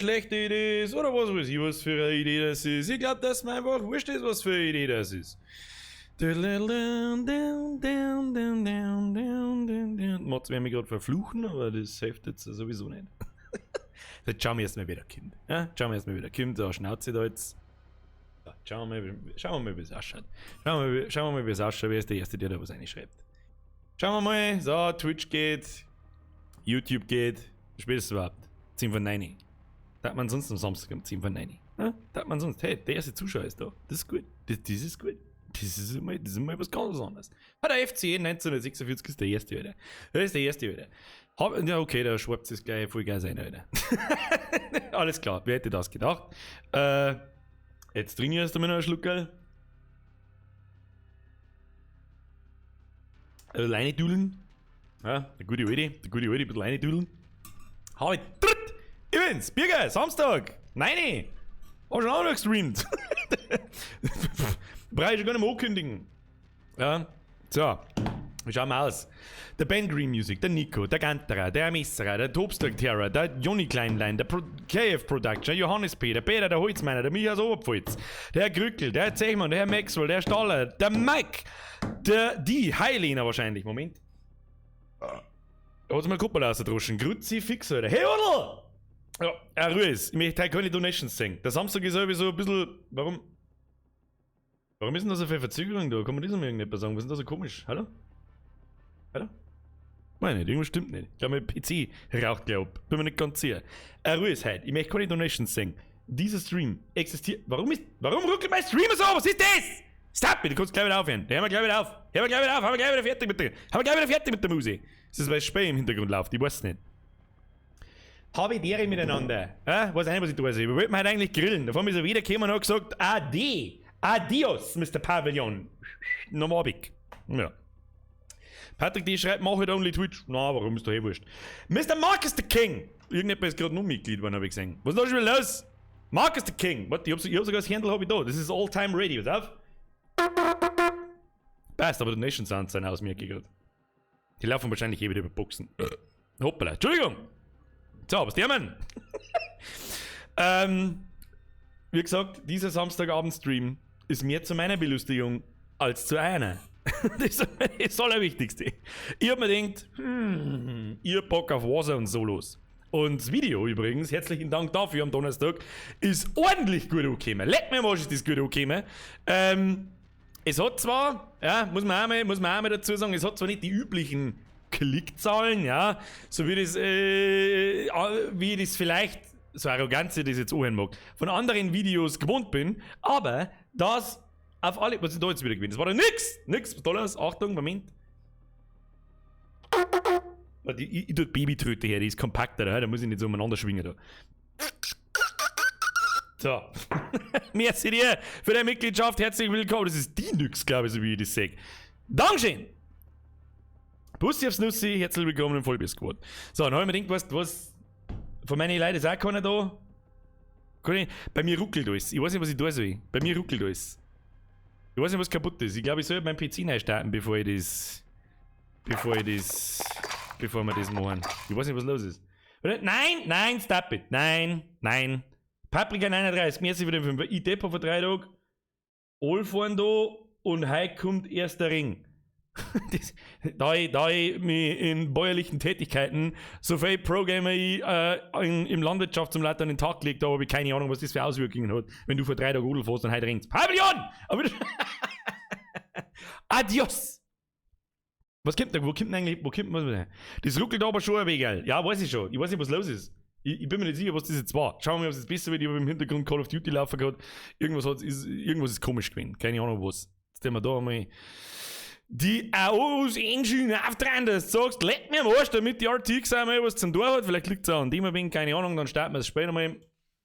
Schlechte Idee ist oder was weiß ich, was für eine Idee das ist. Ich glaube, dass mir einfach wurscht ist, was für eine Idee das ist. Mats werden mich gerade verfluchen, aber das hilft jetzt sowieso nicht. Jetzt schauen wir erstmal, wer da kommt. Ja, schauen wir erstmal, wer da kommt. Da Schnauze da jetzt. Ja, schauen wir mal, wie es ausschaut. Schauen wir mal, wie es ausschaut. Wer ist der Erste, der da was reinschreibt? Schauen wir mal. So, Twitch geht. YouTube geht. Spätestens überhaupt. 10 von 9. Da hat man sonst am Samstag um 10 von 9. Ja? Da hat man sonst, hey, der erste Zuschauer ist da. Das ist gut. Das ist gut. Das ist mal was ganz anderes. Ah, der FC 1946 ist der erste, Alter. Das ist der erste, Alter. Hab, ja, okay, da schwappt es gleich voll geil sein, Alter. Alles klar, wer hätte das gedacht? Jetzt trinke ich erst einmal noch einen Schluckerl. Leine dudeln. Ja, der gute Alte, ein bisschen Leine dudeln. Hau ich tritt! Übrigens, Birger, Samstag, 9. Hab schon auch noch gestreamt. Brauche ich schon gar nicht mehr ankündigen. Ja, so. Wie schauen wir aus? Der Ben Green Music, der Nico, der Ganterer, der Messerer, der Tobstock Terror, der Jonny Kleinlein, der KF Production, der Johannes P., der Peter, der Holzmeiner, der Micha aus Oberpfalz, der Herr Krückel, der Herr Zechmann, der Herr Maxwell, der Herr Staller, der Mike, der, die Heilena wahrscheinlich, Moment. Da hat's mal Kuppel rausgedroschen. Grüezi fix, Alter. Hey, Odl! Ja, Herr Ruiz, ich möchte heute keine Donations sehen. Der Samstag ist sowieso ein bisschen. Warum? Warum ist denn da so viel Verzögerung da? Kann man das noch irgendetwas sagen? Was ist denn da so komisch? Hallo? Hallo? Meine nicht, irgendwas stimmt nicht. Ich glaube, mein PC raucht gleich ab. Bin mir nicht ganz sicher. Herr Ruiz heute, ich möchte keine Donations sehen. Dieser Stream existiert. Warum ruckelt mein Stream so? Was ist das? Stop it, du kannst gleich wieder aufhören. Hör mal gleich wieder auf. Hör mal gleich wieder auf. Hör mal gleich wieder fertig mit der. Hör mal gleich wieder fertig mit der Musik. Ist das, weil das Spiel im Hintergrund läuft? Ich weiß nicht. Habe ich Ehre miteinander. Ja, weiß auch nicht, was ich tue. Wir wollten heute eigentlich grillen. Da ist er wieder gekommen und hat gesagt, Ade. Adios, Mr. Pavillon. Noch Abend. Ja. Patrick, die schreibt, mach halt only Twitch. Na, warum ist doch eh wurscht. Mr. Marcus the King. Irgendjemand ist gerade noch Mitglied geworden, habe ich gesehen. Was ist da schon wieder los? Marcus the King. Warte, ich hab sogar das Handle hab ich da. Das ist all time ready. Pass auf. Passt, aber Donation Sounds sind aus mir gerade. Die laufen wahrscheinlich eh wieder über Boxen. Hoppala. Entschuldigung. So, was der Mann? Wie gesagt, dieser Samstagabend-Stream ist mehr zu meiner Belustigung als zu einer. Das ist das Allerwichtigste. Ich hab mir gedacht, ich hab Bock auf Warzone Solos. Und das Video übrigens, herzlichen Dank dafür am Donnerstag, ist ordentlich gut angekommen. Leck mir am Arsch, ist das gut angekommen. Es hat zwar, ja, muss man auch mal dazu sagen, es hat zwar nicht die üblichen Klickzahlen, ja, so wie das vielleicht, so arrogant sich das jetzt anhören mag, von anderen Videos gewohnt bin, aber das auf alle, was ist da jetzt wieder gewesen? Das war doch nix! Nix, Dollars, Achtung, Moment. Warte, ich tue die Babytröte her, die ist kompakter, da muss ich nicht so umeinander schwingen da. So. Merci dir für deine Mitgliedschaft, herzlich willkommen. Das ist die Nix, glaube ich, so wie ich das sehe. Dankeschön! Bussi aufs Nussi, herzlich willkommen im Vollbier-Squad. So, dann habe ich mir gedacht, weißt du was, von meinen Leuten ist auch keiner da. Kann ich, bei mir ruckelt alles. Ich weiß nicht, was ich tun soll. Bei mir ruckelt alles. Ich weiß nicht, was kaputt ist. Ich glaube, ich soll meinen PC neu starten, bevor wir das machen. Ich weiß nicht, was los ist. Oder? Nein, nein, stop it. Nein, nein. Paprika 39, merci für den 5. Ich depp vor 3 Tagen. Alle fahren da und heute kommt erst der Ring. Das, da ich mich in bäuerlichen Tätigkeiten so viel Pro-Gamer ich, im Landwirtschaftssimulator an den Tag gelegt habe, habe ich keine Ahnung, was das für Auswirkungen hat, wenn du vor 3 Tagen Rudel fährst und heute ringst. Pavillon! Aber Adios! Was kommt da? Wo kommt denn eigentlich, wo kommt was? Das ruckelt aber schon ein wenig, gell? Ja, weiß ich schon. Ich weiß nicht, was los ist. Ich bin mir nicht sicher, was das jetzt war. Schauen wir mal, ob es jetzt besser wird. Ich habe im Hintergrund Call of Duty laufen gehabt. Irgendwas ist komisch gewesen. Keine Ahnung was. Jetzt tun wir da einmal die Aorus Engine aufdrehen, dass du sagst, leck mir am Arsch, damit die RTX einmal was zum Tor hat. Vielleicht liegt es auch an dem ein wenig, keine Ahnung, dann starten wir das Spiel nochmal.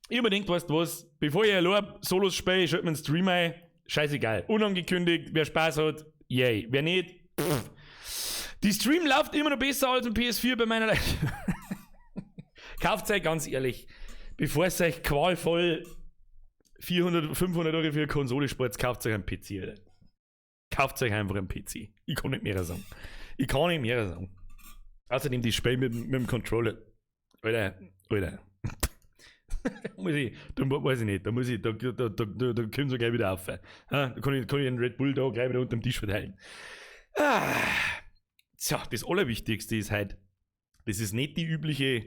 Ich hab mir gedacht, weißt du was, bevor ich allein Solos spiele, ich schalte mir einen Stream ein. Scheißegal. Unangekündigt, wer Spaß hat, yay. Wer nicht, pff. Die Stream läuft immer noch besser als im PS4 bei meiner Leute. Kauft euch ganz ehrlich, bevor es euch qualvoll 400, 500 Euro für eine Konsole spart, kauft euch einen PC, Alter. Kauft euch einfach einen PC. Ich kann nicht mehr sagen. Ich kann nicht mehr sagen. Außerdem die Spiel mit dem Controller. Alter, Alter. Muss ich, da weiß ich nicht, da muss ich, da, da, da, da, da kommt sie gleich wieder auf. Ja, da kann ich den Red Bull da gleich wieder unter dem Tisch verteilen. Ah. So, das Allerwichtigste ist halt, das ist nicht die übliche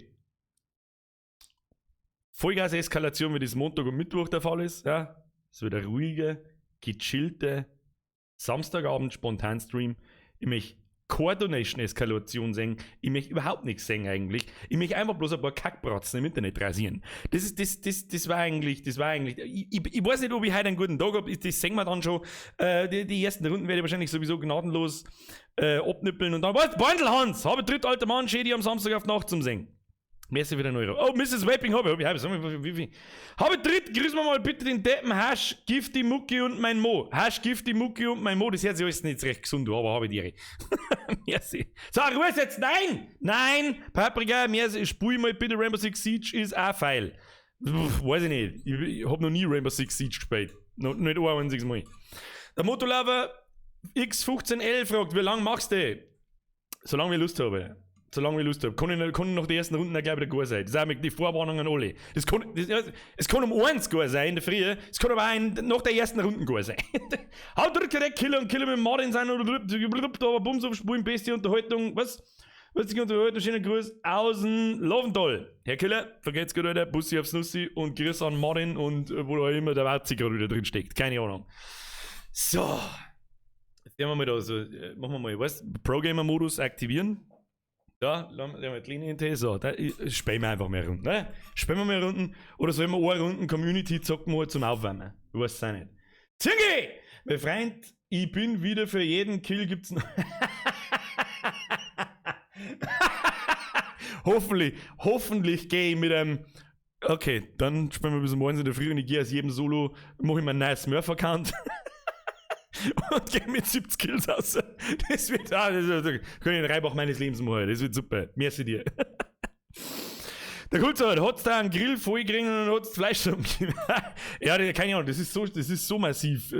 Vollgas-Eskalation, wie das Montag und Mittwoch der Fall ist. Ja, es wird ein ruhiger, gechillter Samstagabend Spontan-Stream. Ich möchte keine Donation-Eskalation sehen. Ich möchte überhaupt nichts sehen eigentlich. Ich möchte einfach bloß ein paar Kackbratzen im Internet rasieren. Das ist, das, das, das war eigentlich, das war eigentlich, ich weiß nicht, ob ich heute einen guten Tag hab, das sehen wir dann schon. Die ersten Runden werde ich wahrscheinlich sowieso gnadenlos abnippeln und dann, was, Beutelhans, habe dritt alter Mann, schön die am Samstag auf die Nacht zum Singen. Merci wieder Euro. Oh, Mrs. Vaping habe ich. Hab ich, wie viel? Habe dritt, grüßen wir mal bitte den Deppen Hasch, Gifty Mucki und mein Mo. Hasch, Gifty Mucki und mein Mo. Das hört sich alles nicht recht gesund an, aber habe ich die. Merci. So, Ruhe jetzt. Nein! Nein! Paprika, merci. Spul mal bitte Rainbow Six Siege ist auch feil. Pff, weiß ich nicht. Ich hab noch nie Rainbow Six Siege gespielt. Noch nicht ein einziges Mal. Der Motolover X15L fragt, wie lange machst du? Solange ich Lust habe. Solange ich Lust habe. Kann ich nach den ersten Runden auch gleich wieder gut sein. Das sind auch die Vorwarnungen alle. Das kann, das, ja, es kann um 1 gut sein in der Früh, es kann aber auch nach der ersten Runde gut sein. Haut drück direkt Killer und Killer mit Martin sein oder blub, da aber Bums auf Spulen, beste Unterhaltung. Was? Was die Unterhaltung? Schönen Gruß aus dem Lovental. Herr Killer, vergesst gut, Alter, Bussi aufs Nussi und Grüß an Martin und wo da immer der Watzi gerade wieder drin steckt. Keine Ahnung. So. Jetzt nehmen wir mal da so, machen wir mal, weißt, Pro-Gamer-Modus aktivieren. Da, lassen wir die Linie hin. So, da spielen wir einfach mehr Runden, ne? Spielen wir mehr Runden. Oder sollen wir eine Runden Community zocken mal zum Aufwärmen? Ich weiß es auch nicht. Zingi! Mein Freund, ich bin wieder für jeden Kill gibt's noch. Hoffentlich gehe ich mit einem. Okay, dann spielen wir bis um 1 in der Früh und ich gehe aus jedem Solo, mache ich mir einen neuen Smurf-Account. Und gehe mit 70 Kills raus. Das wird, ah, das wird, das kann ich den Reibach meines Lebens machen. Das wird super. Merci dir. Der Kulzer hat's da einen Grill vollgekriegt und hat's Fleisch zusammengegeben. Ja, keine Ahnung, das ist so massiv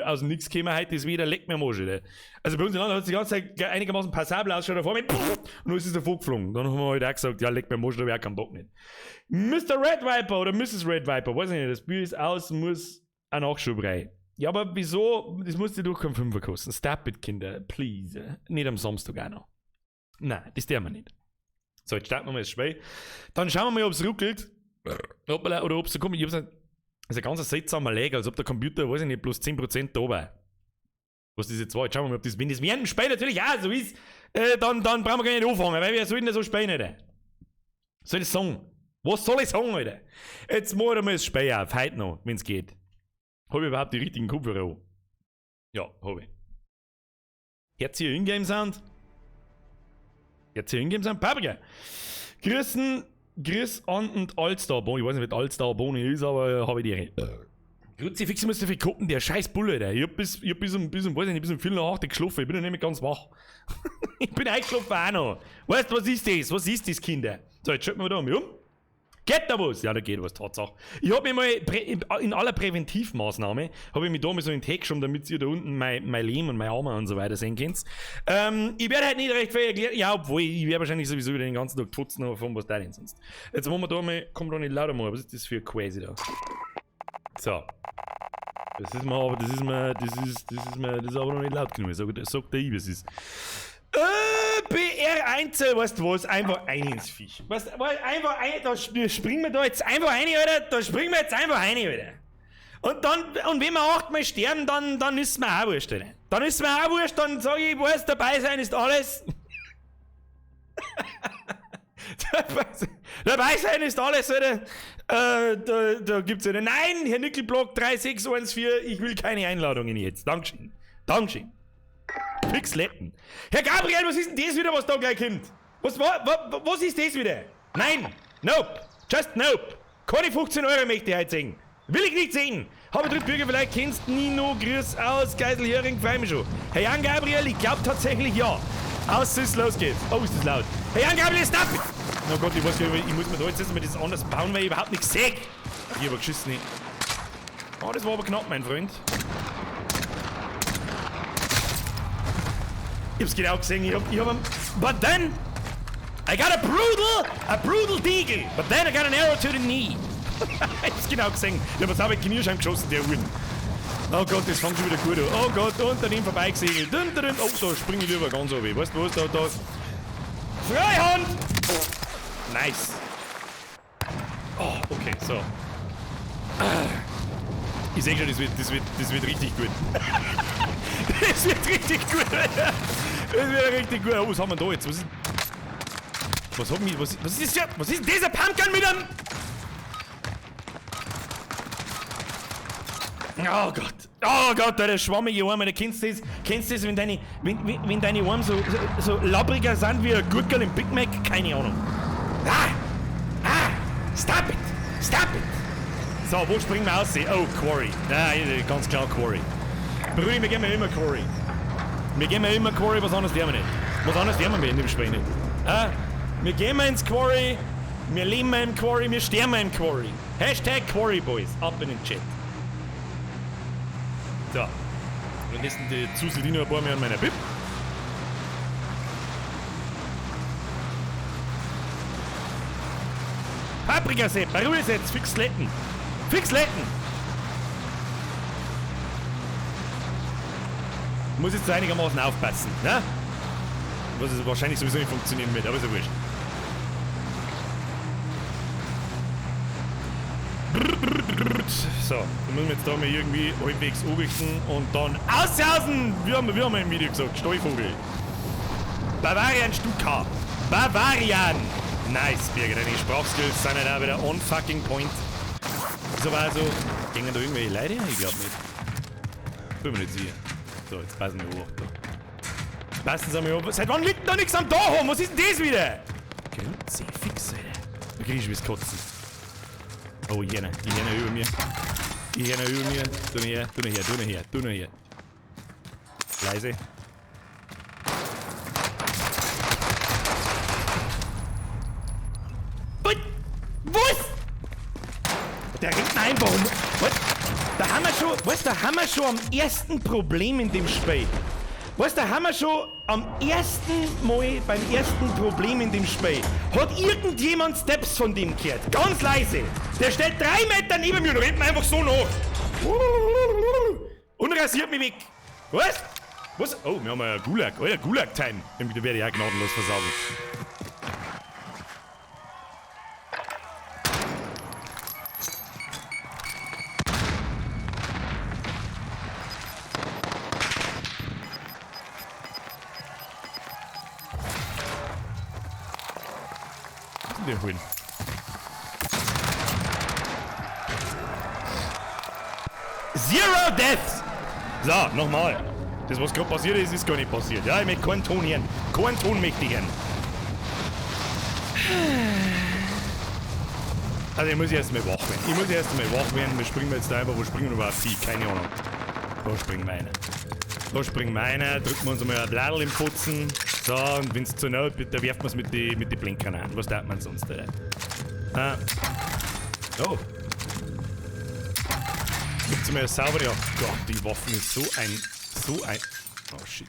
aus dem Nix gekommen heute, das wieder leckt mir am Arsch, Alter. Also bei uns im Land hat's die ganze Zeit einigermaßen passabel ausgeschaut, da vor mir, und dann ist es davor geflogen. Dann haben wir halt auch gesagt, ja, leck mir am Arsch, da hab ich auch keinen Bock nicht. Mister Red Viper oder Misses Red Viper, weiß ich nicht, das Bier ist aus, muss ein Nachschub rein. Ja, aber wieso? Das muss dir doch kein Fünfer kosten. Stop it, Kinder, please. Nicht am Samstag auch noch. Nein, das dürfen wir nicht. So, jetzt starten wir mal das Spiel. Dann schauen wir mal, ob's ruckelt. Hoppala, oder ob's so kommt. Ich hab's nicht, das ist ein ganz seltsamer Lag, als ob der Computer, weiß ich nicht, bloß 10% da war. Was das jetzt war. Jetzt schauen wir mal, ob das, wenn das während dem Spiel natürlich auch so ist, dann brauchen wir gar nicht anfangen, weil wir sollten ja so spielen, Alter. Soll ich sagen? Was soll ich sagen, Alter? Jetzt machen wir mal das Spiel auf, heute noch, wenn's geht. Hab ich überhaupt die richtigen Kopfhörer an? Ja, hab ich. Hört ihr Ingame-Sound? Hört ihr Ingame-Sound? Paprika! Grüßen, grüß an und Allstar Boni. Ich weiß nicht, wer Allstar Boni ist, aber hab ich die. Kruzifix, ich muss so viel gucken, der scheiß Bulle, der. Ich hab bis um, weiß ich nicht, bis um Viertel nach acht geschlafen. Ich bin noch nicht mehr ganz wach. Ich bin eingeschlafen auch noch. Weißt du, was ist das? Was ist das, Kinder? So, jetzt schalten wir da mal um. Geht da was? Ja, da geht was, Tatsache. Ich hab mich mal in aller Präventivmaßnahme, hab ich mich da mal so in den Tag geschoben, damit ihr da unten mein Leben und meine Arme und so weiter sehen könnt. Ich werde halt nicht recht viel erklären. Ja, obwohl, ich werde wahrscheinlich sowieso wieder den ganzen Tag putzen, aber von was da denn sonst. Jetzt machen wir da mal, komm da nicht lauter mal, was ist das für ein Quasi da? So. Das ist mir aber, das ist mir, das ist, das ist mir, das ist aber noch nicht laut genug. Sag der ich, was ist. BR1, weißt du was? Einfach ein ins Viech. Weißt du, einfach ein, da springen wir da jetzt einfach rein, Alter. Da springen wir jetzt einfach rein, Alter. Und wenn wir 8-mal sterben, dann ist mir auch wurscht, Alter. Dann ist mir auch wurscht, dann sag ich, weißt, dabei sein ist alles. Dabei sein ist alles, Alter. Da gibt's eine. Nein, Herr Nickelblock 3614, ich will keine Einladungen jetzt. Dankeschön. Dankeschön. Fix Letten. Herr Gabriel, was ist denn das wieder, was da gleich kommt? Was ist das wieder? Nein! Nope! Just nope! Keine 15 Euro möchte ich heute sehen. Will ich nicht sehen! Habe Drittbürger, vielleicht kennst Nino, grüß aus Geiselhöring, freu mich schon. Herr Jan Gabriel, ich glaub tatsächlich ja. Aus ist, los geht's. Oh, ist das laut. Herr Jan Gabriel, stop! Oh Gott, ich weiß gar nicht, ich muss mir da jetzt erstmal das anders bauen, weil ich überhaupt nichts seh. Ich hab geschissen. Oh, das war aber knapp, mein Freund. Ich hab's genau gesehen, ich hab einen, but then, I got a brutal deagle, but then I got an arrow to the knee. Ich hab's genau gesehen. Ich hab sauber Kniescheiben geschossen, der Huren. Oh Gott, das fängt schon wieder gut an. Oh Gott, und daneben vorbeigesegelt. Oh, da springe ich lieber ganz runter. Weißt du was, da. Freihand! Nice. Oh, okay, so. Ich seh schon, das wird richtig gut. Das wird richtig gut. Das wird richtig gut. Oh, was haben wir da jetzt? Was ist. Was haben wir. Was ist das? Was ist denn dieser Pumpgun mit einem. Oh Gott. Oh Gott, der schwammige Arm, Alter. Kennst du das? Kennst du das, wenn deine, wenn deine Arme so labbriger sind wie ein Gurkel im Big Mac? Keine Ahnung. Ah! Ah! Stop it! Stop it! So, wo springen wir raus? Oh, Quarry. Nein, ganz klar Quarry. Brudi, wir gehen immer Quarry. Wir gehen immer Quarry, was anderes lernen wir nicht. Was anderes lernen wir in dem Spiel nicht. Ah, wir gehen ins Quarry, wir leben im Quarry, wir sterben im Quarry. Hashtag Quarry Boys. Ab in den Chat. So. Und das sind die Zuseldino ein paar mehr an meiner Bib. Paprikasepp, Ruhe jetzt, fix Letten. Fix Letten! Muss jetzt einigermaßen aufpassen, ne? Was es wahrscheinlich sowieso nicht funktionieren wird, aber ist ja wurscht. So, dann müssen wir jetzt da mal irgendwie halbwegs anrichten und dann aushausen! Wir haben im Video gesagt, Stallvogel. Bavarian Stuka. Bavarian! Nice, Birger, deine Sprachskills sind ja da wieder on fucking point. So war also, gingen da irgendwelche Leute? Ich glaub nicht. Bin mir nicht sicher. So, jetzt passen wir hoch da. Jetzt passen sie mal auf. Seit wann liegt denn da nichts am Dach? Was ist denn das wieder? Kruzifix, Alter. Da krieg ich schon bis Kotzen. Oh, Jena. Die Jena über mir. Die Jena über mir. Du noch her, du noch her, du noch her, du noch her. Leise. Was? Der rennt einfach um. Was? Da haben wir schon, weißt, da haben wir schon am ersten Problem in dem Spiel. Weißt, da haben wir schon am ersten Mal beim ersten Problem in dem Spiel. Hat irgendjemand Steps von dem gehört? Ganz leise. Der steht 3 Meter neben mir und rennt mir einfach so nach. Und rasiert mich weg. Was? Was? Oh, wir haben ja Gulag. Oh ja, Gulag-Time. Da werde ich auch gnadenlos versagen. Holen. Zero Deaths! So, nochmal. Das, was gerade passiert ist, ist gar nicht passiert. Ja, ich möchte keinen Ton hören. Keinen Ton möchte ich hören. Also, ich muss erst mal wach werden. Ich muss erst mal wach werden. Wir springen jetzt da einfach. Wo springen wir überhaupt hin? Keine Ahnung. Da springen wir rein. Da springen wir rein. Drücken wir uns mal ein Bladel im Putzen. So, und wenn's zu nah wird, da werft man's mit die Blinkgranaten. Was darf man sonst, oder? Ah. Oh. Gibt's mir sauber, ja. Gott, die Waffen ist so ein. Oh shit.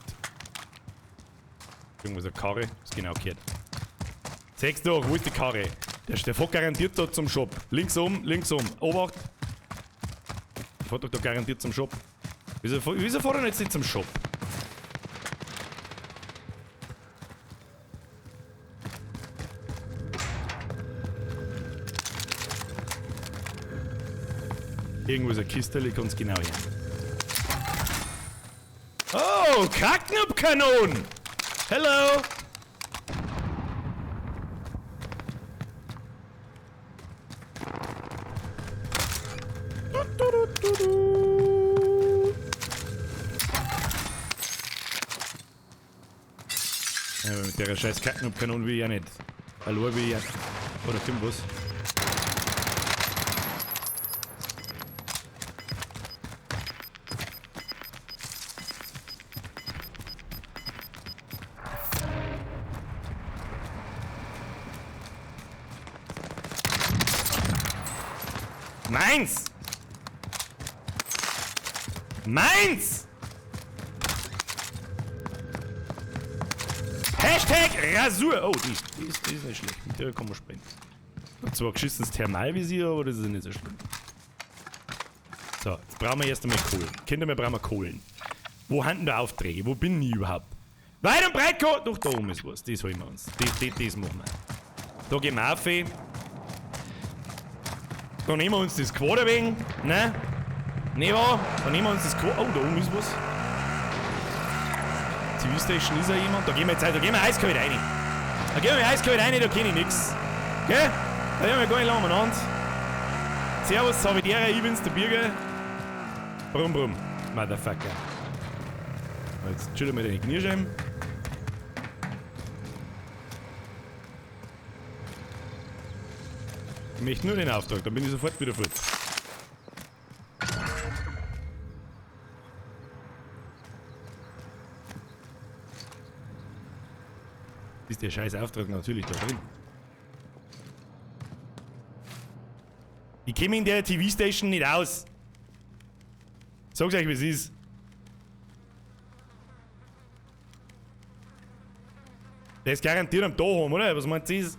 Irgendwo ist eine Karre. Ist genau gehört. Sechs doch, wo ist die Karre? Der fährt garantiert da zum Shop. Links um, links um. Obacht. Der fährt doch da garantiert zum Shop. Wieso fährt er jetzt nicht zum Shop? Irgendwo ist eine Kiste, ich kann's genau her. Oh, Kacknub-Kanonen! Hello! Ja, aber mit der scheiß Kacknub-Kanone will ich ja nicht. Hallo, will ich ja. Oder kommt was? Meins! Meins! Hashtag Rasur! Oh, die ist nicht schlecht. Mit der kann man springen. Zwar geschissenes Thermalvisier, aber das ist nicht so schlimm. So, jetzt brauchen wir erst einmal Kohlen. Kinder, wir brauchen Kohlen. Wo haben denn da Aufträge? Wo bin ich überhaupt? Weit und breit Kohlen! Doch, da oben ist was. Das holen wir uns. Das machen wir. Da gehen wir auf. Da nehmen wir uns das Quader wegen. Ne? Ne, wa? Da nehmen wir uns das Quader. Oh, da oben ist was. TV Station ist ja jemand. Da gehen wir jetzt da gehen wir eiskalt rein. Da gehen wir eiskalt rein, da kenn ich nix. Gell? Da gehen wir gar nicht lange umeinander. Servus, Savidera, ich bin's, der Birger. Brumm, brumm, Motherfucker. Jetzt chill mal deine Kniescheiben. Ich möchte nur den Auftrag, dann bin ich sofort wieder fort. Ist der scheiß Auftrag natürlich da drin. Ich käme in der TV-Station nicht aus. Sag's euch, wie es ist. Der ist garantiert am Daheim, oder? Was meint ihr?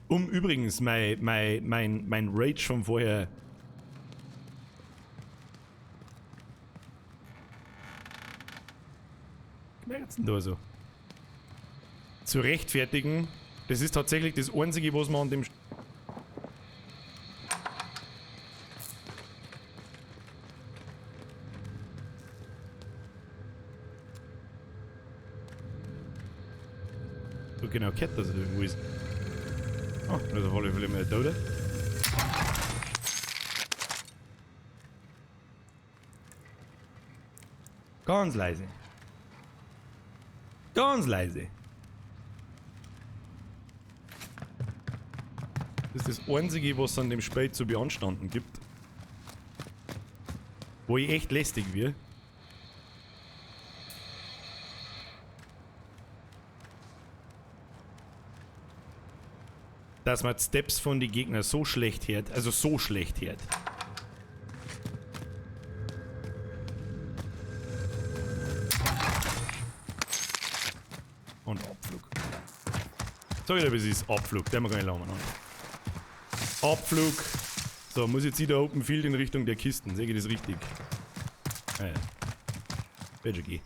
Um übrigens mein Rage von vorher. Was denn da so? Zu rechtfertigen, das ist tatsächlich das Einzige, was man an dem. So genau gehört, dass er da irgendwo ist. Oh, da ist auf alle Fälle mal da, oder? Ganz leise. Ganz leise. Das ist das Einzige, was es an dem Spiel zu beanstanden gibt. Wo ich echt lästig wird. Dass man die Steps von den Gegnern so schlecht hört, also so schlecht hört. Und Abflug. Sag ich dir, wie es ist. Abflug, den haben wir gar nicht lange noch. Abflug. So, muss jetzt wieder Open Field in Richtung der Kisten. Sehe ich das richtig? Ah ja. Wird schon gehen.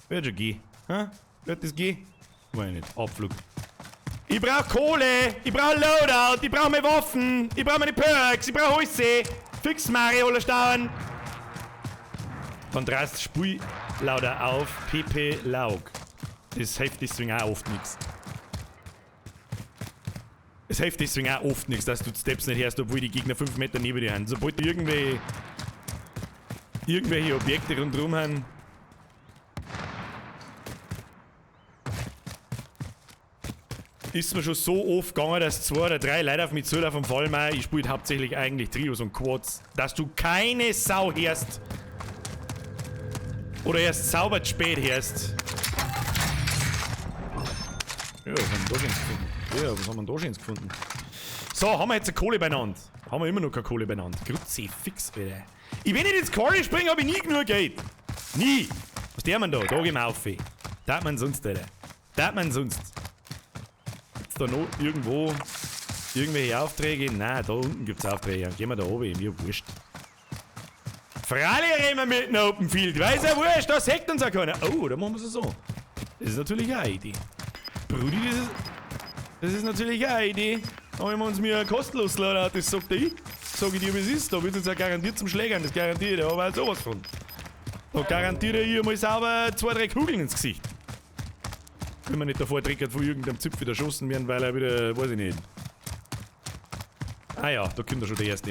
Wird schon gehen. Ha? Wird das gehen? Weiß ich nicht. Abflug. Ich brauch Kohle! Ich brauch Loadout! Ich brauch meine Waffen! Ich brauch meine Perks! Ich brauch alles! Fix Mario, Hollerstauen! Von Drast Spui lauter auf PP Laug. Das hilft deswegen auch oft nix. Es hilft deswegen auch oft nix, dass du die Steps nicht hörst, obwohl die Gegner 5 Meter neben dir sind. Sobald du irgendwelche Objekte rundherum haben. Ist mir schon so oft gegangen, dass 2 oder 3 Leute auf mich zulaufen und vor allem auch, ich spiele hauptsächlich eigentlich Trios und Quads, dass du keine Sau hörst. Oder erst sauber zu spät hörst. Ja, was haben wir da schön gefunden? Ja, was haben wir da schön gefunden? So, haben wir jetzt eine Kohle beieinander? Haben wir immer noch keine Kohle beieinander. Kruzifix, Alter. Ich wenn ich ins Quarry springe, hab ich nie genug Geld. Nie. Was der man da? Da gehen wir auf. Da hat man sonst, Alter. Da hat man sonst. Gibt's da noch irgendwo irgendwelche Aufträge? Nein, da unten gibt's Aufträge. Dann gehen wir da oben, mir wurscht. Freilich reden wir mit dem Open Field. Weiß ja wurscht, da sagt uns auch keiner. Oh, da machen wir es so. Das ist natürlich auch eine Idee. Brudi, das ist natürlich auch eine Idee. Da haben wir uns mir kostenlos leider, das sagt ich. Sag ich dir, wie es ist. Da wird es ja garantiert zum Schlägern, das garantiere ich. Da habe ich auch sowas von. Da garantiere ich mal sauber 2, 3 Kugeln ins Gesicht. Wenn man nicht davor triggert, von irgendeinem Zipfel erschossen werden, weil er wieder, weiß ich nicht. Ah ja, da kommt er schon der Erste.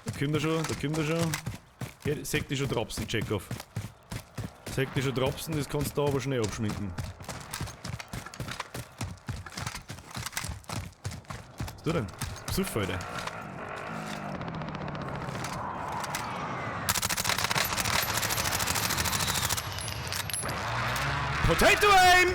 Da kommt er schon, da kommt er schon. Ja, seht ihr schon Dropsen, Chekhov. Seht ihr schon Dropsen, das kannst du da aber schnell abschminken. Was tut denn? Psuff, Alter. Potato Aim!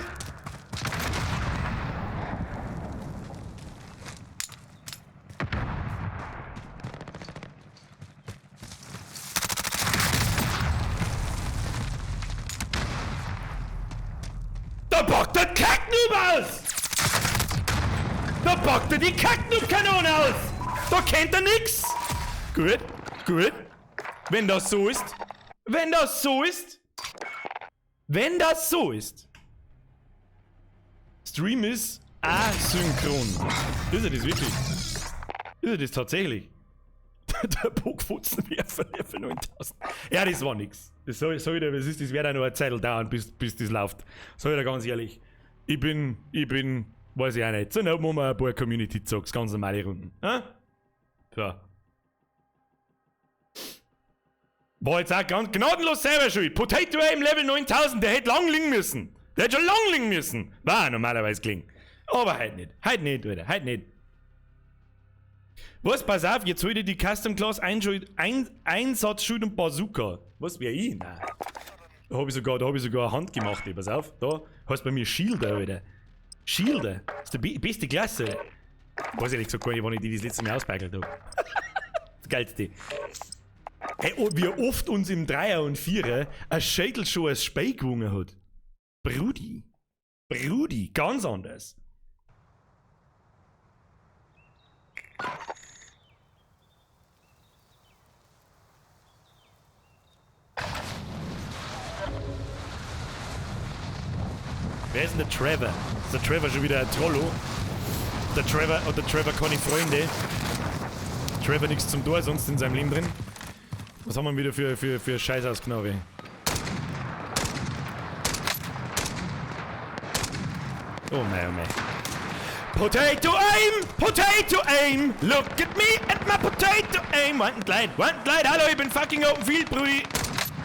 Da packt der Kacknoob aus! Da packt er die Kacknoob-Kanone aus! Da kennt er nix! Gut, gut. Wenn das so ist. Wenn das so ist. Wenn das so ist. Stream ist asynchron. Ist er das wirklich? Ist er das tatsächlich? Der Bockfutzenwerfer Level 9000. Ja, das war nix. Das sag ich dir, was ist, das wird auch noch eine Zeit dauern, bis das läuft. Sag ich dir ganz ehrlich. Ich bin, weiß ich auch nicht. So, dann machen wir ein paar Community-Zocks, ganz normale Runden. Hm? So. War jetzt auch ganz gnadenlos selber schuld. Potato Aim Level 9000, der hätte lang liegen müssen. Der hätte schon lang liegen müssen. War normalerweise gelingen. Aber heute nicht. Heute nicht, Alter. Heute nicht. Was, pass auf, jetzt hol ich die Custom Class Einsatzschild und Bazooka. Was wär ich? Nein. Da hab ich sogar, eine Hand gemacht, ey. Pass auf, da heißt bei mir Shielder, Alter. Shielder. Das ist die beste Klasse. Weiß ehrlich gesagt gar nicht, wann ich die das letzte Mal auspeikelt hab. Das Geilste. Hey, oh, wie oft uns im Dreier und Vierer ein Schädel schon als Spey gewonnen hat. Brudi. Brudi, ganz anders. Wer ist denn der Trevor? Ist der Trevor schon wieder ein Trollo? Der Trevor, hat der Trevor keine Freunde? Trevor nichts zum Tor, sonst in seinem Leben drin. Was haben wir wieder für Scheiß ausgenommen? Oh mei, oh mei. Potato Aim! Potato Aim! Look at me at my Potato Aim! Warten Leid, warten Leid! Hallo, ich bin fucking Open Field, Brudi!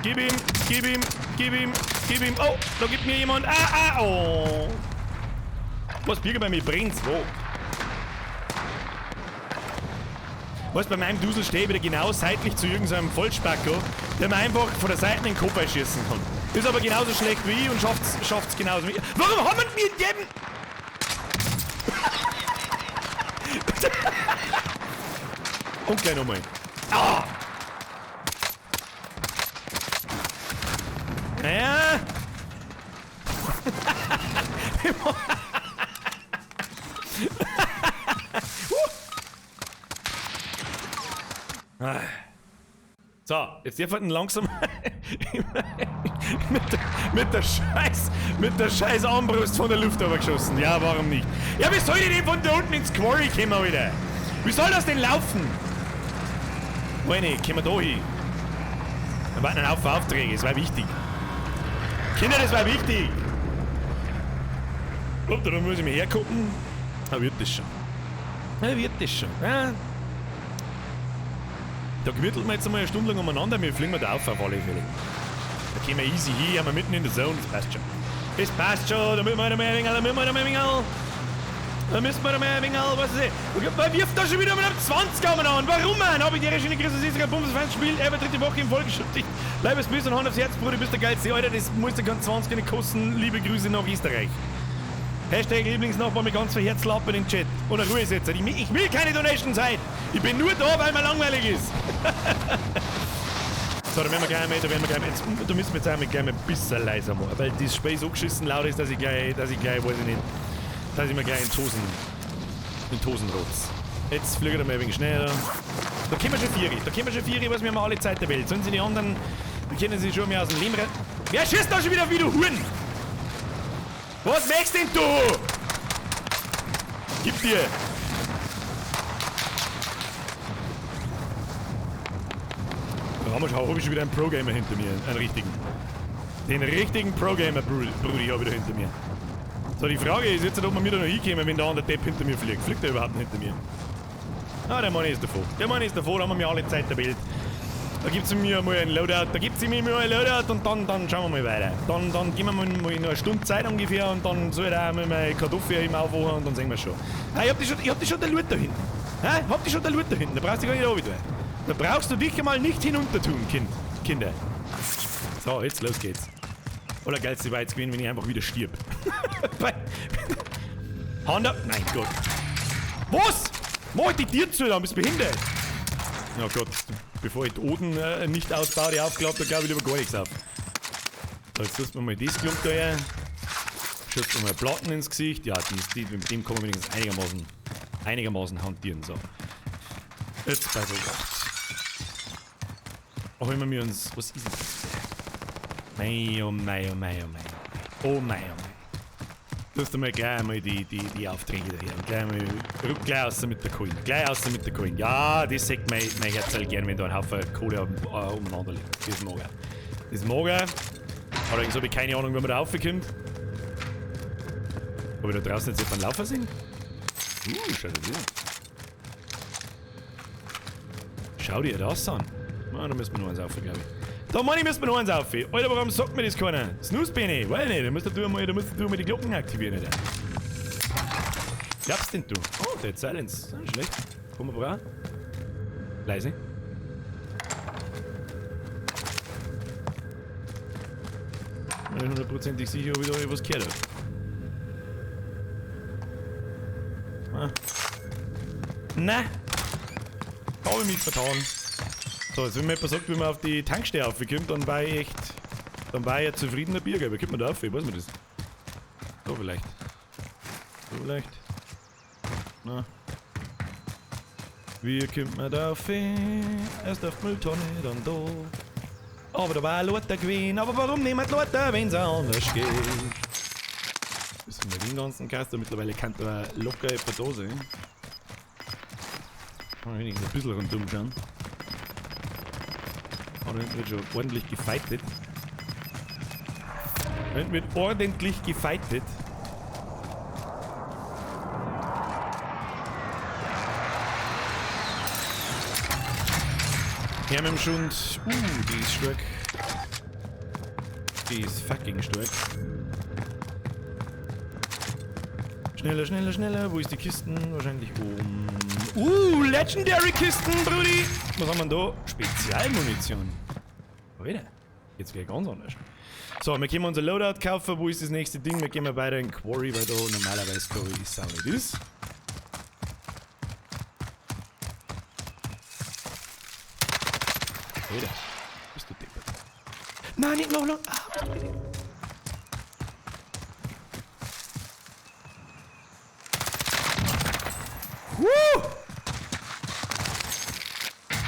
Gib ihm, gib ihm, gib ihm, gib ihm. Oh, da gibt mir jemand. Ah, ah, oh. Was, Birger, bei mir brennt's? Wo? Was, bei meinem Dusel stehe ich wieder genau seitlich zu irgendeinem Vollspacko, der mir einfach von der Seite in den Kopf einschießen kann. Ist aber genauso schlecht wie ich und schafft's genauso wie ich. Warum haben wir den? Und gleich nochmal. Ah! Ja. So, jetzt darf ich langsam mit der scheiß Armbrust von der Luft geschossen. Ja, warum nicht? Ja, wie soll ich denn von da unten ins Quarry kommen, Alter? Wie soll das denn laufen? Meine, kommen wir da hin? Wir warten auf Aufträge, das war wichtig. Kinder, das war wichtig! Oh, da muss ich mir hergucken. Da wird das schon. Da wird das schon. Ja. Da gemütelt wir jetzt einmal eine Stunde lang umeinander, wir fliegen da auf alle Fälle. Da gehen wir easy hin, haben wir mitten in der Zone, das passt schon. Das passt schon, da müssen wir noch mehr wenig, da müssen wir noch mehr wenig. Da müssen wir noch mehr wenig, was ist das? Man wirft da schon wieder mit einem 20er an. Warum, man? Hab ich dir schon gekriegt, das ist ein Bumsfans-Spiel, aber dritte Woche im Folge. Bleib es böse und Hand aufs Herz, Bruder, du bist der geilste. Alter, das muss dir kein 20er nicht kosten. Liebe Grüße nach Österreich. Hashtag Lieblingsnachbar mit ganz viel Herzlappen im Chat. Oder Ruhe setzen. Ich will keine Donations heute. Ich bin nur da, weil mir langweilig ist. So, da werden wir gleich mal, jetzt, da müssen wir jetzt einmal gleich mal ein bisschen leiser machen, weil das Spiel so geschissen laut ist, dass ich gleich, weiß ich nicht, dass ich mir gleich in die Hosen rotz. Jetzt fliegt er mal ein wenig schneller. Da kommen wir schon vier, was wir haben alle Zeit der Welt. Sollen sie die anderen, die können sich schon mehr aus dem Leben retten. Wer schießt da schon wieder wie du Huren? Was möchtest denn du? Gib dir! Da haben wir schon, hab ich schon wieder einen Pro-Gamer hinter mir, einen richtigen. Den richtigen Pro-Gamer, Brudi, habe ich da hinter mir. So, die Frage ist jetzt, ob wir mir da noch hinkommen, wenn da der Depp hinter mir fliegt. Fliegt er überhaupt nicht hinter mir? Ah, der Mann ist davor. Der Mann ist davor, da haben wir alle Zeit der Welt. Da gibt's mir mal einen Loadout, und dann schauen wir mal weiter. Dann geben wir mal noch eine Stunde Zeit ungefähr und dann soll er auch mal meine Kartoffel im aufwachen und dann sehen wir schon. Ah, ich hab die schon der Loot da hinten. Ha? Hab die schon der Loot da hinten, da brauchst du gar nicht runter. Da brauchst du dich mal nicht hinunter tun, Kind. Kinder. So, jetzt los geht's. Oder geilste war jetzt gewesen, wenn ich einfach wieder stirb. Hand ab. Nein, Gott. Was? Mach ich die Tür zu, dann bist du behindert. Oh Gott, bevor ich die Oden nicht ausbaue, die aufklappt, da glaube ich lieber gar nichts auf. So, jetzt lassen wir mal das Klump da her. Schützt mal Platten ins Gesicht. Ja, mit dem kann man wenigstens einigermaßen hantieren. So. Jetzt bei so 8. Auch immer wir uns. Was ist das? Mei, oh mei, oh mei, oh mei. Oh mei, oh mei. Du hast einmal gleich einmal die Aufträge daher. Und gleich einmal, rück gleich raus mit der Kohle. Gleich raus mit der Kohle. Ja, das sieht mein Herz halt gern, wenn da ein Haufen Kohle umeinander liegt. Das mag ich. Das mag ich. Allerdings habe ich keine Ahnung, wie man da raufkommt. Ob ich da draußen jetzt jemanden laufen sehen? Schau dir das an. Schau dir das an. Na, da müssen wir noch eins rauf, glaube ich. Da meine ich, müssen wir noch eins auf. Alter, warum sagt mir das keiner? Snooze-Bene, weiß nicht, da musst du mal die Glocken aktivieren, Alter. Glaubst denn du? Oh, Dead Silence. Nicht schlecht. Komm mal voran. Leise. Bin nicht hundertprozentig sicher, ob ich da was gehört habe. Ah. Na! Da hab ich mich vertan. So, jetzt wenn mir jemand sagt, wie man auf die Tankstelle raufkommt, dann war ich echt. Dann war ich ein zufriedener Bürger. Wie kommt man da rauf? Ich weiß nicht das. So vielleicht. So vielleicht. Na. Wie kommt man da rauf? Erst auf die Mülltonne, dann da. Aber da war lauter gewesen. Aber warum niemand lauter, wenn's anders geht? Wissen wir den ganzen Kasten. Mittlerweile kann da locker etwa da sein. Kann man wenigstens ein bisschen rundum schauen. Da hinten wird schon ordentlich gefightet. Da hinten wird ordentlich gefightet. Her mit dem Schund. Die ist stark. Die ist fucking stark. Schneller, schneller, schneller. Wo ist die Kisten? Wahrscheinlich oben. Legendary Kisten, Brudi! Was haben wir denn da? Spezialmunition. Alter, jetzt gleich ganz anders. So, wir können unser Loadout kaufen. Wo ist das nächste Ding? Wir gehen mal weiter in Quarry, weil da normalerweise Quarry ist auch nicht ist. Alter, bist du deppert. Nein, nicht noch lang. Ah, bist du deppert.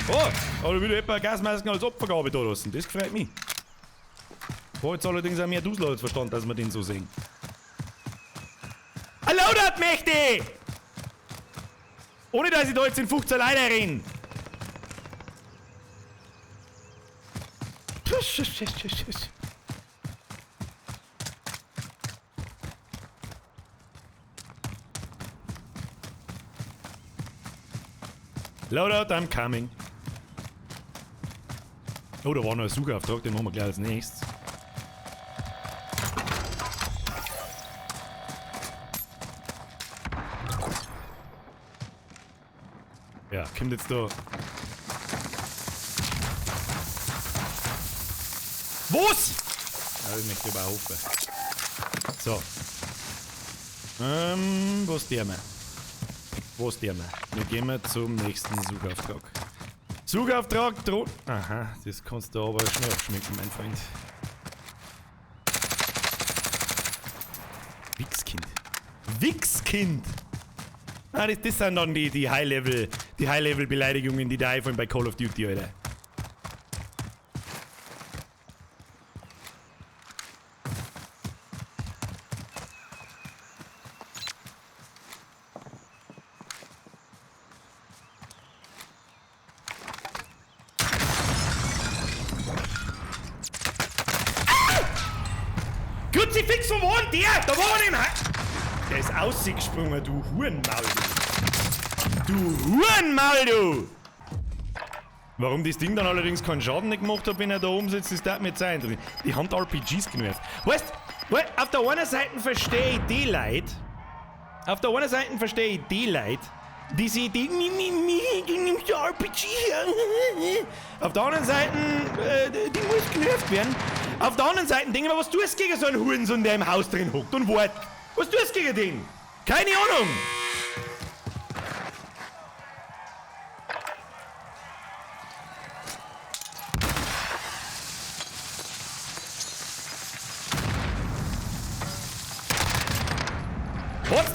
Oh, aber wieder etwa Gasmasken als Opfergabe da lassen. Das gefreut mich. War jetzt allerdings auch mehr Dusel als Verstand, dass wir den so sehen. Ein Loadout möchte ich! Ohne dass ich da jetzt in 15 Leute renne. Loadout, I'm coming. Oh, da war noch ein Suchauftrag, den machen wir gleich als nächstes. Ja, kommt jetzt da. Was? Ja, ich möchte aber auch hoffen. So. Was der wir? Was der wir? Wir gehen mal zum nächsten Suchauftrag. Suchauftrag, droht. Aha, das kannst du aber schnell abschmecken, mein Freund. Wichskind. Wichskind! Ah, das sind dann die High-Level, die High-Level-Beleidigungen, die da einfallen bei Call of Duty, Alter. Kruzifix, wo war denn der? Da war er nicht. Der ist ausgesprungen, du Hurenmaul, du. Du Hurenmaul, du! Warum das Ding dann allerdings keinen Schaden nicht gemacht hat, wenn er da oben sitzt, das darf mir jetzt sein. Die haben RPGs genervt. Weißt du, auf der einen Seite verstehe ich die Leute. Auf der einen Seite verstehe ich die Leute, die sich die. Du nimmst ja RPG her. Auf der anderen Seite, die muss genervt werden. Auf der anderen Seite denke ich mir, was tust du gegen so einen Hurensohn, der im Haus drin hockt und wart? Was tust du gegen den? Keine Ahnung!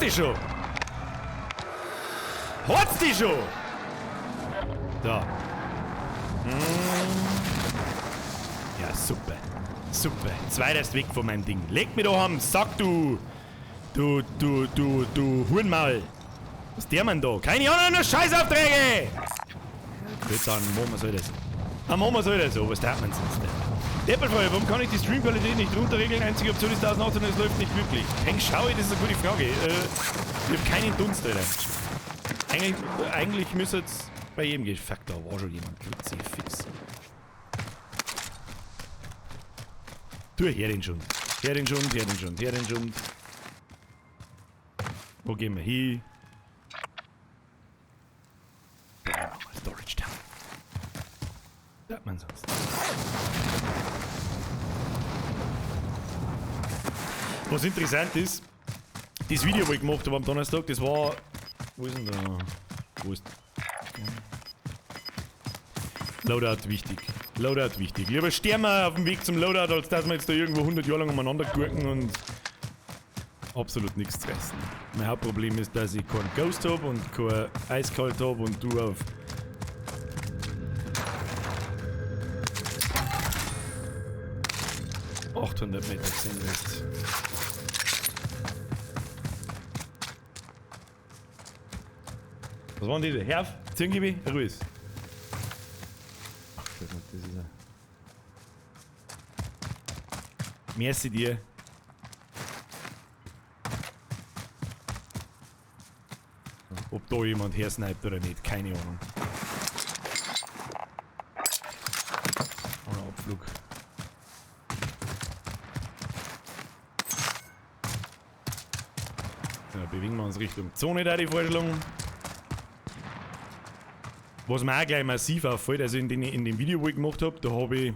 dich schon? Hat's dich schon? Da. Ja, super. Super. Zweitest weg von meinem Ding. Leg mich doch am Sack, du. Du, du, du, du Hurenmaul. Was der man da? Keine Ahnung, nur Scheißaufträge! Gut, dann machen wir so das. Dann machen wir so das so. Was tat man sonst denn? Deppelfreude, warum kann ich die Streamqualität nicht runterregeln? Einzige Option ist 1080 und es läuft nicht wirklich. Peng, schau ich, das ist eine gute Frage. Ich hab keinen Dunst, Alter. Eigentlich müsste es bei jedem gehen. Fuck, da war schon jemand. Kruzifix. Tu her den schon. Her den schon, her den schon, her den schon. Wo gehen wir hin? Storage Tower. Sagt man sonst. Was interessant ist, das Video, wo ich gemacht habe am Donnerstag, das war. Wo ist denn da? Wo ist. Loadout wichtig. Loadout wichtig. Lieber sterben wir auf dem Weg zum Loadout, als dass wir jetzt da irgendwo 100 Jahre lang umeinander gurken und absolut nichts zu reißen. Mein Hauptproblem ist, dass ich keinen Ghost hab und kein Eiskalt hab und du auf 800 Meter gesehen wirst. Was waren diese? Herf? Zirngibi? Ruhig. Ach, das ist er. Merci dir. Ob da jemand her sniped oder nicht, keine Ahnung. Oder Abflug. Ja, bewegen wir uns Richtung Zone, da die Vorstellung. Was mir auch gleich massiv auffällt, also in dem Video, wo ich gemacht hab, da hab ich.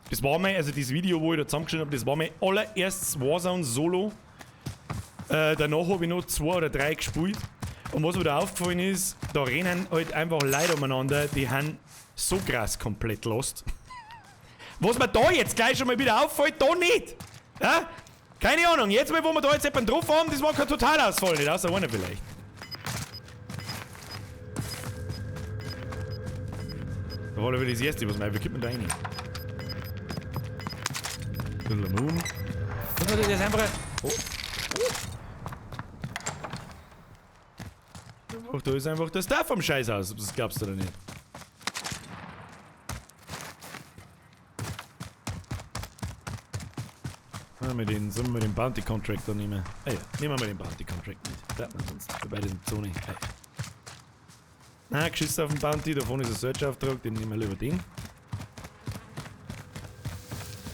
Das war mein, also das Video, wo ich da zusammengeschnitten hab, das war mein allererstes Warzone Solo. Danach hab ich noch 2 oder 3 gespielt. Und was mir da aufgefallen ist, da rennen halt einfach Leute umeinander, die haben so krass komplett lost. Was mir da jetzt gleich schon mal wieder auffällt, da nicht! Ja? Keine Ahnung, jetzt mal, wo wir da jetzt jemanden drauf haben, das war kein Totalausfall, nicht außer einer vielleicht. Da war das erste, was mir, wie kommt man da rein? Bisschen Moon. Was war das jetzt einfach? Oh. Oh. Da ist einfach der Star vom Scheiß aus, das glaubst du oder nicht. Sollen wir den Bounty Contractor nehmen? Ah ja, nehmen wir den Bounty Contract mit. Bleibt man sonst bei der Zone. Ah, ja. Na, geschissen auf den Bounty, da vorne ist ein Search-Auftrag, den nehmen wir lieber den.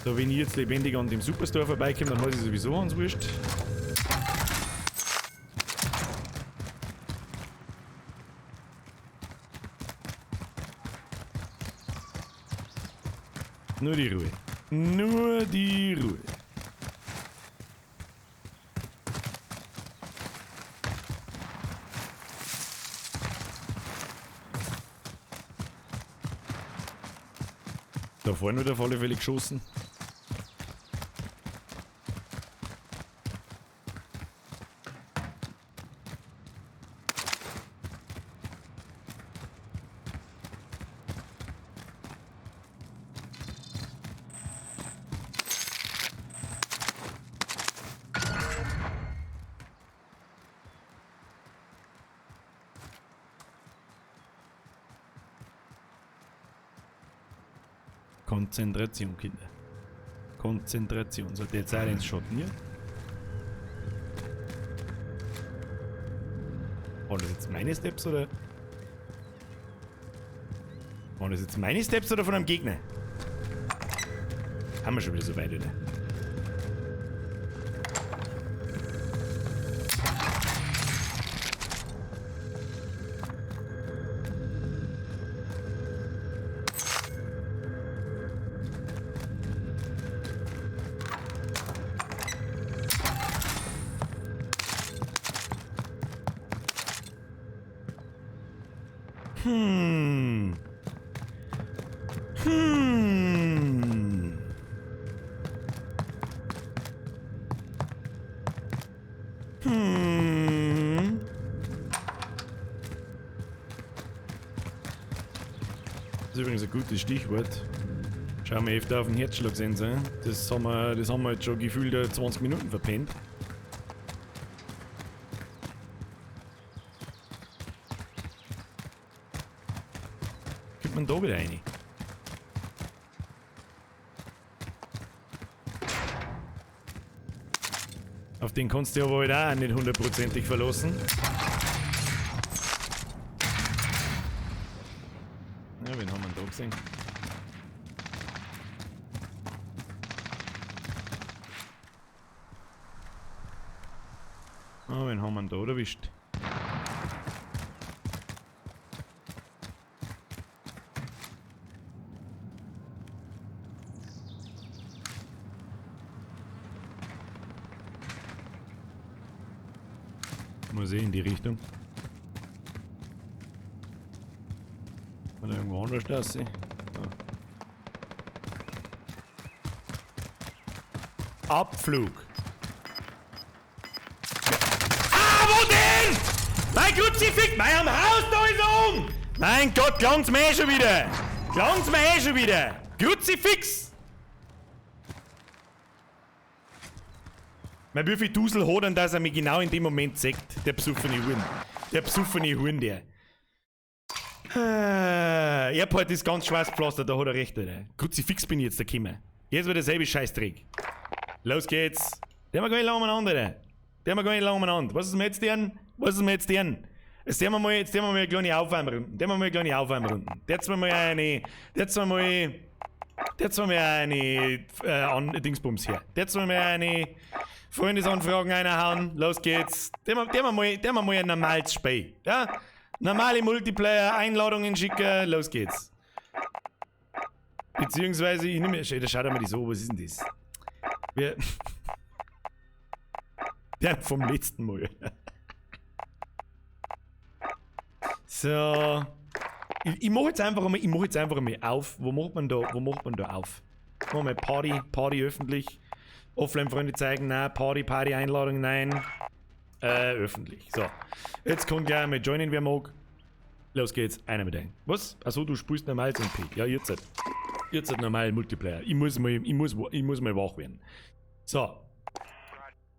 Da, wenn ich jetzt lebendig an dem Superstore vorbeikomme, dann weiß ich sowieso ans Wurscht. Nur die Ruhe. Nur die Ruhe. Da vorne wird auf alle Fälle geschossen. Konzentration, Kinder. Konzentration. Sollte jetzt auch ins Schotten hier. Waren das jetzt meine Steps oder? Waren das jetzt meine Steps oder von einem Gegner? Haben wir schon wieder so weit, oder? Das ist übrigens ein gutes Stichwort. Schauen wir öfter auf den Herzschlagsensor. Das haben wir jetzt schon gefühlt 20 Minuten verpennt. Kommt man da wieder rein? Auf den kannst du aber halt auch nicht hundertprozentig verlassen. Ja, wen haben wir denn da gesehen? Ah, wen haben wir denn da erwischt? Mal sehen in die Richtung. Oder irgendwo anders das sie. Ah. Abflug. Ah, wo denn? Mein Kruzifix, mein am Haus da ist er um! Mein Gott, klang's mir eh schon wieder! Klang's mir eh schon wieder! Kruzifix! Mein wie viel Dusel hat denn, dass er mich genau in dem Moment zeigt? Der besoffene Huhn. Der besoffene Huhn, der. Airport ist ganz schwarz gepflastert, da hat er recht, Alter. Kruzifix bin ich jetzt da gekommen. Jetzt wird derselbe Scheißdreck. Los geht's. Der haben wir gar nicht lange umeinander, Alter. Der haben wir gar nicht lange umeinander. Was ist denn jetzt denn? Was ist denn jetzt denn? Jetzt tun wir mal, jetzt tun wir mal eine kleine Aufwärmrunde. Der haben wir mal eine kleine Aufwärmrunde. Jetzt mal eine, jetzt mal, jetzt mal eine, an, Dingsbums her. Jetzt mal eine Freundesanfragen reinhauen. Los geht's. Der haben wir mal ein normales Spiel. Ja? Normale Multiplayer, Einladungen schicken. Los geht's. Beziehungsweise, ich nehme, da schaut einmal die so, was ist denn das? Wir, der vom letzten Mal. So. Ich mach jetzt einfach einmal, ich mach jetzt einfach einmal auf. Wo macht man da, wo macht man da auf? Machen wir mal Party, Party öffentlich. Offline-Freunde zeigen, nein. Party, Party, Einladung, nein. Öffentlich. So. Jetzt kommt gleich mal joinen, wer mag. Los geht's, einer mit ein. Was? Achso, du spielst normal zum P. Ja, jetzt halt. Jetzt halt normal Multiplayer. Ich muss mal wach werden. So.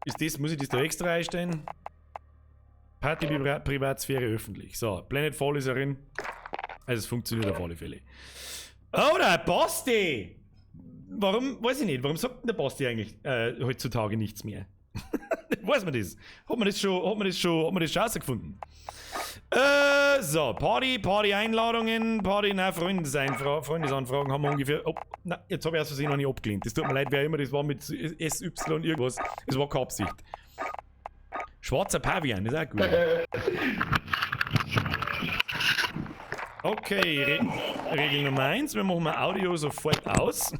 Ist das, muss ich das da extra einstellen? Party Privatsphäre öffentlich. So, Planetfall ist herin. Also es funktioniert auf alle Fälle. Oh, der Basti! Warum, weiß ich nicht, warum sagt denn der Basti eigentlich heutzutage nichts mehr? Weiß man das? Hat man das schon, hat man das schon, hat man das schon rausgefunden? So, Party, Party-Einladungen, Party, nein, Freundesanfragen haben wir ungefähr. Oh, na, jetzt habe ich aus Versehen noch nicht abgelehnt. Das tut mir leid, wer immer das war mit SY irgendwas. Es war keine Absicht. Schwarzer Pavian, ist auch gut. Okay, Regel Nummer 1, wir machen mal Audio sofort aus.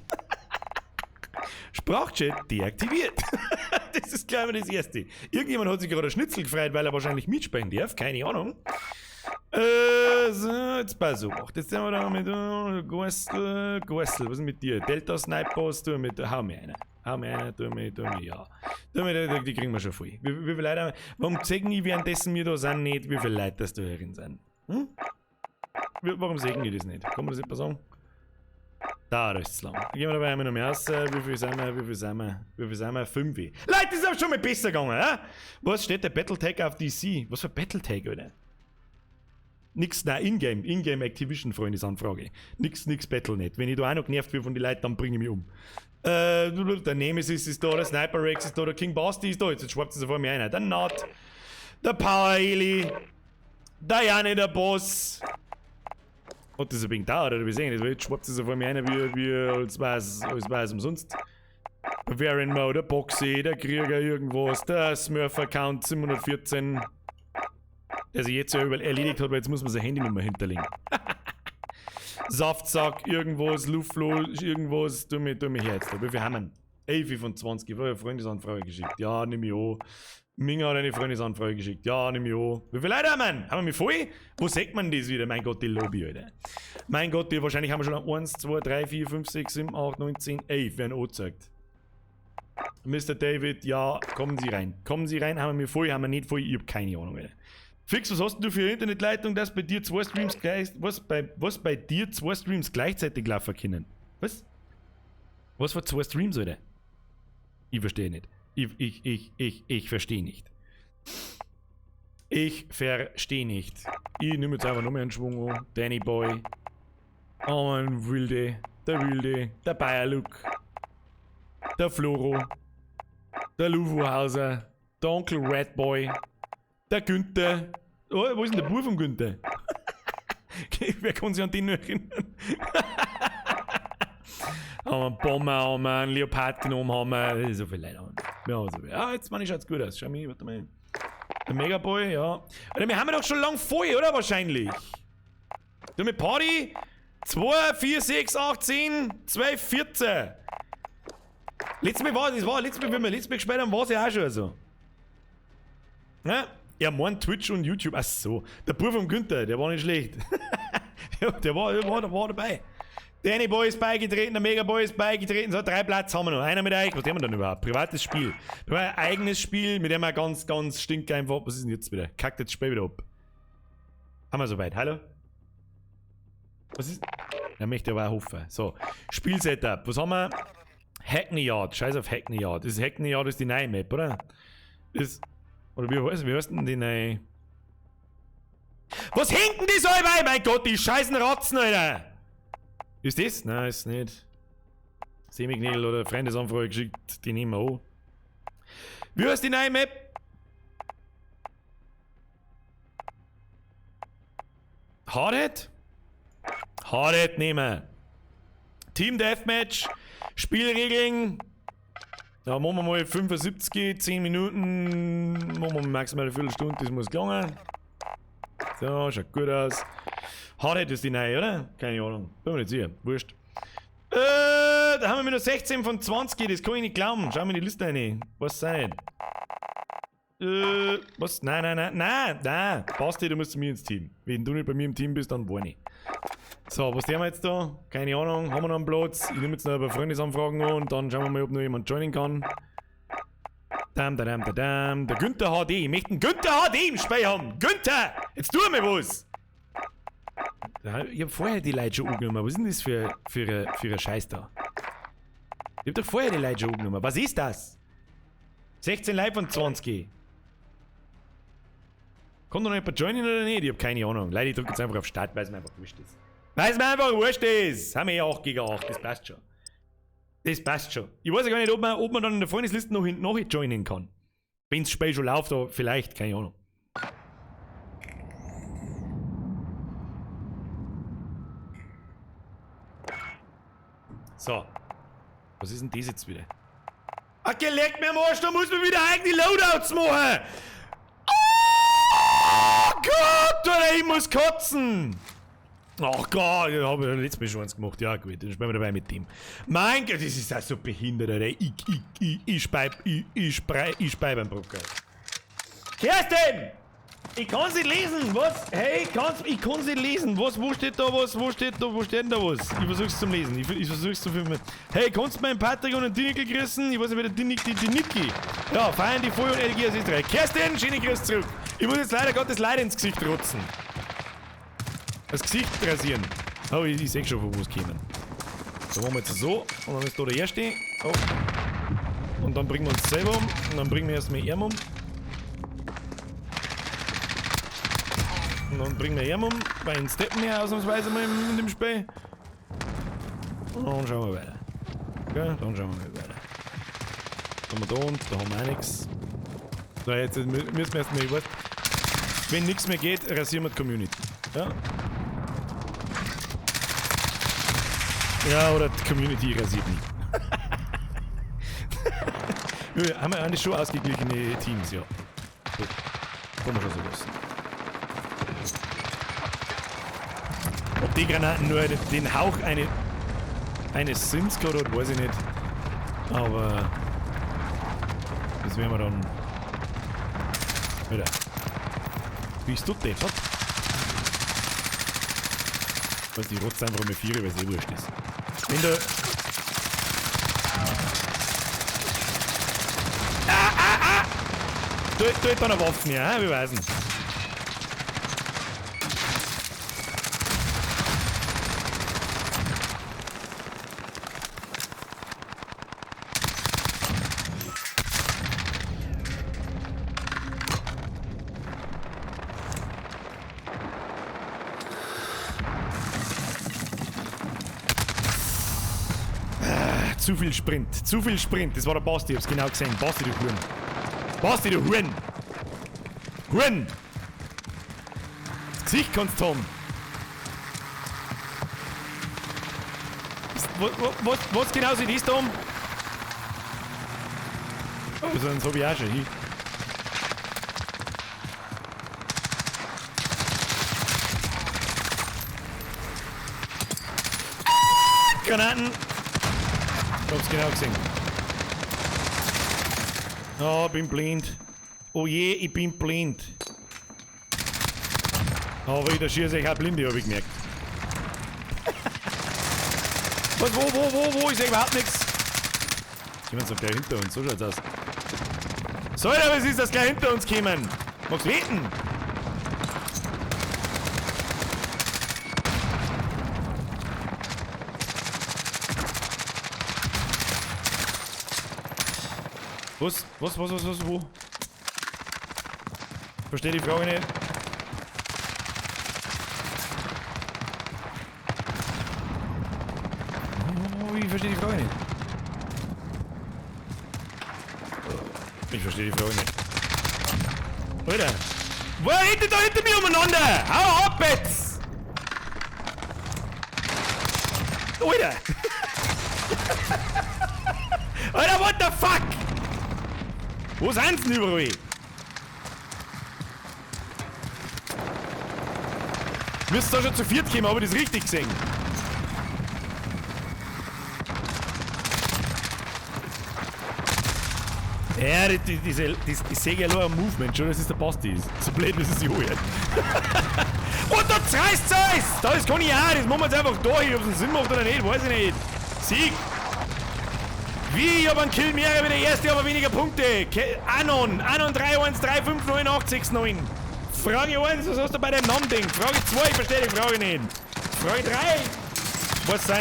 Sprachchat deaktiviert. Das ist gleich mal das Erste. Irgendjemand hat sich gerade ein Schnitzel gefreut, weil er wahrscheinlich mitspielen darf. Keine Ahnung. So, jetzt pass auf. Jetzt sind wir da mit Gostel, Gostel, was ist mit dir? Delta Sniper, tu mit, hau mir eine. Hau mir eine, tu mir, ja. Tu mir, die kriegen wir schon voll. Wie viele Leute haben wir? Warum zeigen ich währenddessen wir da sind nicht, wie viele Leute das da drin sind? Hm? Warum sehen die das nicht? Kann man das nicht mal sagen? Da ist es lang. Gehen wir dabei einmal noch mehr raus. Wie viel sind wir? Wie viel sind wir? Wie viel sind wir? 5. Leute, das ist aber schon mal besser gegangen, hä? Was steht der Battletech auf DC? Was für Battletech, Alter? Nix, nein, Ingame. Ingame Activision, Freundesanfrage. Nix, nix Battle.net. Wenn ich da auch noch genervt werde von den Leuten, dann bringe ich mich um. Der Nemesis ist da, der Sniper Rex ist da, der King Basti ist da. Jetzt schwappt es vor mir einer. Der Nut, der Power Eli, der Janne, der Boss. Hat das ein wenig gedauert, oder wie sehen? Jetzt schwappt es vor mir einer, wie als wär's umsonst. Bavarian Mo, der Boxy, der Krieger irgendwas, der Smurf-Account 714. Der sich jetzt ja erledigt hat, weil jetzt muss man seine Handynummer hinterlegen. Saftsack, irgendwas, Luftfloh, irgendwas, tu mir her jetzt da. Wie viel haben wir? 11 von 20, ich habe eine Freundesanfrage geschickt. Ja, nimm ich an. Minga hat eine Freundesanfrage geschickt. Ja, nimm ich an. Wie viele Leute haben wir? Haben wir mich voll? Wo sieht man das wieder? Mein Gott, die Lobby, Alter. Mein Gott, die, wahrscheinlich haben wir schon 1, 2, 3, 4, 5, 6, 7, 8, 9, 10, 11 werden angezeigt. Mr. David, ja, kommen Sie rein. Kommen Sie rein, haben wir voll, haben wir nicht voll? Ich hab keine Ahnung, Alter. Fix, was hast denn du für eine Internetleitung, dass bei dir zwei Streams gleich, was bei dir zwei Streams gleichzeitig laufen können? Was? Was für zwei Streams, Alter? Ich verstehe nicht. Ich verstehe nicht. Ich verstehe nicht. Ich nehme jetzt einfach noch mehr einen Schwung an. Danny Boy. Oh, ein Wilde. Der Wilde. Der Bayerluck. Der Floro. Der Luvuhauser. Der Onkel Red Boy. Der Günther. Oh, wo ist denn der Bub vom Günther? Wer kann sich an den noch erinnern? Haben wir einen Bomber, haben wir einen Leopard genommen, haben wir so viele Leute. Wir haben so viel. Ah, jetzt meine ich, schaut's gut aus. Schau mal, warte mal. Der Megaboy, ja. Alter, wir haben ja doch schon lang voll, oder? Wahrscheinlich. Du mit Party? 2, 4, 6, 8, 10, 12, 14. Letztes Mal war das, war, letztes Mal, wenn wir letztes Mal gespielt haben, war es ja auch schon so. Ja? Er meint Twitch und YouTube. Ach so. Der Bub vom Günther, der war nicht schlecht. Der war dabei. Danny Boy ist beigetreten, der Mega Boy ist beigetreten. So, 3 Platz haben wir noch. Einer mit euch. Was haben wir denn überhaupt? Privates Spiel. Ein eigenes Spiel, mit dem wir ganz, ganz stinkeinfach. Was ist denn jetzt wieder? Kackt jetzt Spiel wieder ab. Haben wir soweit. Hallo? Was ist? Er möchte aber auch hoffen. So, Spielsetup. Was haben wir? Hackney Yard. Scheiß auf Hackney Yard. Das Hackney Yard ist die neue Map, oder? Das, oder wie heißt denn die neue? Was hängt denn die so bei? Mein Gott, die scheißen Ratzen, Alter! Ist das? Nein, ist nicht. Semiknädel oder Freundesanfrage geschickt, die nehmen wir an. Wie heißt die neue Map? Hardhead? Hardhead nehmen wir. Team Deathmatch, Spielregeln. Da machen wir mal 75, 10 Minuten, machen wir maximal eine Viertelstunde, das muss gelangen. So, schaut gut aus. Hardhead ist die neue, oder? Keine Ahnung. Bin mir nicht sicher. Wurscht. Da haben wir nur 16 von 20, das kann ich nicht glauben. Schau mir die Liste rein. Was sein? Was? Nein, nein, nein, nein, nein. Basti, du musst zu mir ins Team. Wenn du nicht bei mir im Team bist, dann war ich. So, was tun wir jetzt da? Keine Ahnung. Haben wir noch einen Platz? Ich nehme jetzt noch ein paar Freundesanfragen an und dann schauen wir mal, ob noch jemand joinen kann. Dam, da, dam, da, dam. Der Günther HD. Ich möchte einen Günther HD im Spiel haben. Günther! Jetzt tu mir was! Ich hab vorher die Leute schon angenommen. Was ist denn das für ein Scheiß da? Ich hab doch vorher die Leute schon angenommen. Was ist das? 16 Leute von 20. Kommt da noch jemand joinen oder nicht? Ich hab keine Ahnung. Leute, ich drück jetzt einfach auf Start, weil es mir einfach wurscht ist. Weil es mir einfach wurscht ist! Haben wir eh 8 gegen 8, das passt schon. Das passt schon. Ich weiß ja gar nicht, ob man dann in der Freundesliste noch hinten nach joinen kann. Wenn's Spiel schon läuft, aber vielleicht, keine Ahnung. So. Was ist denn das jetzt wieder? Ach, geleckt mir am Arsch, da muss man wieder eigene Loadouts machen! Oh Gott, Alter, ich muss kotzen! Ach Gott, ich hab ja letztes Mal schon eins gemacht. Ja gut, dann spielen wir dabei mit dem. Mein Gott, das ist auch so behindert, Alter. Ich spei beim Brucker. Kerstin! Ich kann's nicht lesen, was? Hey, ich kann's nicht lesen. Was, wo steht da was? Wo steht da, wo steht denn da was? Ich versuch's zum Lesen. Ich versuch's zu filmen. Hey, kannst du meinen Patrick und den Dinickel grüßen? Ich weiß nicht, wer der Dinickel, die Niki. Ja, feiern die Voll und LG aus Österreich. Kerstin, schöne Grüße zurück. Ich muss jetzt leider Gottes leider ins Gesicht rotzen. Das Gesicht rasieren. Oh, ich seh schon, von wo es kämen. So machen wir jetzt so. Und dann ist da der erste. Oh. Und dann bringen wir uns selber um. Und dann bringen wir erstmal ihn um. Und dann bringen wir ihn um, weil ihn steppen wir ausnahmsweise mal in dem Spiel. Und dann schauen wir weiter. Okay, dann schauen wir mal weiter. Da haben wir da und da haben wir auch nichts. So, jetzt müssen wir erstmal, ich weiß, wenn nichts mehr geht, rasieren wir die Community. Ja? Ja, oder die Community rasiert nicht. Wir haben ja eigentlich schon ausgeglichene Teams, ja. Gut. Kommen wir schon so los. Ob die Granaten nur den Hauch eines Sinns gehabt hat, weiß ich nicht. Aber das werden wir dann wieder. Wie ist du deppert? Weiß nicht, ich rotze einfach mit 4, weil es eh wurscht ist. Wenn du. Ah, ah, ah! Da ist dann eine Waffe, ja, wir wissen. Zu viel Sprint. Zu viel Sprint. Das war der Basti, ich hab's genau gesehen. Basti, du Huren. Basti, du Huren. Huren! Das Gesicht kannst du haben. Was genau soll das da haben? Oh, so einen hab ich auch schon. Hier. Ah, Granaten! Ich hab's genau gesehen. Oh, ich bin blind. Oh je, ich bin blind. Aber ich schieße ich auch blinde, hab ich gemerkt. Was, wo? Ich seh überhaupt nichts. Jemand so gleich hinter uns, so schaut's aus. So, Alter, was ist das gleich hinter uns kommen? Magst du wetten? Was, wo? Verstehe die Frage nicht. Oh, ich verstehe die Frage nicht. Ich verstehe die Frage nicht. Alter! Wo redet da hinter mir umeinander? Hau ab jetzt! Alter! Alter, what the fuck? Wo sind sie denn überall? Müsst da schon zu viert kommen, habe ich das richtig gesehen? Ja, ich sehe ja nur ein Movement schon, das ist der Basti. So blöd, dass es sich anhört. Und da zerreißt es! Da ist keine Ahnung, das machen wir jetzt einfach da hin, ob es einen Sinn macht oder nicht, weiß ich nicht. Sieg! Wie, ich hab einen Kill mehr wie der erste, aber weniger Punkte. Anon, Anon 3135986 9. Frage 1, was hast du bei deinem Namen gedacht? Frage 2, ich verstehe die Frage nicht. Frage 3, was sei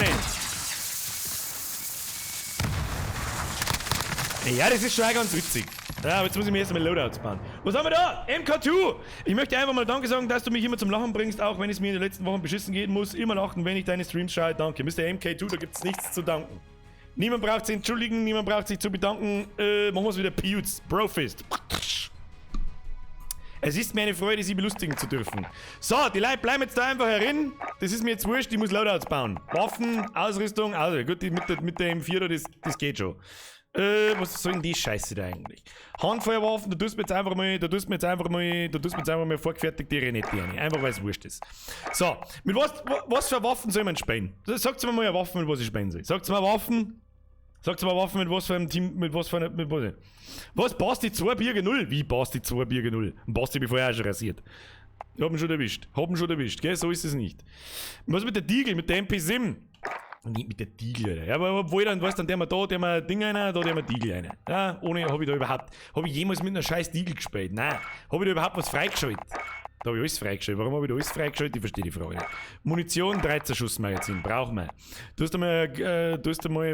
nicht? Ja, das ist schon auch ganz witzig. Ja, aber jetzt muss ich mir erst einmal Loadouts bauen. Was haben wir da? MK2! Ich möchte einfach mal Danke sagen, dass du mich immer zum Lachen bringst, auch wenn es mir in den letzten Wochen beschissen gehen muss. Immer lachen, wenn ich deine Streams schaue. Danke. Mr. MK2, da gibt's nichts zu danken. Niemand braucht sich entschuldigen, niemand braucht sich zu bedanken. Machen wir's wieder Pewds. Brofist. Es ist mir eine Freude, Sie belustigen zu dürfen. So, die Leute bleiben jetzt da einfach herin. Das ist mir jetzt wurscht, ich muss Loadouts bauen. Waffen, Ausrüstung, also gut, die mit der M4 da, das geht schon. Was soll denn die Scheiße da eigentlich? Handfeuerwaffen, da tust du mir jetzt einfach mal, da tust du mir jetzt einfach mal, da tust du mir jetzt einfach mal vorgefertigte Renette rein. Einfach weil es wurscht ist. So, mit was für Waffen soll man spielen? Sagt mir mal eine Waffe, mit was ich spielen soll. Sagt mir Waffen. Sagt mir Waffen, mit was für einem Team, mit was für einer, mit was? Was? Basti 2 Birge 0? Wie Basti 2 Birge 0? Basti hab ich vorher auch schon rasiert. Ich hab ihn schon erwischt. Hab ihn schon erwischt, gell? So ist es nicht. Was mit der Deagle, mit der MP7? Nicht mit der Deagle, Alter. Ja, aber obwohl, dann, weißt du, dann der wir da, der wir Ding einer, da der wir Deagle einer. Ja, ohne, hab ich da überhaupt, hab ich jemals mit einer scheiß Deagle gespielt? Nein. Hab ich da überhaupt was freigeschaltet? Da hab ich alles freigeschaltet. Warum hab ich da alles freigeschaltet? Ich verstehe die Frage nicht. Munition, 13 Schuss Magazin, brauchen wir. Du hast einmal,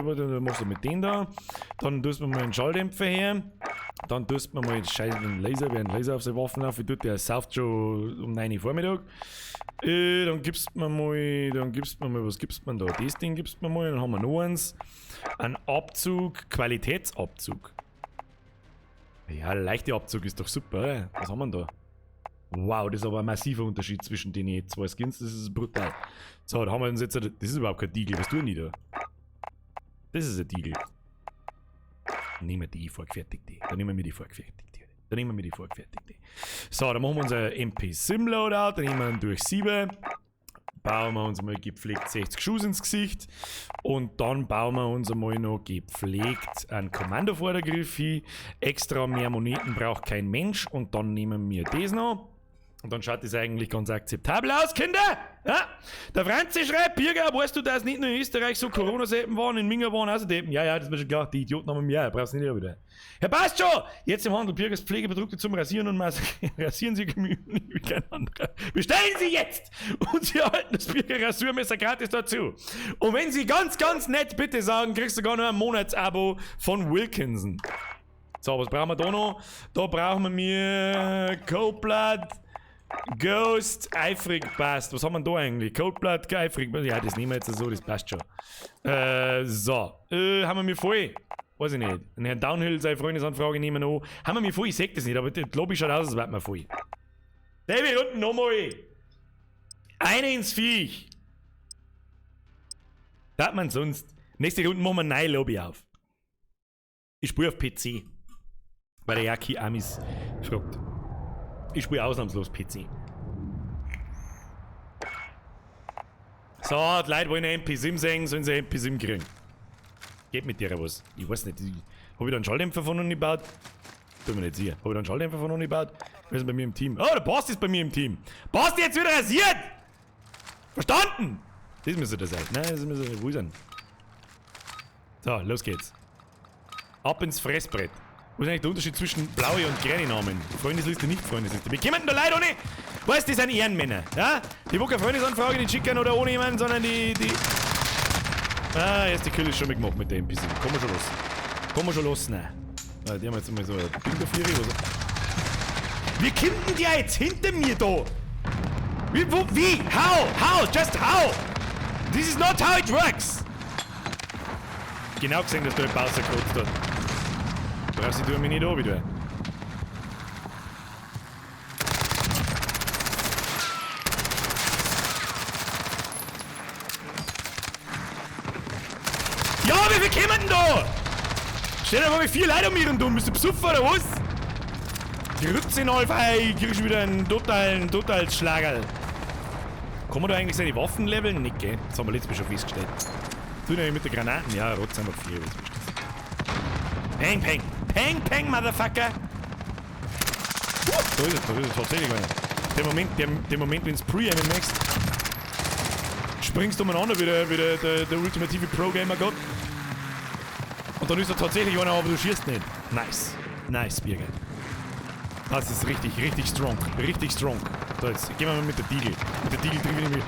warte, dann machst du mit dem da. Dann tust du mal einen Schalldämpfer her. Dann tust du mal scheiß einen Laser, wer einen Laser auf seine Waffen auf, tut, der sauft schon um 9 Uhr Vormittag. Dann gibst mir mal, was gibst mir da? Das Ding gibst mir mal, dann haben wir noch eins. Ein Abzug, Qualitätsabzug. Ja, leichter Abzug ist doch super, oder? Was haben wir denn da? Wow, das ist aber ein massiver Unterschied zwischen den zwei Skins, das ist brutal. So, da haben wir uns jetzt, das ist überhaupt kein Deagle, was tun die da? Das ist ein Deagle. Nehmen wir die vorgefertigte. Da nehmen wir die vorgefertigte. Da nehmen wir die vorgefertigte. So, dann machen wir unser MP-Sim-Loadout, dann nehmen wir einen durch 7. Bauen wir uns mal gepflegt 60 Schuss ins Gesicht. Und dann bauen wir uns einmal noch gepflegt einen Kommandovordergriff hin. Extra mehr Moneten braucht kein Mensch. Und dann nehmen wir das noch. Und dann schaut das eigentlich ganz akzeptabel aus, Kinder! Ja? Der Franzi schreibt, Birger, weißt du, dass nicht nur in Österreich so Corona-Seppen waren, in Minga waren auch so Deppen? Ja, ja, das ist mir schon klar, die Idioten haben wir ja, brauchst du nicht wieder. Herr, passt schon! Jetzt im Handel Birgers Pflegeprodukte zum Rasieren und rasieren Sie gemütlich wie kein anderer. Bestellen Sie jetzt! Und Sie erhalten das Birger Rasurmesser gratis dazu. Und wenn Sie ganz, ganz nett bitte sagen, kriegst du gar noch ein Monatsabo von Wilkinson. So, was brauchen wir da noch? Da brauchen wir mir Cold Blood. Ghost, eifrig, passt. Was haben wir da eigentlich? Cold Blood, eifrig. Ja, das nehmen wir jetzt so, das passt schon. So. Haben wir mir voll? Weiß ich nicht. Den Herrn Downhill, seine Freundesanfrage nehmen wir noch. Haben wir mir voll? Ich seh das nicht, aber die Lobby schaut aus, als wären wir voll. David, unten nochmal. Eine ins Viech. Das hat man sonst. Nächste Runde machen wir eine neue Lobby auf. Ich spiele auf PC. Weil der Jaki Amis fragt. Ich spiele ausnahmslos PC. So, die Leute wollen eine MP7 sehen, sollen sie eine MP7 kriegen. Geht mit dir was? Ich weiß nicht. Hab ich da einen Schalldämpfer von unten gebaut? Bin mir nicht sicher. Hab ich da einen Schalldämpfer von unten gebaut? Wer ist denn bei mir im Team? Oh, der Basti ist bei mir im Team. Basti jetzt wieder rasiert! Verstanden! Das müsste das sein. Nein, das müsste wo ist er? So, los geht's. Ab ins Fressbrett. Wo ist eigentlich der Unterschied zwischen blaue und grüne Namen? Freundesliste, nicht Freundesliste. Wir kommen da Leute ohne. Weißt du, die sind Ehrenmänner. Ja? Die wo keine Freundesanfrage nicht schicken oder ohne jemanden, sondern die. Ah, erste Kill ist schon mal gemacht mit dem NPC. Komm wir schon los. Komm wir schon los, nein. Ah, die haben jetzt mal so ein Ding dafür. Wie kommt denn der jetzt hinter mir da? Wie, wo, wie? How? How? Just how? This is not how it works! Genau gesehen, dass da ein Bowser gekotzt hat. Brauchst du mich nicht an, wieder. Ja, wie viel kommen denn da? Stell dir vor, wie viele Leute um mich rum, bist du besoffen oder was? Grütze in Alpha, ich krieg schon wieder einen totalen Schlagerl. Kann man da eigentlich seine Waffen leveln? Nicht, gell? Das haben wir letztes Mal schon festgestellt. Tu ich mit den Granaten? Ja, rotz einfach 4, was ist das? Peng, peng! Peng, peng, Motherfucker! Da ist es tatsächlich einer. Der Moment, wenn es pre-aimen möchtest, springst du umeinander wie der ultimative Pro-Gamer-Gott. Und dann ist er tatsächlich einer, aber du schießt nicht. Nice. Nice, Birger. Das ist richtig, richtig strong. Richtig strong. So, jetzt gehen wir mal mit der Deagle. Mit der Deagle treffe ich mich.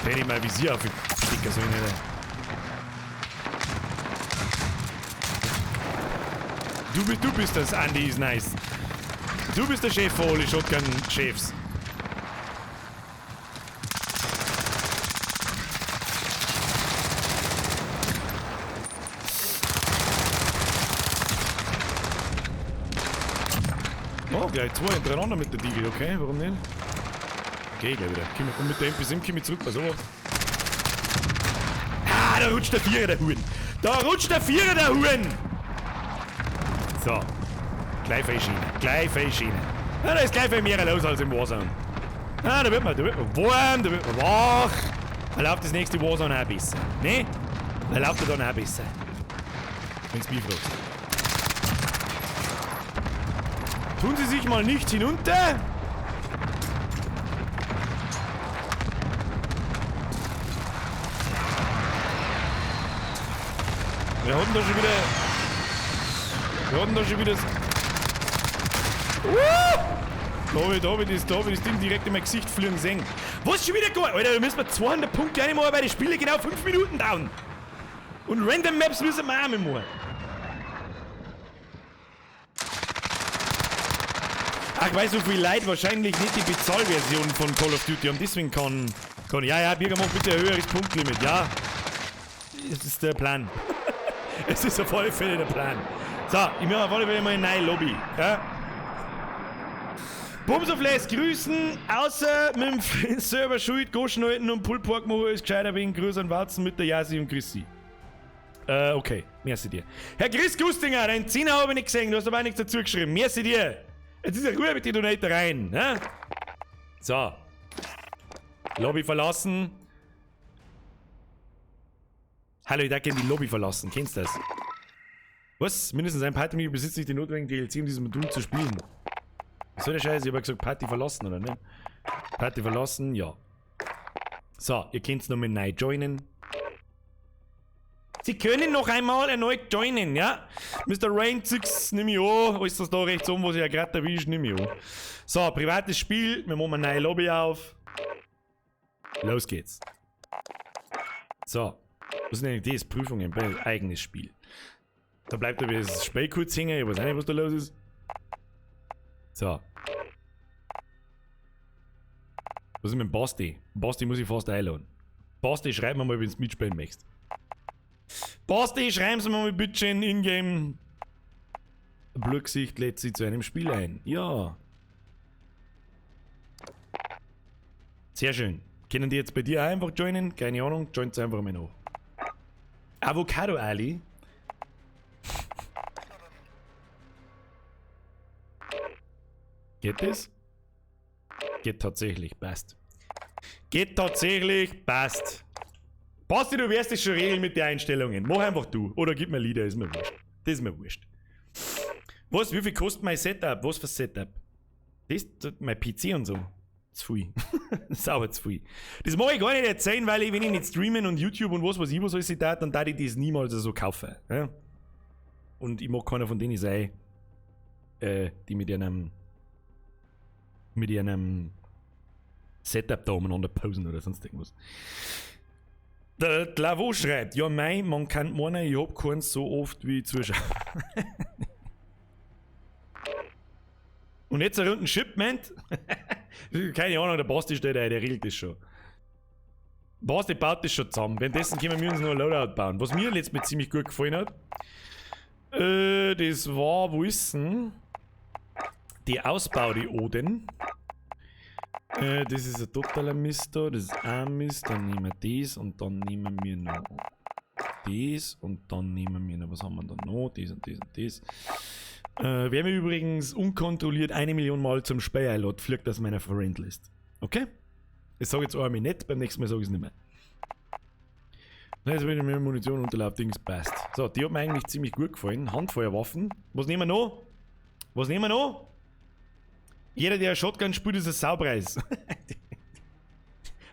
Wenn ich mal Visier auf den Sticker so in. Du bist das, Andy ist nice. Du bist der Chef von alle Shotgun-Chefs. Oh, gleich zwei hintereinander mit der Deagle, okay, warum nicht? Okay, gleich wieder. Und mit der MP7 komme ich zurück, pass auf. Ah, da rutscht der Vierer, der Huren. Da rutscht der Vierer, der Huren! So. Gleich viel Schiene. Gleich viel Schiene. Ja, da ist gleich viel mehr los als im Warzone. Ah, da wird man warm, da wird man wach. Da läuft das nächste Warzone auch besser. Ne? Da läuft er dann auch besser. Wenn's mich fragst. Tun Sie sich mal nicht hinunter? Wir hatten da schon wieder. Wir hatten da schon wieder. Da hab ich das Ding direkt in mein Gesicht fliegen sehen. Was schon wieder geil? Alter, da müssen wir 200 Punkte reinmachen, weil die Spiele genau 5 Minuten dauern. Und Random Maps müssen wir auch mit machen. Ach, weil so viele Leute wahrscheinlich nicht die Bezahlversion von Call of Duty haben, deswegen kann ja, ja, Birger, mach bitte ein höheres Punktlimit, ja. Das ist der Plan. Es ist auf alle Fälle der Plan. So, ich mache auf alle Fälle mal eine neue Lobby. Ja? Bums auf Les grüßen, außer mit dem Server schuld, Goschen halten und Pulled Pork machen ist gescheiter wegen Grüß an Warzen mit der Jasi und Chrissy. Okay, merci dir. Herr Chris Gustinger, deinen Zehner habe ich nicht gesehen, du hast aber auch nichts dazu geschrieben. Merci dir. Jetzt ist ja Ruhe mit den Donator rein, ne? So. Lobby verlassen. Hallo, ich darf gerne die Lobby verlassen. Kennst du das? Was? Mindestens ein Party besitzt nicht die notwendigen DLC, um dieses Modul zu spielen. Was soll der Scheiß? Ich hab ja gesagt, Party verlassen, oder ne? Party verlassen, ja. So, ihr könnt's nochmal neu joinen. Sie können noch einmal erneut joinen, ja? Mr. Rain 6 nehme ich an. Alles das da rechts oben, was ich ja gerade erwischt, nehme ich an. So, privates Spiel. Wir machen eine neue Lobby auf. Los geht's. So. Was ist denn eigentlich das? Prüfungen, eigenes Spiel. Da bleibt aber das Spiel kurz hängen. Ich weiß auch nicht, was da los ist. So. Was ist mit dem Basti? Basti muss ich fast einladen. Basti, schreib mir mal, wenn du mitspielen möchtest. Basti, schreiben Sie mir mal bitte schön in-game. Blödgesicht lädt sie zu einem Spiel ein. Ja. Sehr schön. Können die jetzt bei dir auch einfach joinen? Keine Ahnung, joint einfach mal nach. Avocado Ali. Geht das? Geht tatsächlich, passt. Geht tatsächlich, passt. Basti, du wirst es schon regeln mit den Einstellungen. Mach einfach du. Oder gib mir Lieder, ist mir wurscht. Das ist mir wurscht. Was, wie viel kostet mein Setup? Was für Setup? Das, mein PC und so. Zu viel. Sauber zu viel. Das mag ich gar nicht erzählen, weil ich, wenn ich nicht streamen und YouTube und was weiß ich, was alles ich tat, dann darf ich das niemals so kaufen. Ja? Und ich mag keiner von denen sein, die mit ihrem Setup da umeinander posen oder sonst irgendwas. Der Lavo schreibt, ja mei, man kann meinen, ich hab keins so oft wie Zuschauer. Und jetzt eine Runde Shipment? Keine Ahnung, der Basti steht da, der regelt das schon. Basti baut das schon zusammen. Währenddessen können wir uns noch ein Loadout bauen. Was mir letztes Mal ziemlich gut gefallen hat, das war, wo ist denn? Die Ausbau, die Oden. Das ist ein totaler Mist da, das ist ein Mist, dann nehmen wir das und dann nehmen wir noch das und dann nehmen wir noch, was haben wir da noch? Das und das und das. Wer mir übrigens unkontrolliert 1 Million Mal zum Spiel einlädt, fliegt aus meiner Friendlist. Okay? Das sage ich jetzt einmal nicht, beim nächsten Mal sage ich es nicht mehr. Jetzt bin ich mit Munition unterlaufen, Dings passt. So, die hat mir eigentlich ziemlich gut gefallen. Handfeuerwaffen. Was nehmen wir noch? Was nehmen wir noch? Jeder, der Shotgun spielt, ist ein Saupreis.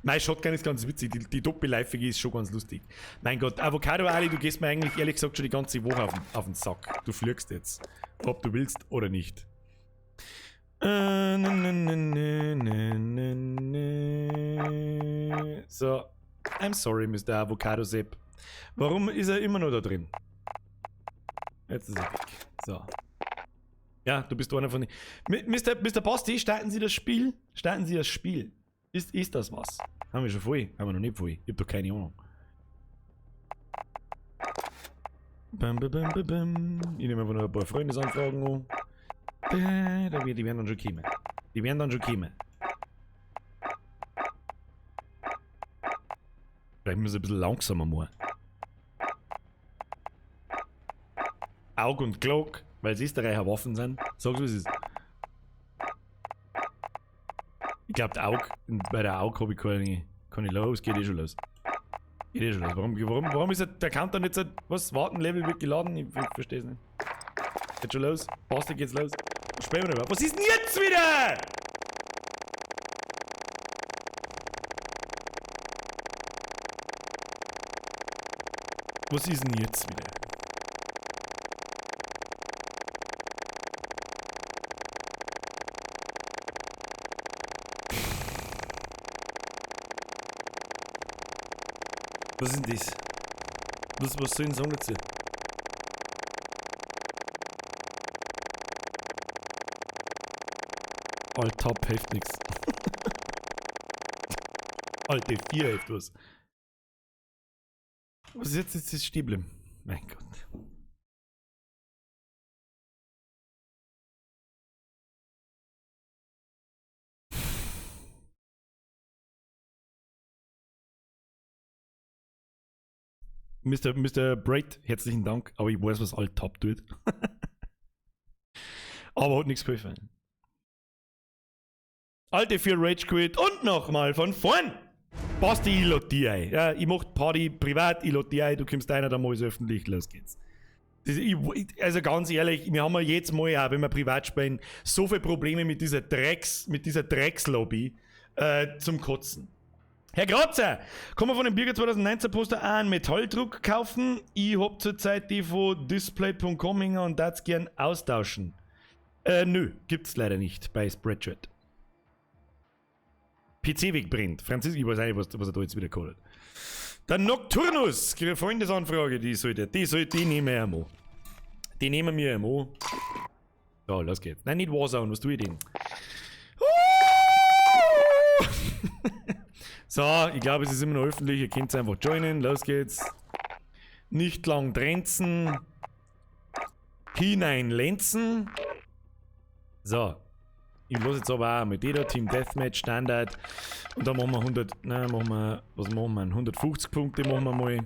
Mein Shotgun ist ganz witzig, die doppelläufige ist schon ganz lustig. Mein Gott, Avocado Ali, du gehst mir eigentlich ehrlich gesagt schon die ganze Woche auf den Sack. Du fliegst jetzt. Ob du willst oder nicht. Ne, ne, ne, ne, ne, ne. So, I'm sorry, Mr. Avocado Sepp. Warum ist er immer noch da drin? Jetzt ist er weg. So. Ja, du bist einer von den... Mr. Basti, starten Sie das Spiel? Starten Sie das Spiel. Ist das was? Haben wir schon voll? Haben wir noch nicht voll. Ich hab doch keine Ahnung. Bam, bam, bam, bam, bam. Ich nehme einfach noch ein paar Freundesanfragen an. Die werden dann schon kommen. Die werden dann schon kommen. Vielleicht müssen wir ein bisschen langsamer machen. Aug und Glock, weil es Österreicher Waffen sind. Sag's, wie es ist. Ich glaube, bei der Aug habe ich keine los, geht eh schon los. Geht eh schon los. Warum ist der Counter nicht so. Was? Warten, Level wird geladen? Ich verstehe es nicht. Geht schon los. Basti, geht's los. Was spielen wir überhaupt? Was ist denn jetzt wieder? Was ist denn jetzt wieder? Was ist denn das? Was soll ich denn sagen dazu? Alt-Tab hilft nix. Alt F4 hilft was. Was ist jetzt, jetzt ist Stieblem? Mein Gott. Mr. Braid, herzlichen Dank, aber ich weiß, was Alt-Tab tut. Aber hat nichts geholfen. Alte 4 Rage Quit und nochmal von vorn! Basti, ich lad dich ein. Ja, ich mach Party privat, ich lad dich ein, du kommst einer, dann mach ich's öffentlich, los geht's. Also ganz ehrlich, wir haben ja jedes Mal, auch wenn wir privat spielen, so viele Probleme mit dieser Dreckslobby zum Kotzen. Herr Grazer, kann man von dem Birger 2019 Poster auch einen Metalldruck kaufen? Ich hab zurzeit die von display.com hängen und darf's gern austauschen. Nö, gibt's leider nicht bei Spreadshirt. PC-Weg brennt. Franzisk, ich weiß auch nicht, was er da jetzt wieder geholt hat. Der Nocturnus, Freundesanfrage, die nehmen wir einmal. Die nehmen wir einmal. So, los geht's. Nein, nicht Warzone, was tue ich denn? So, ich glaube, es ist immer noch öffentlich. Ihr könnt einfach joinen. Los geht's. Nicht lang trenzen. Hineinlenzen. So. Ich los jetzt aber auch mit jeder Team Deathmatch Standard. Und da machen wir 100, nein, machen wir, was machen wir? 150 Punkte machen wir mal.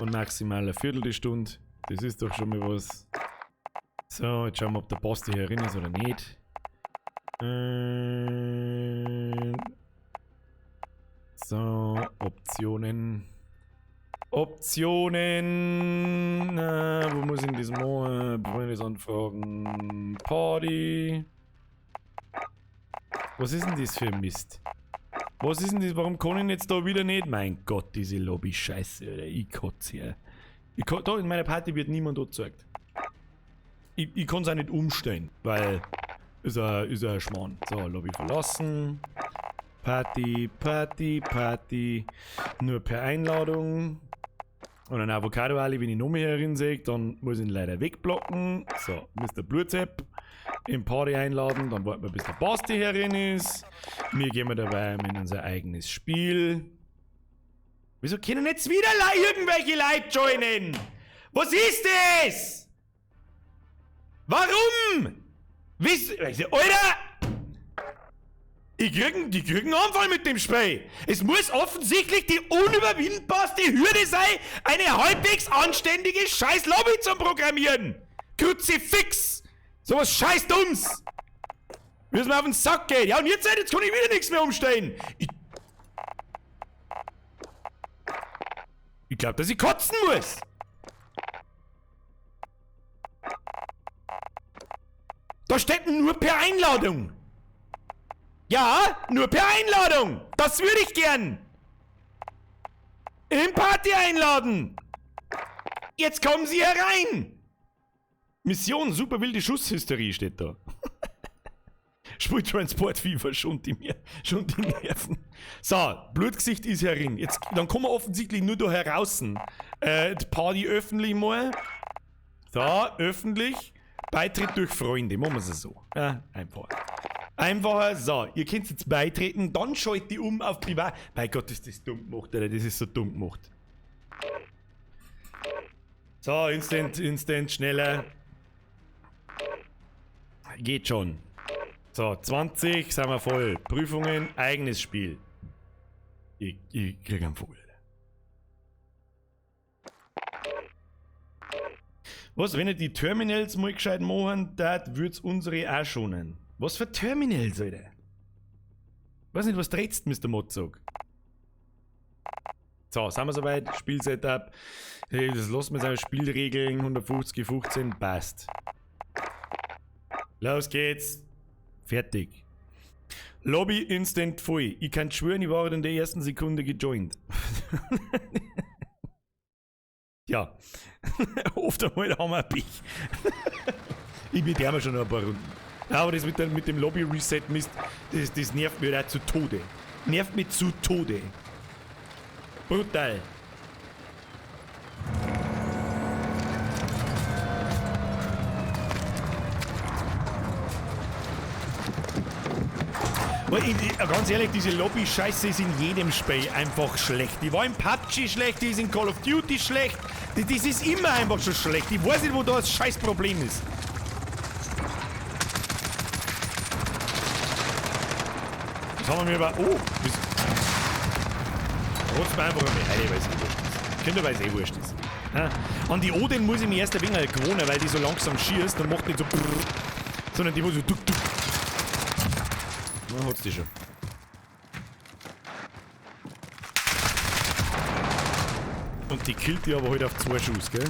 Und maximal eine Viertelstunde. Das ist doch schon mal was. So, jetzt schauen wir, ob der Basti hier drin ist oder nicht. So, Optionen. Optionen. Na, wo muss ich denn das machen? Freundesanfragen. Party. Was ist denn das für ein Mist? Was ist denn das? Warum kann ich jetzt da wieder nicht? Mein Gott, diese Lobby-Scheiße, Alter. Ich kotze hier. Da in meiner Party wird niemand angezeigt. Ich kann es auch nicht umstellen, weil ist ein Schmarrn. So, Lobby verlassen. Party, Party, Party. Nur per Einladung. Und ein Avocado-Ali, wenn ich noch mehr herin sehe, dann muss ich ihn leider wegblocken. So, Mr. Blutzepp im Party einladen, dann warten wir, bis der Basti herin ist. Wir gehen dabei in unser eigenes Spiel. Wieso können jetzt wieder irgendwelche Leute joinen? Was ist das? Warum? Alter! Die kriegen einen Anfall mit dem Spiel. Es muss offensichtlich die unüberwindbarste Hürde sein, eine halbwegs anständige scheiß Lobby zu programmieren. Kruzifix! Sowas scheiß Dumms! Wie es mir auf den Sack geht. Ja, und jetzt kann ich wieder nichts mehr umstellen. Ich glaub, dass ich kotzen muss. Da steht nur per Einladung. Ja, nur per Einladung. Das würde ich gern. In Party einladen. Jetzt kommen Sie herein. Mission, super wilde Schusshysterie steht da. Spieltransport Fever, schon die Nerven. So, Blutgesicht ist herin. Jetzt, dann kommen wir offensichtlich nur da heraus. Die Party öffentlich mal. So, öffentlich. Beitritt durch Freunde, machen wir es so. Ja, einfach. Einfacher, so, ihr könnt jetzt beitreten, dann schalt die um auf privat. Bei Gott, ist das dumm gemacht, Alter, das ist so dumm gemacht. So, instant, schneller. Geht schon. So, 20, sind wir voll. Prüfungen, eigenes Spiel. Ich krieg einen Vogel. Was, wenn ihr die Terminals mal gescheit machen, das würd's unsere auch schonen. Was für Terminals, Alter? Weiß nicht, was dreht's, Mr. Motzog? So, sind wir soweit. Spielsetup. Das lassen wir jetzt Spielregeln. 150, 15, passt. Los geht's. Fertig. Lobby instant voll. Ich kann schwören, ich war in der ersten Sekunde gejoint. Ja. Oft einmal haben wir ein Pech. Ich bin der schon noch ein paar Runden. Aber das mit dem Lobby-Reset-Mist, das nervt mich auch zu Tode. Nervt mich zu Tode. Brutal. Ganz ehrlich, diese Lobby-Scheiße ist in jedem Spiel einfach schlecht. Die war in PUBG schlecht, die ist in Call of Duty schlecht. Das ist immer einfach schon schlecht. Ich weiß nicht, wo da das Scheißproblem ist. Was haben wir aber. Oh! Rotz mir einfach einmal rein, weil es eh wurscht ist. Kinder, weil es eh wurscht ist. Ja. An die Odin muss ich mich erst ein wenig gewöhnen, weil die so langsam schießt und macht nicht so brrr, sondern die muss so duck, duck. Na, hat's die schon. Und die killt die aber heute halt auf 2 Schuss, gell?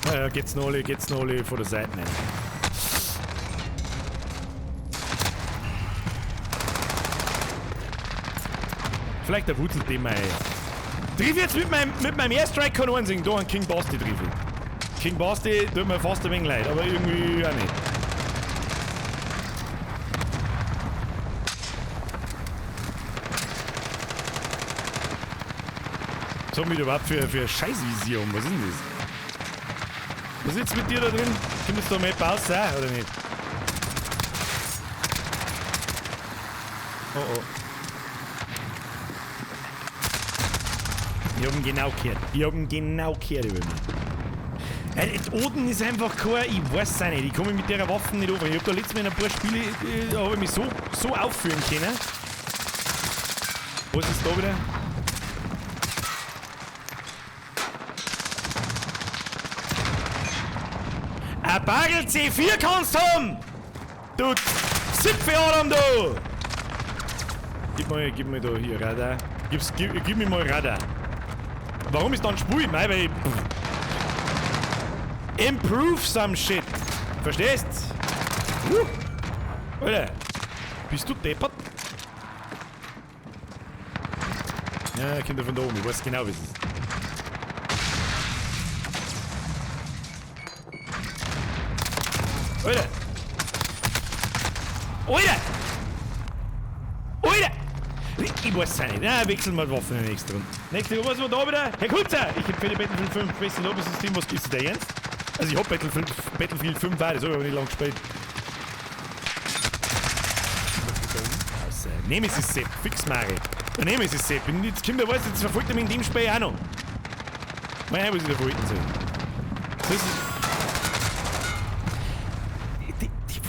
Naja, geht's noch alle von der Seite rein. Vielleicht der Wutzelt den mal. Triff jetzt mit meinem Airstrike kann ich da an King Basti triff ich. King Basti tut mir fast ein wenig leid, aber irgendwie auch nicht. Was haben wir da überhaupt für Scheißvisier um? Was ist denn das? Was ist jetzt mit dir da drin? Kommst du da mal raus, oder nicht? Oh oh. Ich hab ihn genau gehört. Ich hab ihn genau gehört über mich. Odin ist einfach kein, ich weiß es auch nicht, ich komme mit der Waffe nicht over. Ich hab da letztes Mal in ein paar Spiele, hab ich mich so aufführen können. Was ist da wieder? Ein Bagel C4 kannst du haben! Du Zipfeladam, du! Gib mir da hier Radar. Gib mir mal Radar. Warum ist dann Spul? Mei, weil ich, improve some shit. Verstehst? Alter, bist du deppert? Ja, kommt von da oben. Ich weiß genau, wie es ist. Alter! Alter! Alter! Ich weiß es nicht. Na, wechseln wir die Waffen in der nächsten Runde. Nächste, was war da wieder? Herr Kulzer! Ich empfehle Battlefield 5. Beste Lobby-System, was ist der ernst? Also ich hab Battlefield 5 auch, das hab ich aber nicht lange gespielt. Nemesis Sepp, fix Mari. Der Nemesis Sepp. Und jetzt kommt der weiß, jetzt verfolgt er mich in dem Spiel auch noch. Mein Herr, was ich da wollten soll. Das ist.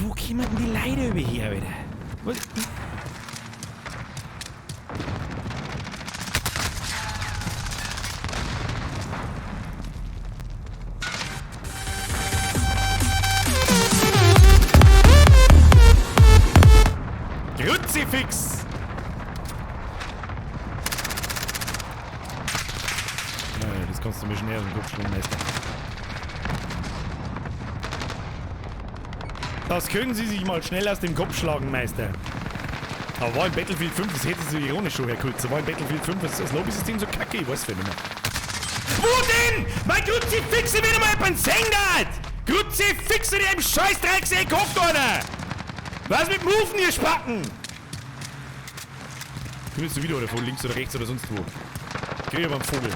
Wo kommen denn die Leute über her, Alter? Was? Kruzifix! Ja, das kannst du mir schnell aus dem Kopf schlagen, Meister. Das können Sie sich mal schnell aus dem Kopf schlagen, Meister. Aber war in Battlefield 5, das hätte so ironisch schon, Herr Kulzer, war in Battlefield 5 das Lobby-System so kacke? Ich weiß es nicht mehr. Wo denn? Mein Kruzifixe wieder mal beim Sengert! Kruzifixe, die im Scheißdrecksee kocht einer! Was mit Moven, ihr Spacken? Findest du wieder oder von links oder rechts oder sonst wo? Ich krieg aber einen Vogel.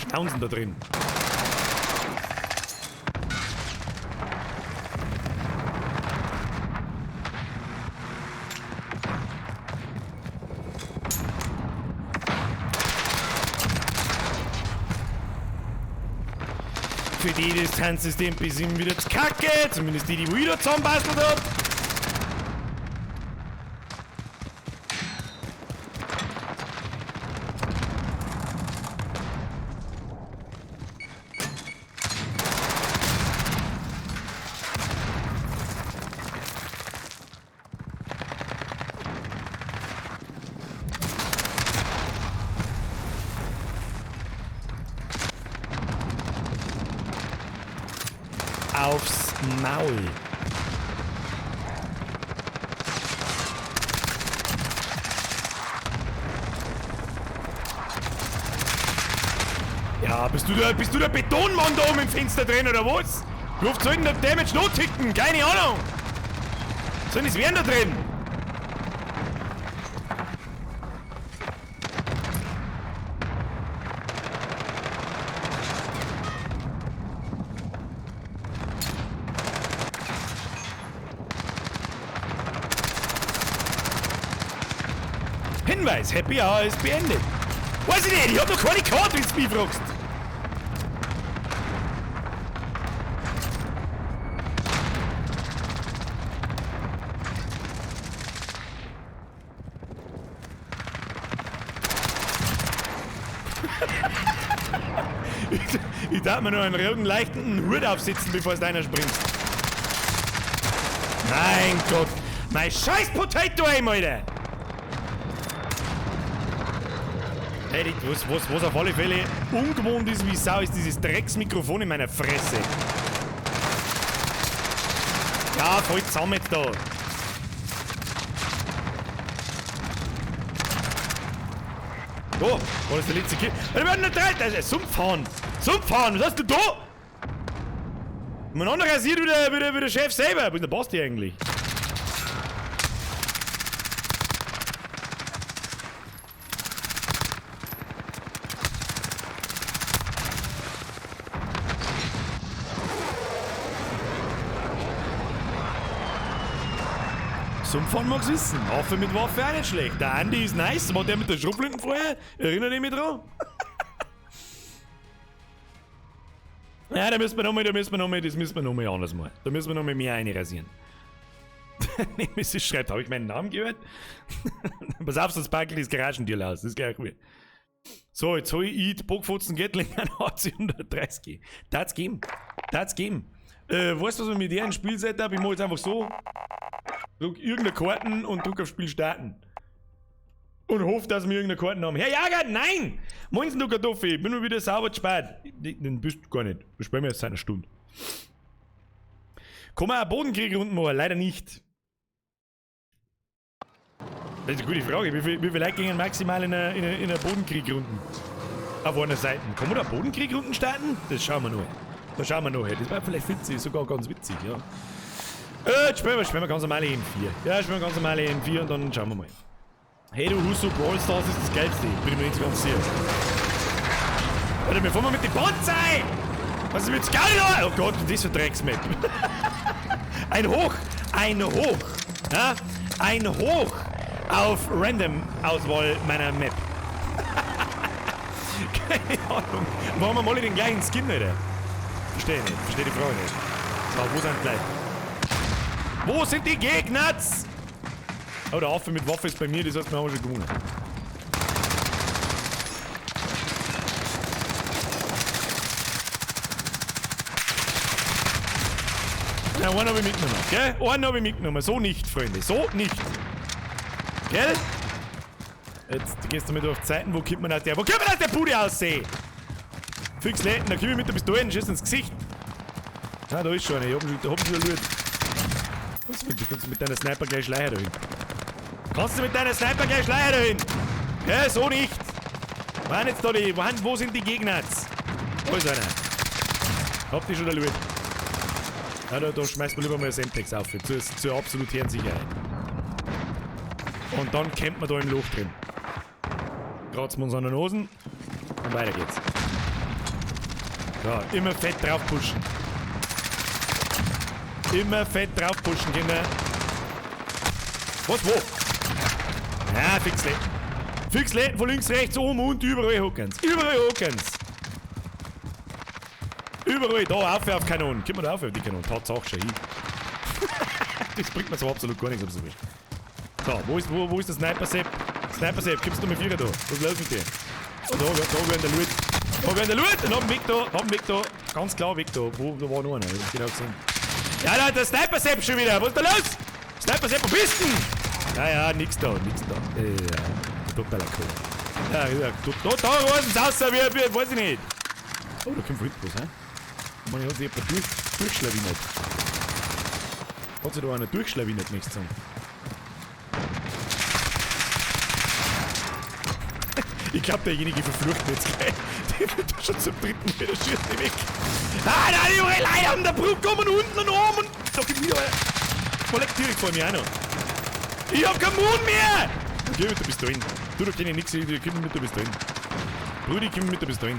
Schnauzen da drin. Für die Distanzsystem bisschen wieder zu kacke, zumindest die, die wieder zusammenbastelt hab. Aufs Maul. Ja, bist du der Betonmann da oben im Fenster drin oder was? Wie oft soll denn der Damage noch ticken? Keine Ahnung. Soll das werden da drin? Hinweis, Happy Hour ist beendet. Weiß ich nicht, ich hab noch keine Karte, wenn du mich fragst. Ich darf mir nur einen roten, leichten Hut aufsetzen, bevor es deiner springt. Mein Gott, mein scheiß Potato Aim, Alter! Hey, was auf alle Fälle ungewohnt ist wie Sau, ist dieses Drecksmikrofon in meiner Fresse. Ja, voll zusammen jetzt da. Oh, war das der letzte Kill? Wir werden nicht drei! Das ist Sumpfhahn! Sumpfhahn! Was hast du da? Mein anderer rasiert wieder der Chef selber. Wo ist der Basti eigentlich? Sumpfhorn mag's wissen. Affe mit Waffe auch nicht schlecht. Der Andi ist nice. War der mit der Schrotflinten vorher? Erinnere ich mich dran? Ja, da müssen wir nochmal, das müssen wir nochmal anders machen. Da müssen wir nochmal mehr einrasieren. Nemesis schreibt, habe ich meinen Namen gehört? Pass auf, sonst packe ich das Garagentür aus. Das ist gleich cool. So, jetzt hol ich die Bockfotzen Gatling an AC 130. Das geben. Das geben. Weißt du, was wir mit deren Spielsetup? Ich mach jetzt einfach so. Drück irgendeine Karten und drück auf Spiel starten. Und hoffe, dass wir irgendeine Karten haben. Herr Jager, nein! Moinsen, du Kartoffel, ich bin mal wieder sauber zu spät. Den bist du gar nicht. Wir spielen jetzt seit einer Stunde. Kann man auch Bodenkrieg runden machen? Leider nicht. Das ist eine gute Frage. Wie viele Leute gingen maximal in einer Bodenkriegrunden? Auf einer Seite. Kann man da Bodenkriegrunden starten? Das schauen wir noch. Da schauen wir noch. Das war vielleicht witzig, sogar ganz witzig, ja. Jetzt spielen wir ganz normale M4. Ja, spielen wir ganz normale M4 und dann schauen wir mal. Hey du Husso, Brawl Stars ist das Geilste. Bin ich mir nicht ganz sicher. Alter, wir fahren mal mit dem Panzer! Was ist mit Skala? Oh Gott, das ist eine Drecksmap. Ein Hoch! Ein Hoch! Ja? Ein Hoch! Auf Random-Auswahl meiner Map. Keine Ahnung. Warum haben wir alle den gleichen Skin, Alter? Verstehe ich nicht. Verstehe die Frage nicht. So, wo sind die Leute? Wo sind die Gegner? Oh, der Affe mit Waffe ist bei mir, das heißt, wir haben schon gewonnen. Ja, einen habe ich mitgenommen, gell? Einen habe ich mitgenommen. So nicht, Freunde. So nicht. Gell? Jetzt gehst du mit auf Zeiten, wo kommt man aus der. Wo kommt man aus der Bude aussehen? Fix Läden, da komm ich mit der Pistole und schieß ins Gesicht. Ah, da ist schon einer. Ich hab schon erlöst. Kannst du mit deiner Sniper gleich schleichen dahin? Kannst du mit deiner Sniper gleich schleichen dahin? Ja, so nicht. Wo jetzt da die, wo sind die Gegner jetzt? Da ist einer. Hab die schon erlöst. Ja, da schmeißt man lieber mal das Semtex auf, zur absoluten Sicherheit. Und dann campt man da im Loch drin. Kratzen wir uns an den Hosen und weiter geht's. So, immer fett drauf pushen. Immer fett drauf pushen, Kinder. Was, wo? Ja, fix Läden. Fix Läden von links, rechts, oben und überall hocken's. Überall hocken's. Überall, da, auf auf Kanonen. Gib mir da auf auf die Kanonen. Tatsache schon hin. Das bringt mir so absolut gar nichts, ob so will. So, wo ist der Sniper-Sepp? Sniper-Sepp, gibst du mir Vierer da? Was ist los mit dir? Oh, da werden der Loot. Da werden der Loot! Und haben weg da, haben weg da. Ganz klar weg da. Wo, da war noch einer, ich hab's genau gesehen. Ja, da, der Sniper-Sepp schon wieder. Was ist da los? Sniper-Sepp, wo bist du denn? Ja, ja, nix da, nix da. Ja, totaler Cool. Ja, ja, da reißen sie raus, wie, weiß ich nicht. Oh, da kommt von hinten was, hä? Man hat sich jemand durchschlawinert. Hat sich da einer durchschlawinert, möchtest du sagen? Ich glaube, derjenige verflucht mir jetzt gleich. Der wird da schon zum dritten Mal, der schießt nicht weg. Ah, da, die Leute an der Brücke kommen unten und oben und da kommt wieder einer. Oh, leck direkt vor mir auch noch. Ich hab keinen Mund mehr! Okay, mit der Pistole. Du, da kenn ich nix, ich komm mit der Pistole. Brudi, komm mit der Pistole.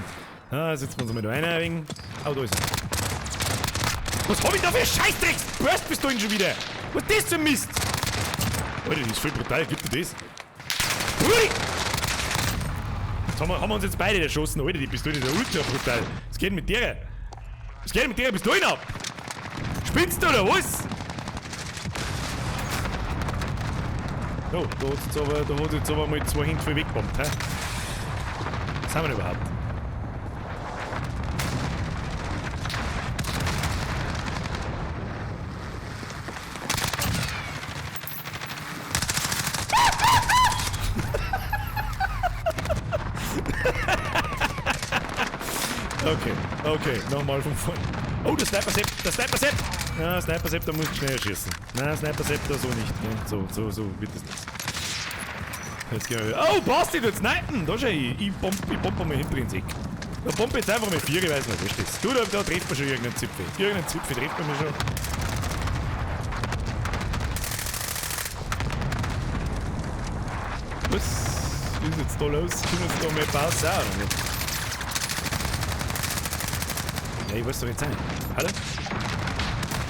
Ah, setzen wir uns mal da rein ein wenig. Oh, da ist er. Was hab ich da für Scheißdrecks? Burstpistolen schon wieder! Was ist das für ein Mist? Alter, das ist voll brutal, gib dir das. Brudi! Jetzt haben wir uns jetzt beide erschossen, Alter, die Pistole ist ja ultra brutal. Was geht mit der? Was geht mit der Pistole ab? Spinnst du oder was? Oh, da hat jetzt aber mal zwei Hände voll weggebombt, hä? Was haben wir denn überhaupt? Okay, okay, nochmal von vorne. Oh, der Sniper-Sepp, der Sniper-Sepp! Na, Sniper-Sepp, da musst du schnell schießen. Na, Sniper-Sepp, da so nicht. Ne? So wird das nichts. Jetzt gehen wir wieder. Oh, Basti, du jetzt snipen! Da schau ich. Ich bombe mal hinten ins Eck. Da bombe jetzt einfach mal vier, ich weiß nicht, was das ist. Du, da trifft man schon irgendeinen Zipfel. Irgendeinen Zipfel trifft man schon. Was ist jetzt da los? Können wir jetzt da mal Pause auch, oder nicht? Ja, ich weiß doch jetzt auch nicht. Hallo?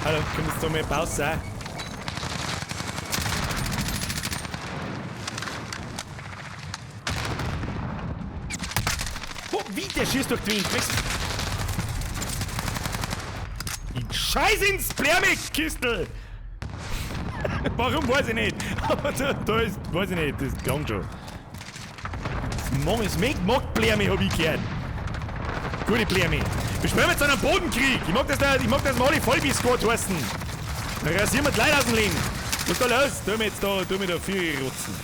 Hallo, können wir jetzt da mal Pause auch? Wie, der schießt durch die Wind? Ich scheiß ins Blärmig-Kistel! Warum, weiß ich nicht. Aber da ist, weiß ich nicht, das klang schon. Das mag Blärme, hab ich gehört. Gute Blärme. Wir spielen jetzt einen Bodenkrieg. Ich mag das nicht, ich mag das mal alle Vollbiss-Squad heißen. Dann rasieren wir die Leute aus dem Leben. Was ist da los? Tu mir jetzt da, tu mir da viel rotzen.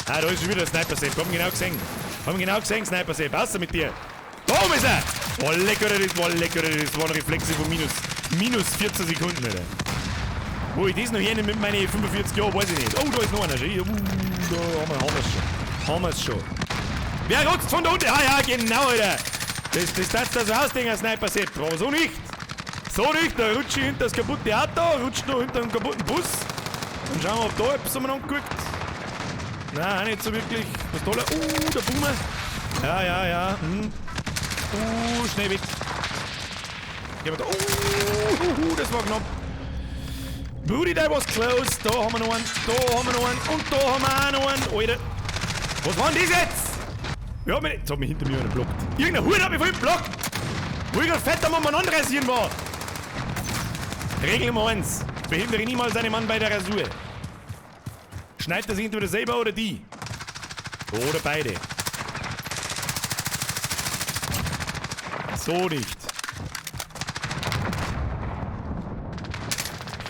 Ah, da ist schon wieder der Sniper-Safe. Haben genau gesehen. Haben genau gesehen, Sniper-Safe. Außer mit dir. Da oben ist er! Oh, lecker, das war lecker, das waren Reflexe von minus 14 Sekunden, Alter. Wo ich das noch hernehme mit meinen 45 Jahren, weiß ich nicht. Oh, da ist noch einer schon. Da haben wir's schon. Haben wir's schon. Wer rotzt von da unten? Ah ja, genau, Alter. Das darfst du so ausdenken, Sniper-Sepp. Aber so nicht. So nicht. Da rutsche ich hinter das kaputte Auto, rutscht noch hinter den kaputten Bus. Und schauen wir, ob da etwas umeinander guckt. Nein, auch nicht so wirklich. Was toller. Der Boomer. Ja, ja, ja. Hm. Schnell weg. Gehen wir da. Das war knapp. Brudi, that was close. Da haben wir noch einen. Da haben wir noch einen. Und da haben wir auch noch einen. Alter. Was war denn das jetzt? Ja, jetzt hat mich hinter mir einer blockt. Irgendein Hut hat mich vorhin blockt. Wo ich gerade fett am umeinander rasieren war. Regel Nummer 1. Behindere niemals einen Mann bei der Rasur. Schneidet er sich entweder selber oder die. Oder beide. So nicht.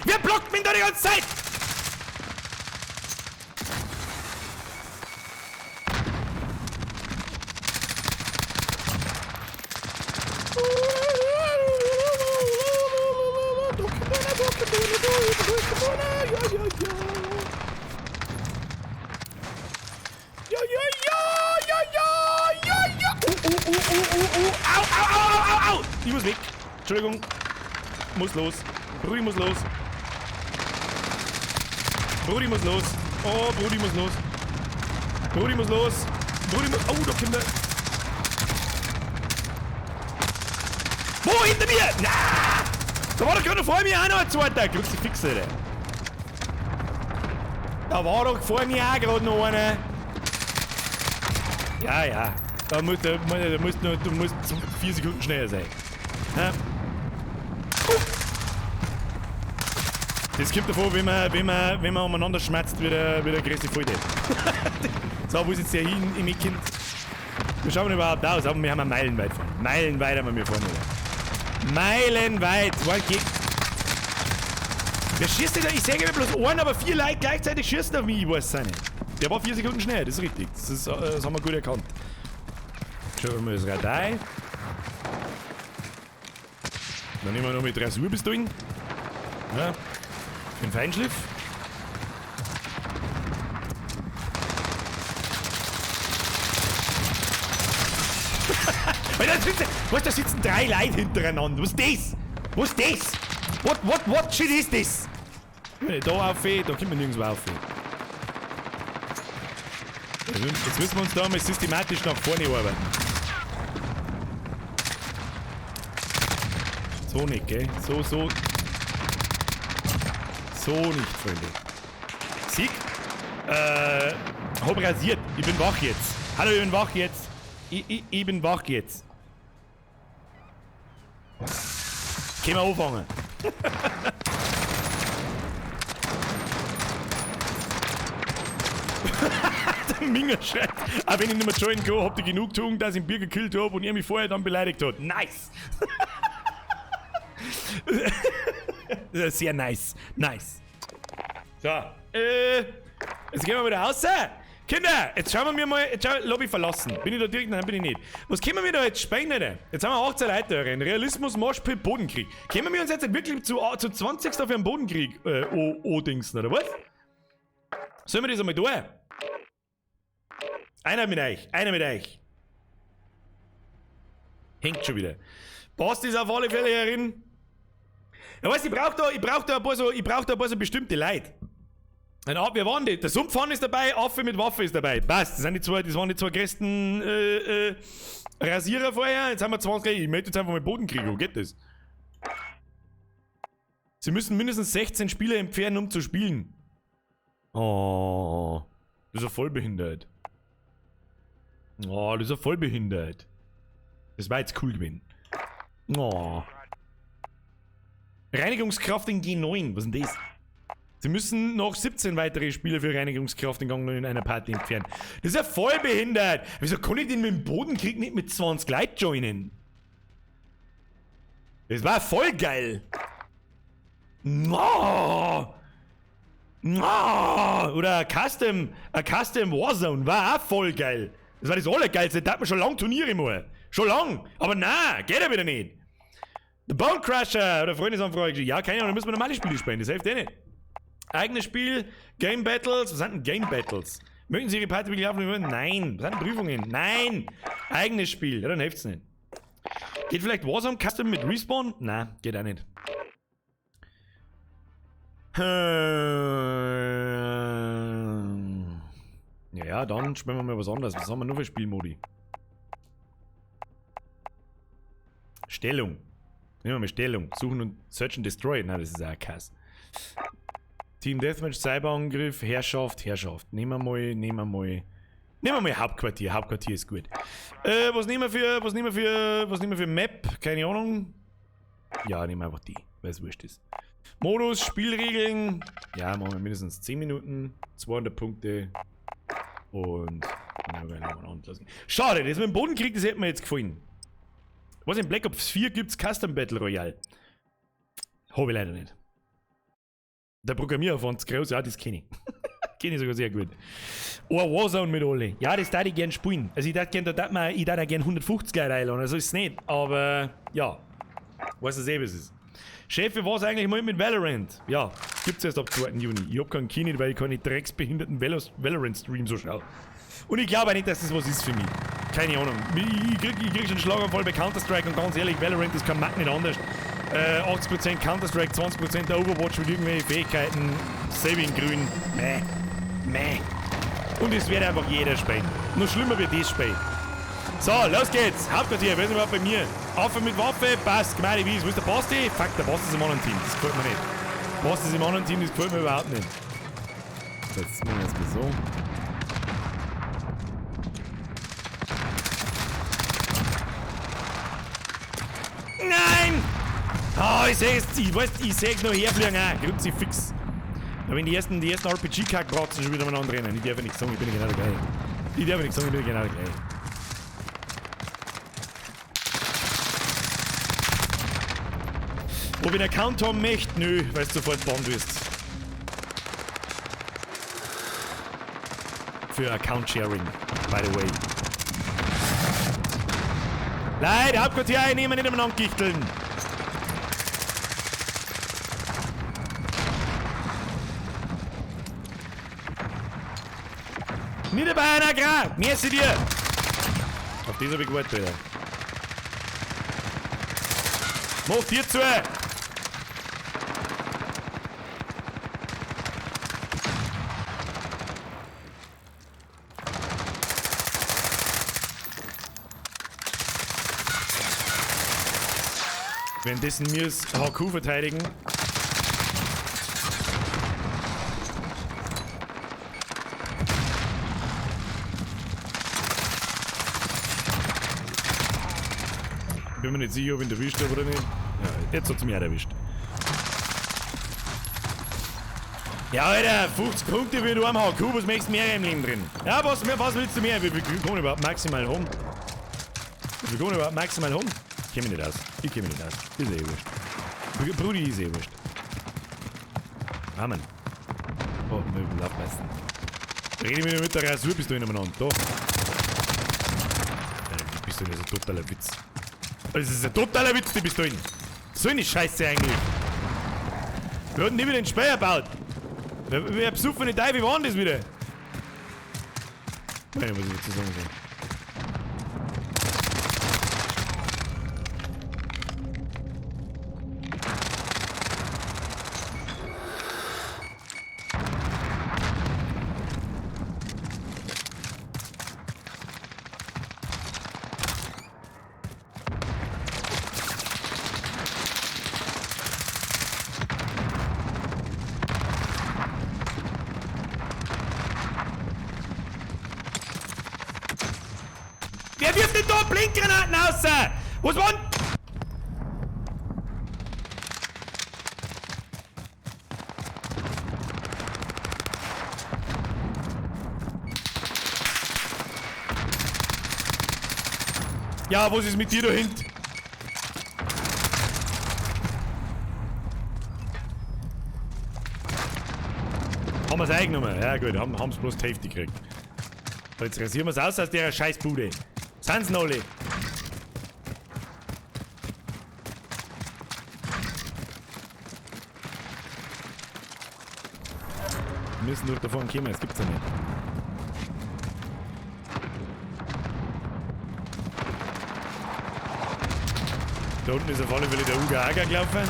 Wer blockt mich da die ganze Zeit? Ja, ja, ja, ja, ja, ja, ja. Au, au, au, au, au. Ich muss weg. Entschuldigung. Muss los. Brudi muss los. Brudi muss los. Oh, Brudi muss los. Brudi muss los. Brudi muss... Oh, da kommt er. Wo? Hinter mir? Na! Da war doch gerade vor mir auch noch ein zweiter. Kruzifix, Alter. Da war doch vor mir auch gerade noch einer. Ja, ja. Da musst du 4 Sekunden schneller sein. Ja. Das kommt davon, wenn man umeinander schmerzt, wie der größte Volldepp. So, wo ist jetzt der hin, im Kind? Wir schauen überhaupt aus, aber wir haben meilenweit vorne. Meilenweit haben wir vorne. Meilenweit! Wer schießt denn da? Ich sehe bloß einen, aber 4 Leute gleichzeitig schießen auf mich, ich weiß es nicht. Der war 4 Sekunden schnell, das ist richtig. Das haben wir gut erkannt. Schauen wir mal das Radar. Dann nehmen wir noch mit Rasurpistolen. Ja. Den Feinschliff. Was, da sitzen 3 Leute hintereinander. Was ist das? Was ist das? What shit is this? Da auf, da kommt man nirgendwo auf. Jetzt müssen wir uns da mal systematisch nach vorne arbeiten. So nicht, gell? So. So nicht, Freunde. Sieg? Hab rasiert. Ich bin wach jetzt. Hallo, ich bin wach jetzt. Ich bin wach jetzt. Können wir anfangen? Der Minger schreit, auch wenn ich nicht mehr joinen kann, habt ihr Genugtuung, dass ich ein Bier gekillt hab und ihr mich vorher dann beleidigt habt. Nice! Sehr nice. Nice. So, jetzt gehen wir wieder raus. Kinder, jetzt schauen wir mir mal, jetzt schauen, Lobby verlassen. Bin ich da direkt? Nein, bin ich nicht. Was können wir da jetzt spielen, Alter? Jetzt haben wir 18 Leute drin. Realismus, Moshpit, Bodenkrieg. Können wir uns jetzt wirklich zu 20. auf einen Bodenkrieg dingsen, oder was? Sollen wir das einmal tun? Einer mit euch, einer mit euch. Hängt schon wieder. Passt das auf alle Fälle herin? Ja, weißt, ich brauch da ein paar so bestimmte Leute. Wir waren die. Der Sumpfhahn ist dabei, Affe mit Waffe ist dabei. Passt, das sind die zwei, das waren die zwei größten Rasierer vorher. Jetzt haben wir 20. Ich möchte jetzt einfach mal Bodenkrieg. Wo geht das? Sie müssen mindestens 16 Spieler entfernen, um zu spielen. Oh, das ist ja voll behindert. Oh, das ist ja voll behindert. Das war jetzt cool gewesen. Oh. Reinigungskraft in G9. Was ist denn das? Sie müssen noch 17 weitere Spieler für Reinigungskraft in Gang 9 in einer Party entfernen. Das ist ja voll behindert. Wieso kann ich denn mit dem Bodenkrieg nicht mit 20 Leuten joinen? Das war voll geil. No. No. Oder a Custom Warzone war auch voll geil. Das war das Allergeilste. Da hat man schon lange Turniere mal. Schon lang. Aber na, geht ja wieder nicht. The Bone Crusher oder Freundesanfrage. Ja, keine Ahnung, da müssen wir normale Spiele spielen. Das hilft eh nicht. Eigenes Spiel, Game Battles. Was sind denn Game Battles? Möchten Sie Ihre Party wirklich aufnehmen? Nein. Was sind denn Prüfungen? Nein. Eigenes Spiel. Ja, dann hilft's nicht. Geht vielleicht Warzone Custom mit Respawn? Na, geht auch nicht. Ja, ja, dann spielen wir mal was anderes. Was haben wir noch für Spielmodi? Stellung. Nehmen wir mal Stellung. Suchen und Search and Destroy. Nein, das ist auch ein Kass. Team Deathmatch, Cyberangriff, Herrschaft, Herrschaft. Nehmen wir mal, nehmen wir mal. Nehmen wir mal Hauptquartier. Hauptquartier ist gut. Was nehmen wir für, was nehmen wir für, was nehmen wir für Map? Keine Ahnung. Ja, nehmen wir einfach die, weil es wurscht ist. Modus, Spielregeln. Ja, machen wir mindestens 10 Minuten. 200 Punkte. Und schade, das mit dem Bodenkrieg, das hätte mir jetzt gefallen. Was in Black Ops 4 gibt's Custom Battle Royale? Hab ich leider nicht. Der Programmieraufwand ist groß, ja, das kenn ich. Kenn ich sogar sehr gut. Oh, Warzone mit alle. Ja, das darf ich gern spielen. Also ich darf gern, da darf man, ich darf auch gern 150 Leute einladen, also ist es nicht. Aber ja, weiß es eh, was es ist. Chef, wie war's eigentlich mal mit Valorant? Ja, gibt's erst ab 2. Juni. Ich hab keinen Kini, weil ich keine drecksbehinderten Valorant-Stream so schaue. Und ich glaube auch nicht, dass das was ist für mich. Keine Ahnung. Ich krieg schon Schlaganfall bei Counter-Strike und ganz ehrlich, Valorant, das kann man nicht anders. 80% Counter-Strike, 20% der Overwatch mit irgendwelchen Fähigkeiten, Saving grün, meh, meh. Und es wird einfach jeder spielen. Nur schlimmer wird das Spiel. So, los geht's. Hauptquartier, wer ist überhaupt bei mir? Affe mit Waffe, passt, gemeine Wies. Wo ist der Basti? Fuck, der Basti ist im anderen Team. Das gefällt mir nicht. Basti ist im anderen Team, das gefällt mir überhaupt nicht. Das machen wir jetzt mal so. Nein! Oh, ich seh's, ich weiß, ich seh's noch herfliegen auch. Kruzifix. Da wenn die ersten RPG-Kackbratzen schon wieder miteinander rennen. Ich darf ja nichts sagen, ich bin ja genau der gleiche. Ich darf ja nichts sagen, ich bin ja genau der gleiche. Ob ich einen Account haben möchte? Nö, weil du sofort bannt wirst. Für Account Sharing, by the way. Leute, Hauptquartier einnehmen, nicht umeinander gichteln. Nicht bei einer Gra! Merci dir! Auf das hab ich gewartet, Alter. Mach dir zu! Währenddessen wir das HQ verteidigen. Bin mir nicht sicher, ob ich ihn erwischt habe oder nicht. Ja, jetzt hat's mich auch erwischt. Ja, Alter, 50 Punkte für du am HQ, was möchtest du mehr im Leben drin? Ja, was willst du mehr? Wir kommen überhaupt maximal home. Wir kommen überhaupt maximal home. Ich kenn mich nicht aus. Ich kenn mich nicht aus. Ist eh wurscht. Brudi ist eh wurscht. Amen. Oh, Möbel aufpassen. Rede wieder mit der Rasur, bist du in umeinander. Da. Die Pistole ist ein totaler Witz. Das ist ein totaler Witz, die Pistolen. So eine Scheiße eigentlich. Wir hatten nie wieder den Speyer gebaut. Wer besoffene Teufel war denn das wieder? Nein, was ich dazu sagen soll. Wer wirft denn da Blinkgranaten raus? Was war denn? Ja, was ist mit dir da hinten? Haben wir's eingenommen? Ja gut, haben's bloß die Hälfte gekriegt. So, jetzt rasieren wir's aus der Scheißbude. Sind's noch alle? Wir müssen doch davon kommen, das gibt's ja nicht. Da unten ist auf alle Fälle der Uga Aga gelaufen.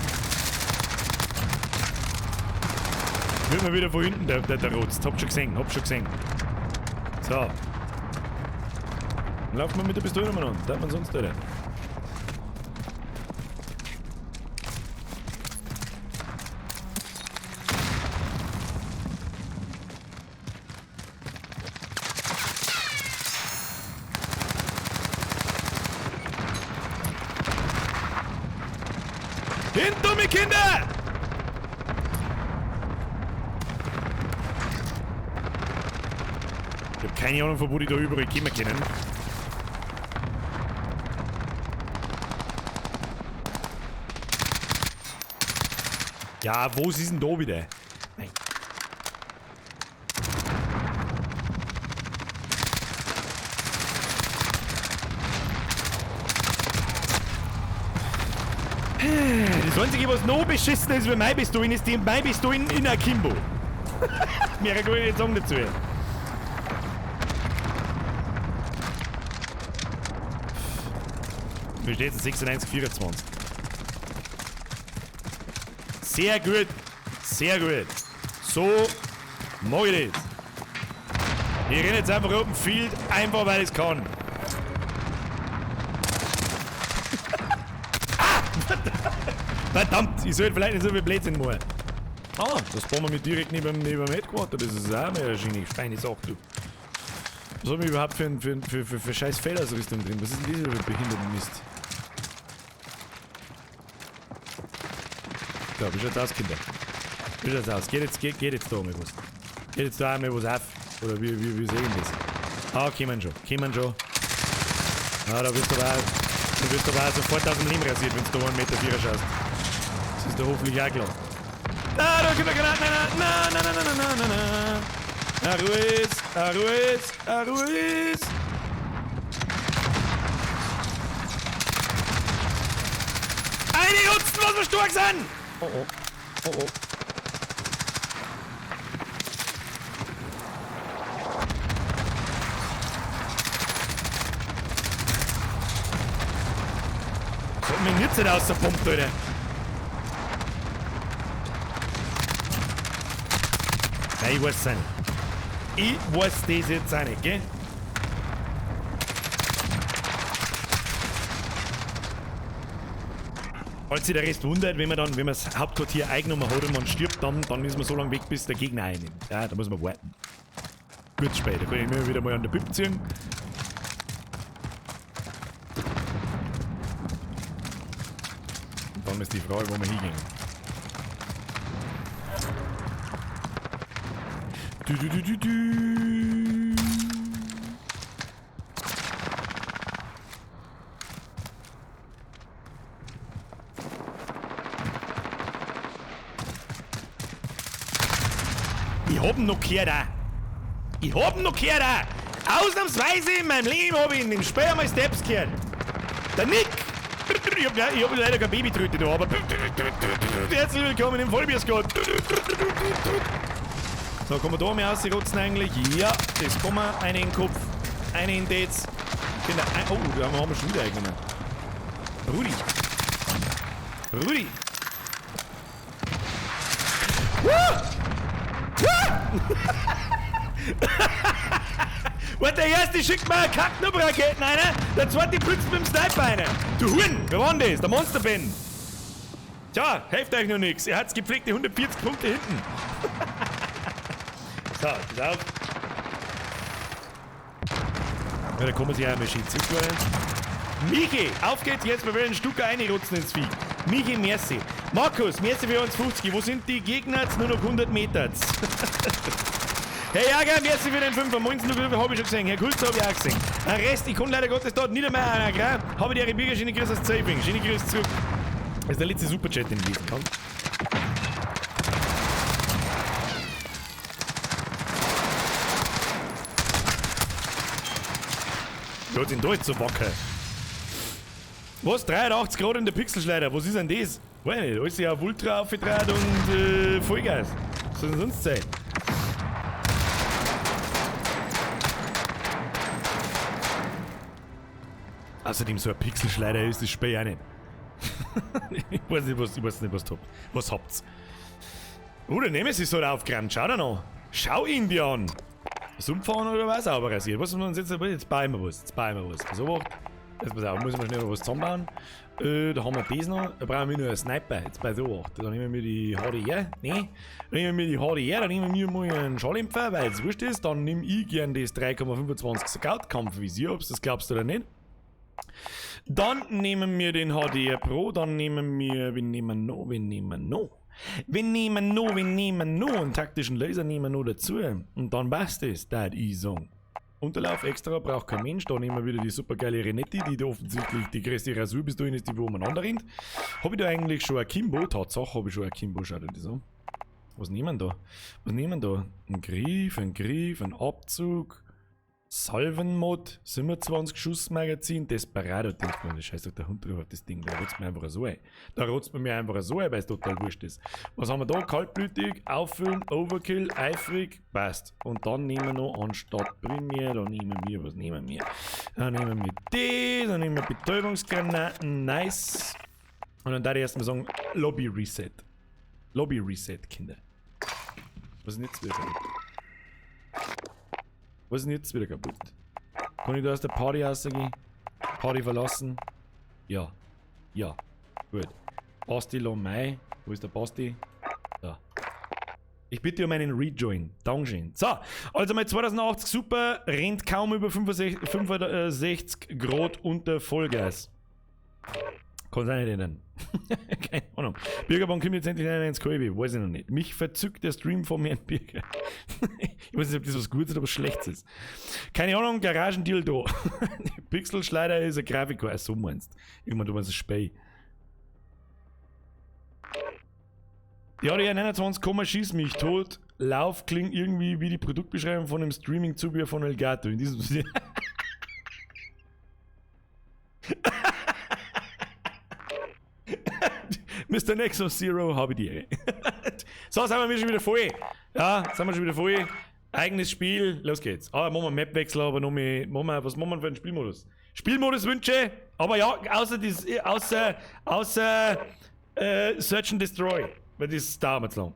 Wird mir wieder von hinten der Rotz. Hab schon gesehen, hab schon gesehen. So. Dann laufen wir mit der Pistole umeinander. Da hat man sonst nicht. Hinter mir, Kinder! Ich hab keine Ahnung, von wo die da überall kommen können. Ja, wo ist denn da wieder? Nein. Das Einzige, was noch beschissen ist, wie meine Pistolen, ist die meine Pistolen in Akimbo. Mehr kann ich nicht sagen dazu. Wie steht's denn? 96, 24. Sehr gut. Sehr gut. So mag ich das. Ich renne jetzt einfach Open Field, einfach weil ich's kann. Ah! Verdammt, ich sollte vielleicht nicht so viel Blödsinn machen. Ah, das bauen wir mit direkt neben dem Headquarter. Das ist auch eine schöne, feine Sache, du. Was haben wir überhaupt für scheiß Feldausrüstung drin? Was ist denn dieser behinderte Mist? Da, wie schaut's aus, Kinder? Wie schaut's aus? Geht jetzt da mal was? Geht jetzt da einmal was auf? Oder wie sehen das? Ah, kommen schon. Kommen schon. Ah, da wirst du aber auch, da wirst du aber auch sofort aus dem Leben rasiert, wenn du da 1,4 Meter schaust. Das ist doch hoffentlich auch klar. Ah, da kommt der Granat! Na, na, na, na, na, na, na, na. Ruhe ist, Ruhe ist, Ruhe ist. Eine Rutzen, was wir stark sind! Oh oh, oh oh. Das hat mich nicht rausgepumpt, Alter. Nein, ich weiß es nicht. Ich weiß das jetzt auch nicht, gell? Falls sich der Rest wundert, wenn man dann, wenn man das Hauptquartier eingenommen hat und man stirbt, dann ist man so lange weg, bis der Gegner einnimmt. Ja, da muss man warten. Kurz später kann ich mir wieder mal an der Bib ziehen. Und dann ist die Frage, wo wir hingehen. Du, du, du, du, du. Ich hab ihn noch gehört auch. Ich hab ihn noch gehört auch. Ausnahmsweise in meinem Leben hab ich in dem Spiel einmal Steps gehört. Der Nick! Ich hab leider keine Babytröte da, aber herzlich willkommen im Vollbier-Squad. So, kann man da mal rausrotzen eigentlich? Ja, das kann man. Eine in den Kopf, eine in den Dates. Kinder, oh, da haben wir schon wieder eingenommen. Rudi. Rudi. Und der erste schickt mir eine Kacknubraketen rein, der zweite putzt mit dem Sniper rein. Du Huhn, wer war denn das? Der Monster Ben. Tja, hilft euch noch nix. Er hat's gepflegte 140 Punkte hinten. So, pass auf. Ja, da kommen sie ja einmal schön zurück. Michi, auf geht's jetzt, wir werden ein Stück reinrutzen ins Vieh. Michi, merci. Markus, merci für 1,50. Wo sind die Gegner? Jetzt nur noch 100 Meter. Herr Jager, merci für den 5er. Moin, habe ich schon gesehen. Herr Kulzer habe ich auch gesehen. Der Rest, ich kann leider Gottes dort nicht mehr einer, gell? Habe die Ihre Bürger, schöne Grüße aus Zeifing. Schöne Grüße zurück. Das ist der letzte Superchat, den ich lesen kann. Wer hat denn da jetzt so wacker? Was? 83 Grad in der Pixelschleider? Was ist denn das? Weiß nicht, alles ja auf Ultra aufgedreht und Vollgas. Was soll denn sonst sein? Außerdem so ein Pixelschleider ist das Spiel auch nicht. Ich weiß nicht, was was habt's. Oh, der Nemesis hat aufgeräumt. Schau da noch. Schau ihn dir an. Sumpffahren oder was? Aber rasiert. Was muss man jetzt? Jetzt bauen wir was. Jetzt bauen wir was. So, warte. Jetzt pass auf, muss man schnell was zusammenbauen. Da haben wir das noch. Da brauchen wir nur einen Sniper. Jetzt bei so 8. Da nehmen wir die HDR. Ne? Da nehmen wir die HDR. Da nehmen wir mal einen Schalldämpfer, weil es wurscht ist. Dann nehme ich gern das 3,25 Scout-Kampfvisier, ob du das glaubst oder nicht. Dann nehmen wir den HDR Pro. Dann nehmen wir. Wir nehmen noch. Wir nehmen noch. Wir nehmen noch. Wir nehmen noch. Einen taktischen Laser nehmen wir noch dazu. Und dann passt es. Das ist so. Unterlauf extra braucht kein Mensch. Da nehmen wir wieder die supergeile Renetti, die da offensichtlich die größte Rasur bis dahin ist, die wo umeinander rennt. Hab ich da eigentlich schon ein Kimbo? Tatsache habe ich schon ein Kimbo, schaut euch das an. Was nehmen wir da? Was nehmen wir da? Ein Griff, ein Abzug, Salvenmod, 27 Schuss Magazin, Desperado, denkt man, scheiß doch der Hund drüber auf das Ding, da rotzt mir einfach so ein. Da rotzt man mir einfach so ein, weil es total wurscht ist. Was haben wir da? Kaltblütig, auffüllen, Overkill, eifrig, passt. Und dann nehmen wir noch anstatt Primär, da nehmen wir, was nehmen wir? Da nehmen wir die, dann nehmen wir Betäubungsgranaten, nice. Und dann darf ich erstmal sagen, Lobby Reset. Lobby Reset, Kinder. Was ist denn jetzt wieder kaputt? Was ist denn jetzt wieder kaputt? Kann ich da aus der Party rausgehen? Party verlassen? Ja. Ja. Gut. Basti Lomei. Wo ist der Basti? Da. Ich bitte um einen Rejoin. Dankeschön. So, also mein 2080 Super rennt kaum über 65 Grad unter Vollgas. Kann sein nicht ändern. Keine Ahnung. Bürgerbank kommt jetzt endlich ins Kolbe. Weiß ich noch nicht. Mich verzückt der Stream von mir Birger. Ich weiß nicht, ob das was Gutes oder was Schlechtes ist. Keine Ahnung, Garagendeal da. Pixelschleider ist ein Grafiker. Ach, so meinst. Irgendwann, du meinst ein Spey. Ja, die 29, schieß mich tot. Lauf klingt irgendwie wie die Produktbeschreibung von einem Streaming-Zubehör von Elgato. In diesem Sinne. Mr. Nexus Zero, habe ich die Ehre. So, sind wir schon wieder voll. Ja, sind wir schon wieder voll. Eigenes Spiel, los geht's. Ah, machen wir Mapwechsel, aber noch mehr. Machen wir, was machen wir für einen Spielmodus? Spielmodus-Wünsche, aber ja, außer das, außer Search and Destroy. Weil das dauert zu lang.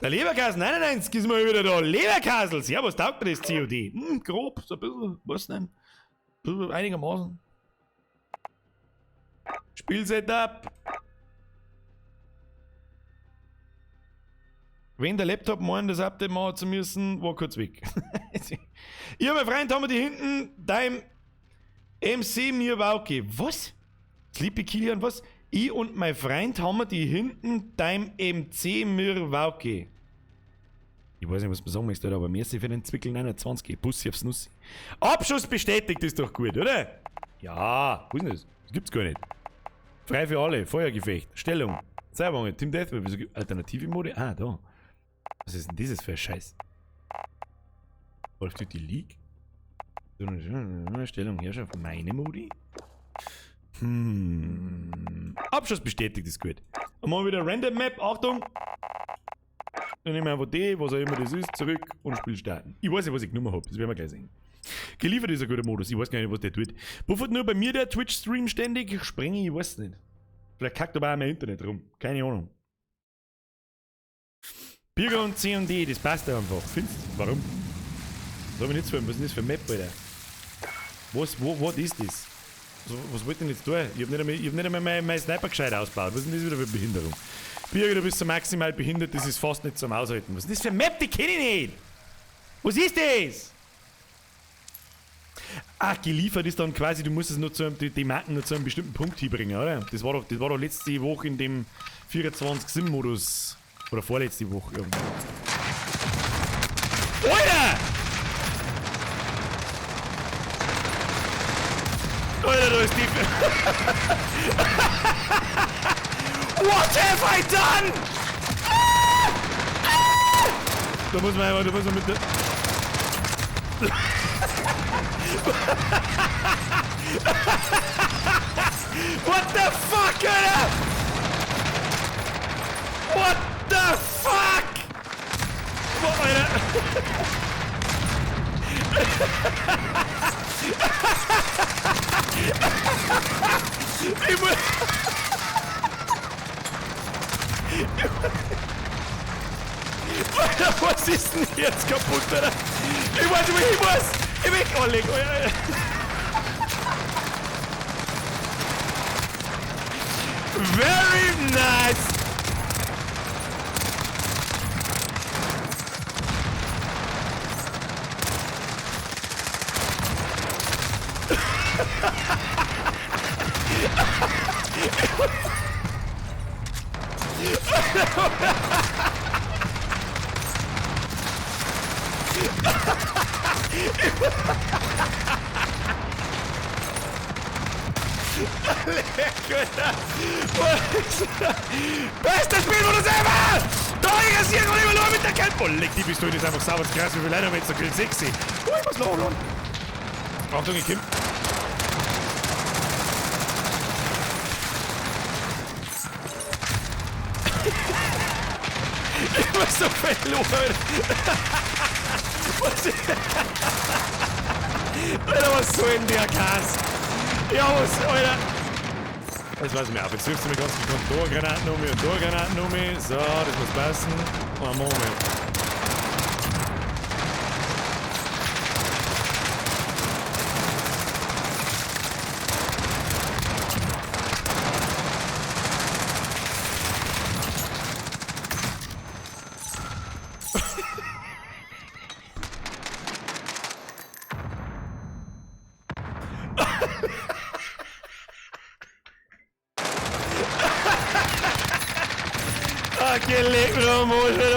Der Leberkassel 99 ist mal wieder da. Leberkassel, ja, was taugt mir das COD? Hm, grob, so ein bisschen, was denn? Einigermaßen. Spielsetup. Wenn der Laptop meint, das Update machen zu müssen, war kurz weg. Ich und mein Freund haben wir die hinten deinem MC Milwaukee. Was? Sleepy Kilian, was? Ich und mein Freund haben wir die hinten deinem MC Milwaukee. Ich weiß nicht, was man sagen möchte, aber merci für den Zwickel 29. Bussi aufs Nussi. Abschuss bestätigt ist doch gut, oder? Ja, wo ist denn das? Das gibt's gar nicht. Frei für alle, Feuergefecht, Stellung, Zeitwange, Team Deathmatch, Alternative Mode? Ah, da. Was ist denn dieses für ein Scheiß? Call of Duty League? Stellung, Herrschaft, meine Modi? Abschuss bestätigt ist gut. Dann machen wir wieder Random Map, Achtung! Dann nehmen wir einfach die, was auch immer das ist, zurück und Spiel starten. Ich weiß nicht, was ich genommen hab, das werden wir gleich sehen. Geliefert ist ein guter Modus, ich weiß gar nicht, was der tut. Buffert nur bei mir der Twitch-Stream ständig? Sprenge ich, weiß nicht. Vielleicht kackt aber auch mein Internet rum. Keine Ahnung. Birger und C und D, das passt ja einfach. Findest du? Warum? Was hab ich nicht zu was ist denn das für eine Map, Alter? Was, wo, was ist das? Was wollt ihr denn jetzt tun? Ich hab nicht einmal mein Sniper gescheit ausgebaut. Was ist denn das wieder für eine Behinderung? Birger, du bist so maximal behindert, das ist fast nicht zum Aushalten. Was ist denn das für eine Map? Die kenn ich nicht! Was ist das? Ach, geliefert ist dann quasi, du musst es nur zu einem, die Marken nur zu einem bestimmten Punkt hinbringen, oder? Das war doch letzte Woche in dem 24-7-Modus. Oder vorletzte Woche irgendwann. Alter! Alter, da ist die... What have I done? Ah! Ah! Da muss man einfach, da muss man mit der... What the fuck, Alter? What the fuck? Boah, Alter. Ich muss... Alter, was ist denn jetzt kaputt, Alter? Ich weiß nicht, wo ich muss! Ich will... Oh, leg, Alter. Very nice! Bestes Spielmodus ever! Da ist hier noch immer nur mit der Kämpfe! Oh, leck, die Pistole ist einfach sauber krass, wie viel Leute haben jetzt so viel sexy. Oh, ich muss noch holen. Achtung, ich komm. Ich muss so viel holen. Was? Alter, was soll denn der Kass? Ja, was, Alter? Das weiß ich mir auf. Jetzt wirfst du mir ganz gekonnt Torgranaten um und Torgranaten um. So, das muss passen. Oh, Moment.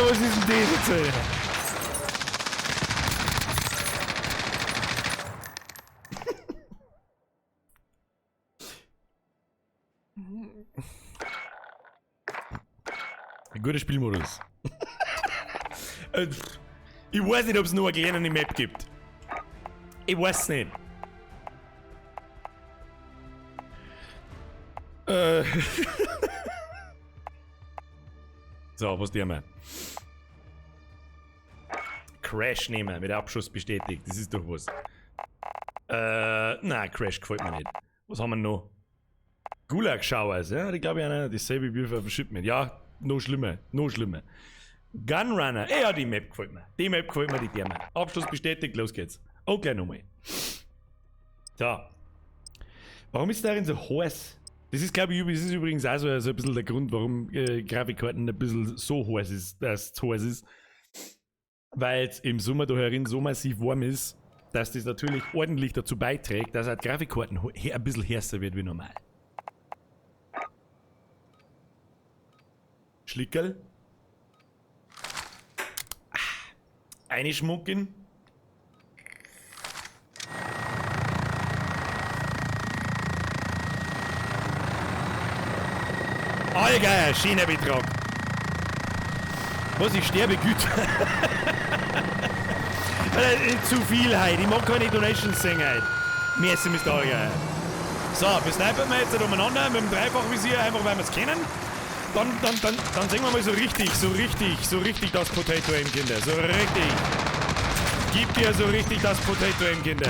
Was ist denn das jetzt, Alter? Ein guter Spielmodus. Ich weiß nicht, ob es nur eine kleine Map gibt. Ich weiß nicht. So, was nehmen wir? Crash nehmen wir, mit Abschuss bestätigt. Das ist doch was. Nein, Crash gefällt mir nicht. Was haben wir noch? Gulag Showers, ja, die glaube ich auch nicht. Dasselbe wie auf dem Shipment. Ja, noch schlimmer, noch schlimmer. Gunrunner, ja, die Map gefällt mir. Die Map gefällt mir, die Därme. Abschluss bestätigt, los geht's. Okay, nochmal. So. Warum ist darin so heiß? Das ist, glaube ich, das ist übrigens auch so ein bisschen der Grund, warum Grafikkarten ein bisschen so heiß ist, dass es zu heiß ist. Weil es im Sommer da herin so massiv warm ist, dass das natürlich ordentlich dazu beiträgt, dass auch die Grafikkarten ein bisschen heißer wird wie normal. Schlickerl. Eine schmucken. Allgeier, schöner Betrag. Was, ich sterbe, Güter. Zu viel heute. Ich mag keine Donations sehen heute. Merci, Mr. Allgeier. So, wir snipern wir jetzt umeinander mit dem Dreifachvisier, einfach weil wir es kennen. Dann sehen wir mal so richtig, so richtig, so richtig das Potato Aim, Kinder. So richtig. Gib dir so richtig das Potato Aim, Kinder.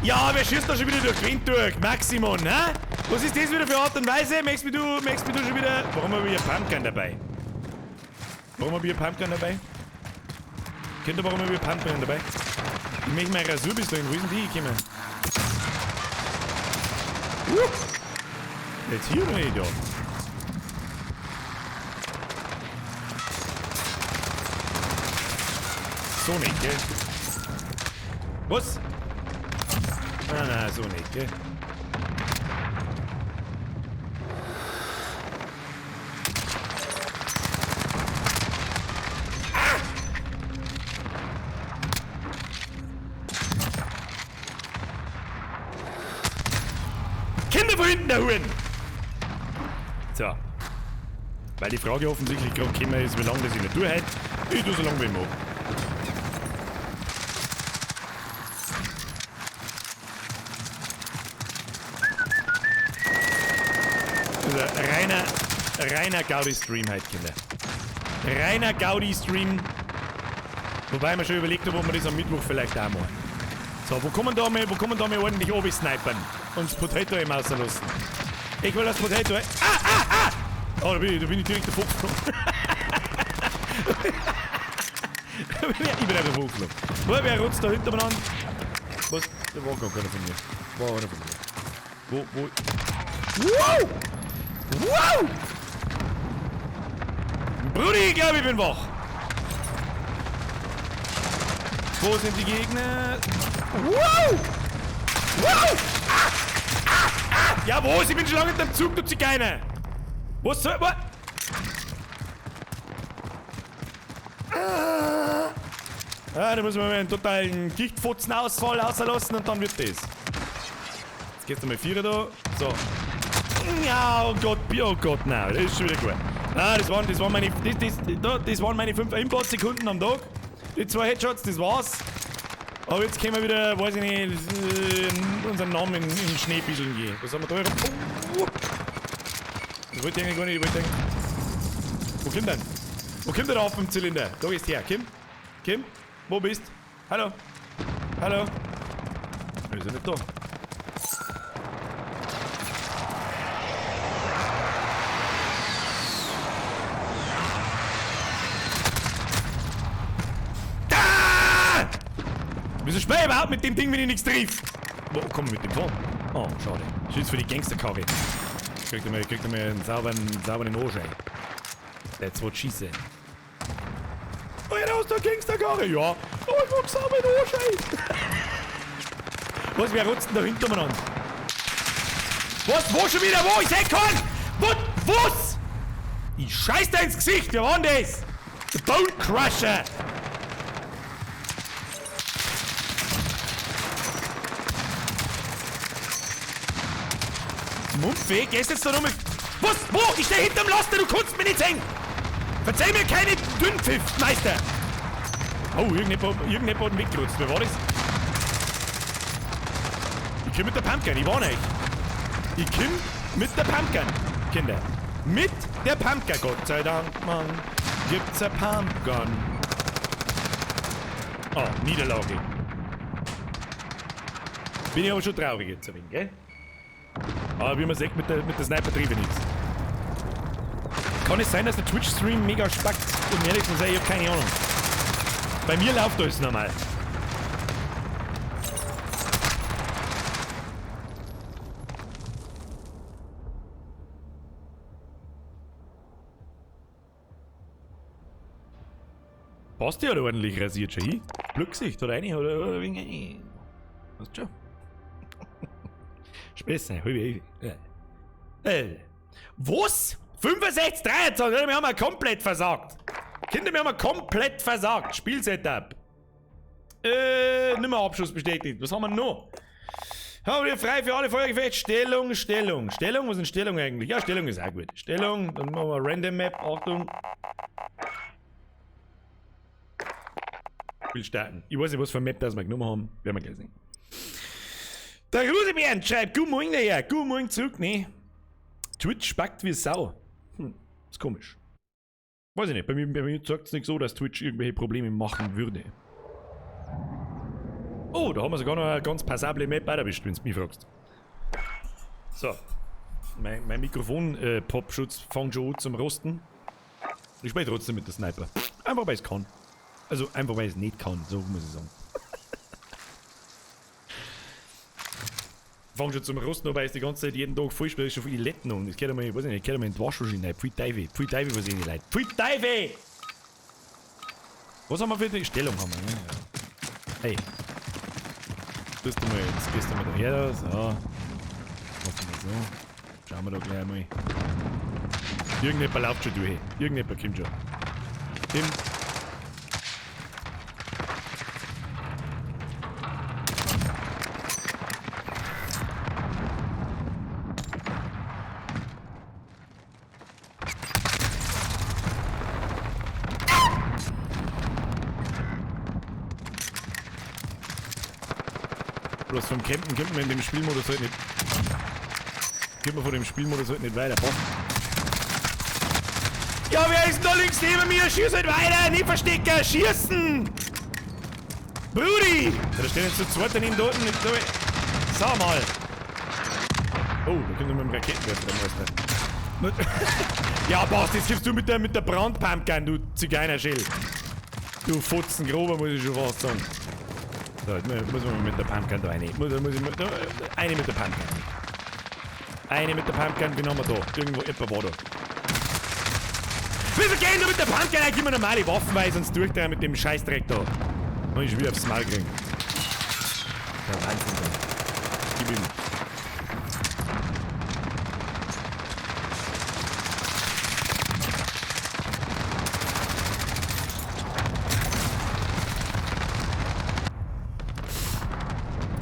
Ja, wer schießt da schon wieder durch den Wind durch? Maximon, hä? Was ist das wieder für Art und Weise? Möchtest du schon wieder... Warum habe ich eine Pumpgun dabei? Warum habe ich eine Pumpgun dabei? Kinder, warum habe ich eine Pumpgun dabei? Ich möchte meine Rasurpistole. Wo ist denn die gekommen? Jetzt hier oder nicht, ja? So nicht, gell? Was? Nein, nein, so nicht, gell? Ah! Kinder von hinten, der Huren! So. Weil die Frage offensichtlich gerade gekommen ist, wie lange das ich nicht durchhalte. Ich tue so lange wie ich mag. Also reiner Gaudi-Stream heute, Kinder. Reiner Gaudi-Stream. Wobei ich mir schon überlegt habe, ob wir das am Mittwoch vielleicht auch machen. So, wo kommen da mal, ordentlich oben snipern? Und das Potato eben rauslassen. Ich will das Potato. Ah, ah, ah! Oh, da bin ich direkt davor geflogen. Ich bin einfach davor geflogen. Wer rotzt da hinter mir an? Was? Da war gar keiner von mir. War einer von mir. Wo? Wow! Wow! Brudi, ich glaube, ich bin wach. Wo sind die Gegner? Wow! Wow! Ah! Ah! Ah! Ja, wo ist? Ich bin schon lange hinterm Zug, du Zigeuner! Was soll. Was? Ah, da muss man mal einen totalen Gichtfotzenausfall auslassen und dann wird das. Jetzt gehst du mal Vierer da. So. Ja, oh Gott, oh Gott, nein, das ist schon wieder gut. Ah, das waren meine 5 Aimbot-Sekunden am Tag. Die 2 Headshots, das war's. Aber jetzt können wir wieder, weiß ich nicht, unseren Namen in Schnee bisseln gehen. Was haben wir da? Oh. Ich wollte eigentlich gar nicht, ich wollte eigentlich. Wo kommt denn? Wo kommt der da auf dem Zylinder? Da gehst du her. Kim? Kim? Wo bist? Hallo? Hallo? Wir sind nicht da. Da! Wieso spiel ich überhaupt mit dem Ding, wenn ich nichts triff? Wo komm ich mit dem fahren? Oh, schade. Schieß für die Gangsterkarre. Kriegt er mal einen sauberen Anschein. That's what she said. Oh, ja, da ist der Gangsterkarre. Ja. Oh, ich hab sauberen Anschein. Was, wer rotzt denn da hinter mir an? Was? Wo schon wieder? Wo? Ich seh keinen! Wo? Was? Ich scheiß dir ins Gesicht! Wer war denn das? The Bone Crusher! Mumpfe, gehst jetzt da nochmal. Was? Wo? Ich steh hinterm Laster, du kannst mich nicht sehen! Verzeih mir keine Dünnpfiff, Meister! Oh, irgendjemand hat weggerutscht. Wer war das? Ich komm mit der Pumpgun, ich warne euch. Ich komm mit der Pumpgun, Kinder. Mit der Pumpgun, Gott sei Dank, Mann, gibt's a Pumpgun. Oh, Niederlage. Bin ich aber schon traurig jetzt ein wenig, gell? Aber wie man sieht, mit der Sniper trieb ich nichts. Kann es sein, dass der Twitch-Stream mega spackt? Um ehrlich zu sein, ich hab keine Ahnung. Bei mir läuft alles normal. Passt ja ordentlich rasiert schon hin. Blutgesicht oder rein oder wegen. Weißt schon. Späße, halbe. Was? 65, 23, wir haben ja komplett versagt. Kinder, wir haben ja komplett versagt. Spielsetup. Nimmer Abschuss bestätigt. Was haben wir noch? Haben wir frei für alle Feuergefecht? Stellung, Stellung. Stellung, was ist denn Stellung eigentlich? Ja, Stellung ist auch gut. Stellung, dann machen wir Random Map. Achtung. Spiel starten. Ich weiß nicht, was für eine Map das wir genommen haben. Werden wir gleich sehen. Der Rusebernd schreibt, guten Morgen daher, guten Morgen zurück, ne? Twitch spackt wie Sau. Ist komisch. Weiß ich nicht, bei mir zeigt es nicht so, dass Twitch irgendwelche Probleme machen würde. Oh, da haben wir sogar noch eine ganz passable Map erwischt, wenn du mich fragst. So. Mein Mikrofon-Popschutz fängt schon an zum Rosten. Ich spiele trotzdem mit der Sniper. Einfach weil es kann. Also einfach weil es nicht kann, so muss ich sagen. Fang schon zum Rosten an, weil es die ganze Zeit jeden Tag voll spielt, ist schon viele Letten und ich kann mal, weiß nicht, ich kann mal in die Waschmaschine rein. Pfui Teufel, was ich nicht leid. Pfui Teufel! Was haben wir für die Stellung haben wir? Ne? Hey. tust du mal, jetzt gehst du mal daher da, so. Machen wir so. Schauen wir da gleich einmal. Irgendjemand läuft schon durch. Irgendjemand kommt schon. Tim. Bloß vom Campen kommt man in dem Spielmodus halt nicht. Kommt man von dem Spielmodus halt nicht weiter. Boah. Ja, wer ist denn da links neben mir? Schieß halt weiter! Nicht verstecken! Schießen! Brudi! Ja, da stehen jetzt zu zweit daneben da unten. Sag mal! Oh, da kommt er mit dem Raketenwerfer, der Meister. Ja, passt, jetzt gibst du mit der Brandpumpgun, du Zigeunerschell. Du Fotzengrober, muss ich schon fast sagen. So, jetzt muss man mit der Pumpgun da rein. Eine mit der Pumpgun. Eine mit der Pumpgun, wen haben wir da? Irgendwo, jemand war da. Wieso gehen du mit der Pumpgun eigentlich immer normale Waffen, weil sonst durchdrehen mit dem Scheißdreck da. Und ich will aufs Maul kriegen. Ja, Wahnsinn, da. Gib ihm.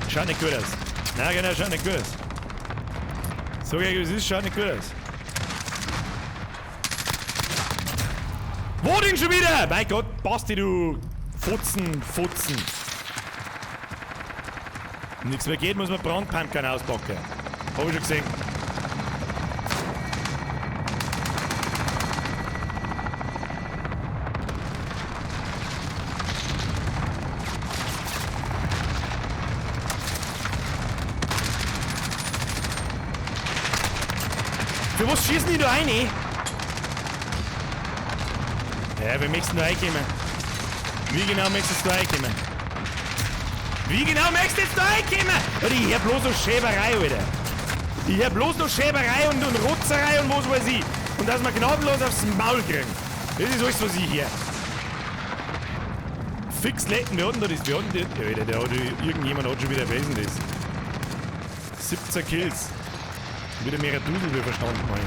Schaut nicht gut aus. Nein, genau, schaut nicht gut aus. So wie es ist, schaut nicht gut aus. Wo denn schon wieder? Mein Gott, Basti, du Fotzen, Fotzen. Wenn nichts mehr geht, muss man Brandpumpgun auspacken. Hab ich schon gesehen. Für was schießen die da rein? Ja, wir möchten da reinkommen. Wie genau möchtest du da reinkommen? Wie genau möchtest du jetzt da reinkommen? Alter, ich hör bloß noch Schäberei, Alter. Ich hör bloß noch Schäberei und Rotzerei und was weiß ich. Und dass wir gnadenlos aufs Maul kriegen. Das ist alles, was ich hör. Fix lecken, wir hatten da das, wir hatten das. Alter, der hat, irgendjemand hat schon wieder gewesen das. 17 Kills. Wieder mehrere Dusel, wie verstanden, meine.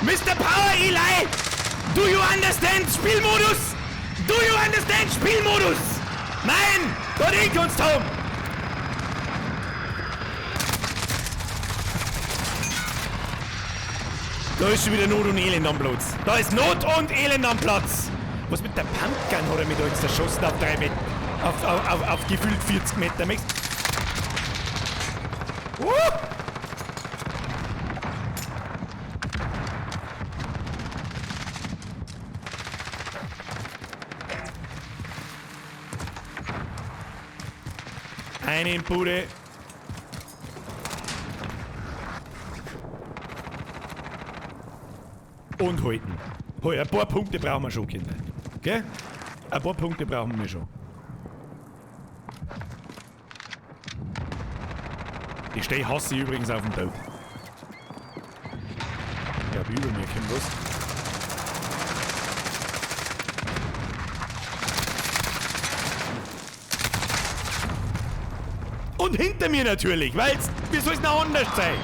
Mr. Power Eli! Do you understand Spielmodus? Do you understand Spielmodus? Nein! Dort hinkommst du! Da ist schon wieder Not und Elend am Platz. Da ist Not und Elend am Platz! Was mit der Pumpgun hat er mit uns erschossen auf 3 Meter? Auf gefühlt 40 Meter. Eine in Bude. Und halten. Hol, ein paar Punkte brauchen wir schon, Kinder. Gell? Ein paar Punkte brauchen wir schon. Die Steh hasse ich übrigens auf dem Tod. Ich glaube, über mir kommt was. Und hinter mir natürlich, weil wie soll's noch anders sein?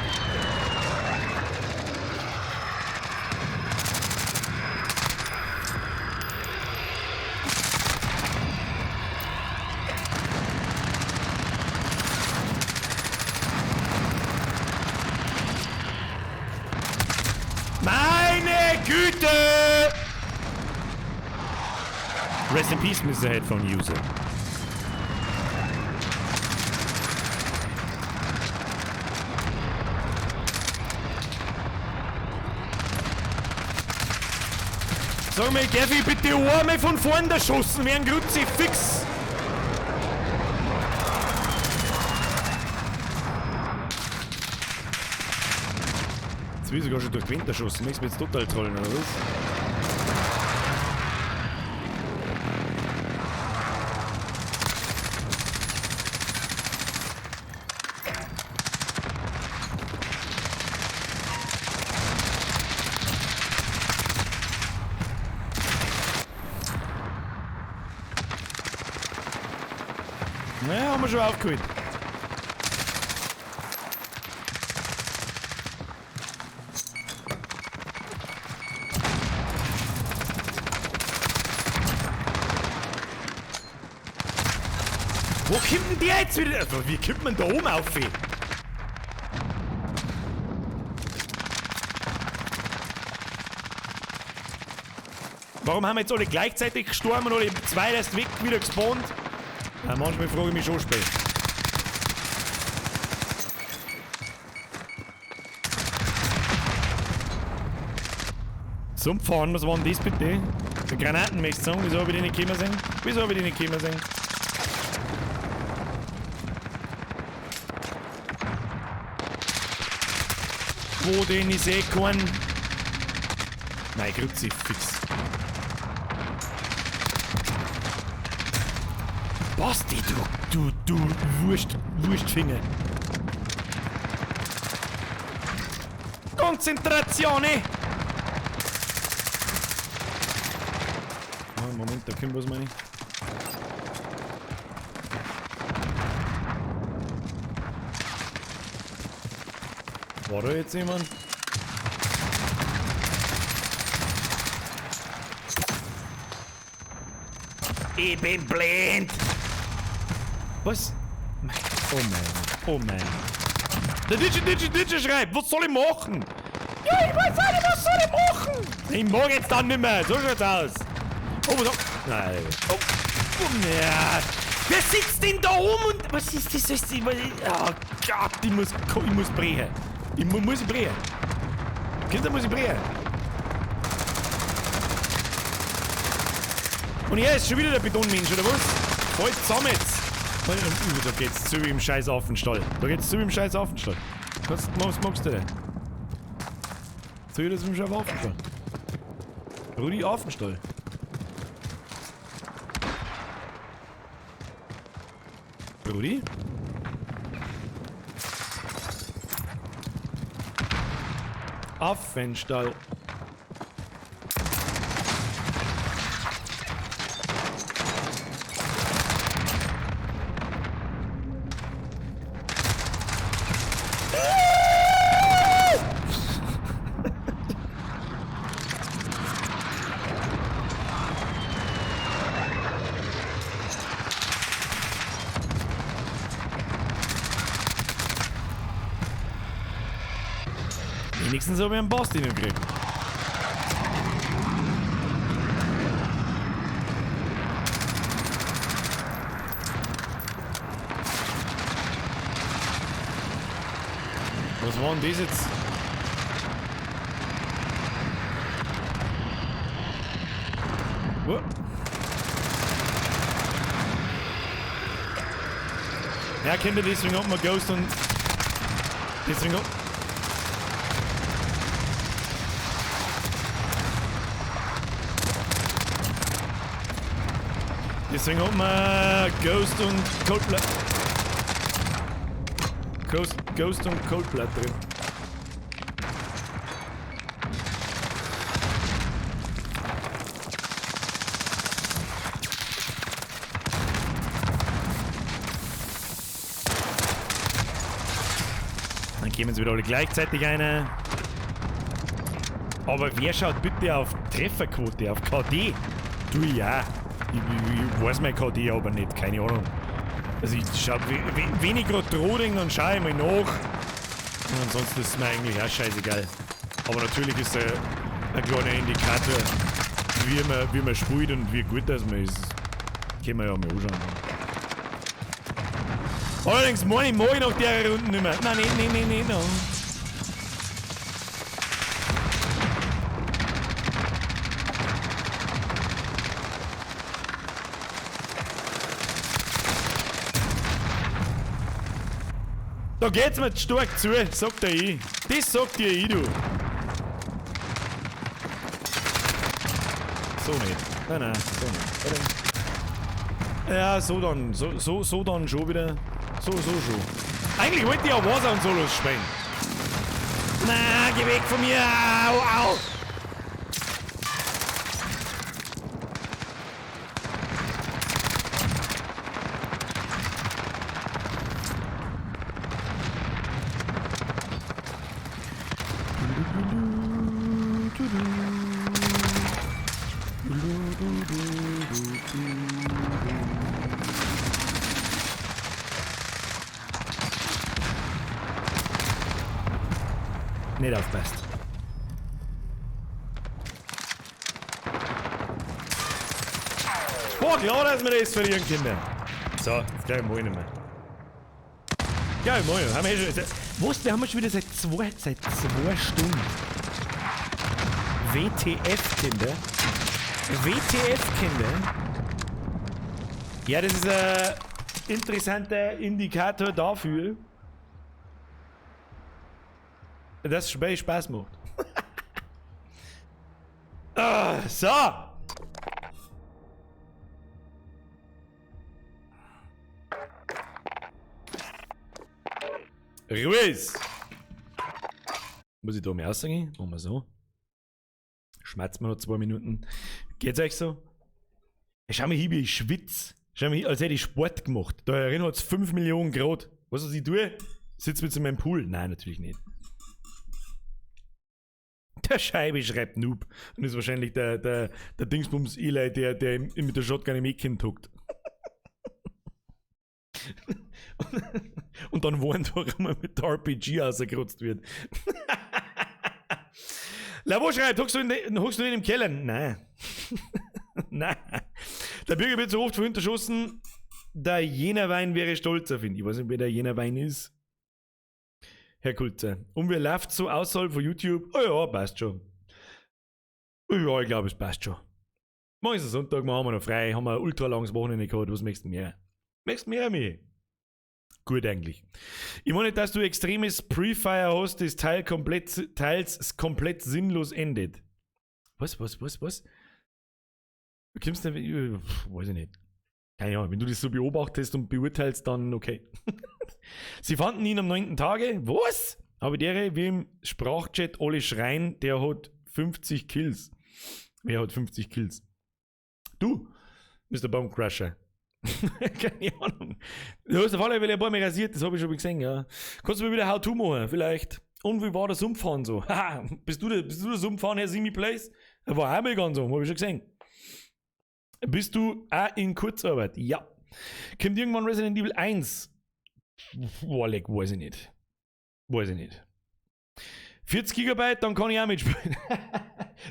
Meine Güte! Rest in peace, Mr. Headphone User. Sag mal, darf ich bitte einmal von vorn erschossen werden? Kruzifix! Jetzt bin ich sogar schon durch die Winter geschossen. Möchtest du mich jetzt total trollen, oder was? Naja, haben wir schon aufgeholt. Wo kommt denn der jetzt wieder? Also, wie kommt man da oben auf? Warum haben wir jetzt alle gleichzeitig gestorben und alle zwei erst weg wieder gespawnt? Ja, manchmal frage ich mich schon spät. Zum Fahren, was war denn das bitte? Der Granaten möchte ich sagen, wieso habe ich die nicht kommen sehen? Wieso habe ich die nicht kommen sehen? Wo den ich sehen kann. Nein, Kruzifix. Basti, du Wurstfinger. Konzentratione! Oh, Moment, da kommt was, meine ich. War da jetzt jemand? Ich bin blind! Was? Oh mein, oh mein. Der DJ schreibt, was soll ich machen? Ja, ich weiß auch nicht, was soll ich machen? Ich mag jetzt dann nicht mehr, so schaut's aus. Oh, was? Nein. Oh, oh, ja. Wer sitzt denn da oben und... Was ist das? Was ist das? Oh Gott, ich muss brechen. Ich muss brechen. Kinder, muss ich brechen. Und er ist schon wieder der Betonmensch, oder was? Voll zusammen jetzt. Da geht's zu im scheiß Affenstall. Da geht's zu im scheiß Affenstall. Was magst du denn? Zu das im scheiß Affenstall. Rudi Affenstall. Rudi? Affenstall. Wenigstens habe ich einen Boss den gekriegt. Was war denn das jetzt? Oh. Ja, Kinder, deswegen hat man Ghost und... Deswegen hat... Deswegen hat man Ghost und Cold Blood. Ghost und Cold Blood drin. Dann geben sie wieder alle gleichzeitig eine. Aber wer schaut bitte auf Trefferquote, auf KD? Du ja. Ich weiß mein KD aber nicht, keine Ahnung. Also ich schau, wenn ich gerade drohe, dann schaue ich mal nach. Und ansonsten ist es mir eigentlich auch scheißegal. Aber natürlich ist er ein kleiner Indikator, wie man spielt und wie gut das man ist. Können wir ja mal anschauen. Allerdings meine ich, mag ich nach der Runde nicht mehr. Nein, nein, nein, nein, nein. Da geht's mir stark zu, sagt der ich. Das sagt dir ich, du. So nicht. Nein, nein, so nicht. Oder? Ja, so dann. So, so, so dann schon wieder. So, so schon. Eigentlich wollte ich ja Warzone Solos spielen. Na, geh weg von mir! Au, au! Nicht aufpasst. Boah, klar, dass wir das verlieren können. So, jetzt gleich mal nicht mehr. Gleich mal. Haben wir schon, was, wir haben schon wieder seit zwei Stunden. WTF, Kinder. WTF, Kinder. Ja, das ist ein interessanter Indikator dafür, dass es Spiel Spaß macht. Ah, so. Ruiz. Muss ich da mehr aussagen? Machen wir so. Schmerzt mir noch 2 Minuten. Geht's euch so? Schau mal hier, wie ich schwitze. Schau mal hier, als hätte ich Sport gemacht. Da erinnert es 5 Millionen Grad. Weißt du, was ich tue? Sitz mit in meinem Pool? Nein, natürlich nicht. Der Scheibe schreibt Noob. Und ist wahrscheinlich der Dingsbums Eli, der mit der Shotgun im Ecken hockt. Und dann warnt, warum er mit der RPG ausgerotzt wird. Lavo schreibt, hockst du in dem Keller? Nein. Nein. Der Bürger wird so oft vorhin erschossen, der Jener Wein wäre stolz auf ihn. Ich weiß nicht, wer der Jener Wein ist. Herr Kulzer. Und wer läuft so außerhalb von YouTube? Oh ja, passt schon. Ja, ich glaube, es passt schon. Morgen ist Sonntag, wir haben noch frei, haben wir ein ultra langes Wochenende gehabt. Was möchtest du mehr? Möchtest du mehr, mich? Gut eigentlich. Ich meine nicht, dass du extremes Pre-Fire hast, das Teil komplett, teils komplett sinnlos endet. Was? Du kommst nicht, weiß ich nicht. Keine Ahnung, wenn du das so beobachtest und beurteilst, dann okay. Sie fanden ihn am 9. Tage. Was? Aber der, wie im Sprachchat alle schreien, der hat 50 Kills. Wer hat 50 Kills? Du, Mr. Bone Crusher. Keine Ahnung. Du hast auf alle Fälle ein paar Mal rasiert, das habe ich schon gesehen, ja. Kannst du mir wieder How-To machen, vielleicht? Und wie war der Sumpffahren so? Haha, bist du der Sumpffahren, Herr Simi Place? Er war auch mal ganz so, habe ich schon gesehen. Bist du auch in Kurzarbeit? Ja. Kommt irgendwann Resident Evil 1? Boah, leck, weiß ich nicht. Weiß ich nicht. 40 GB, dann kann ich auch mitspielen.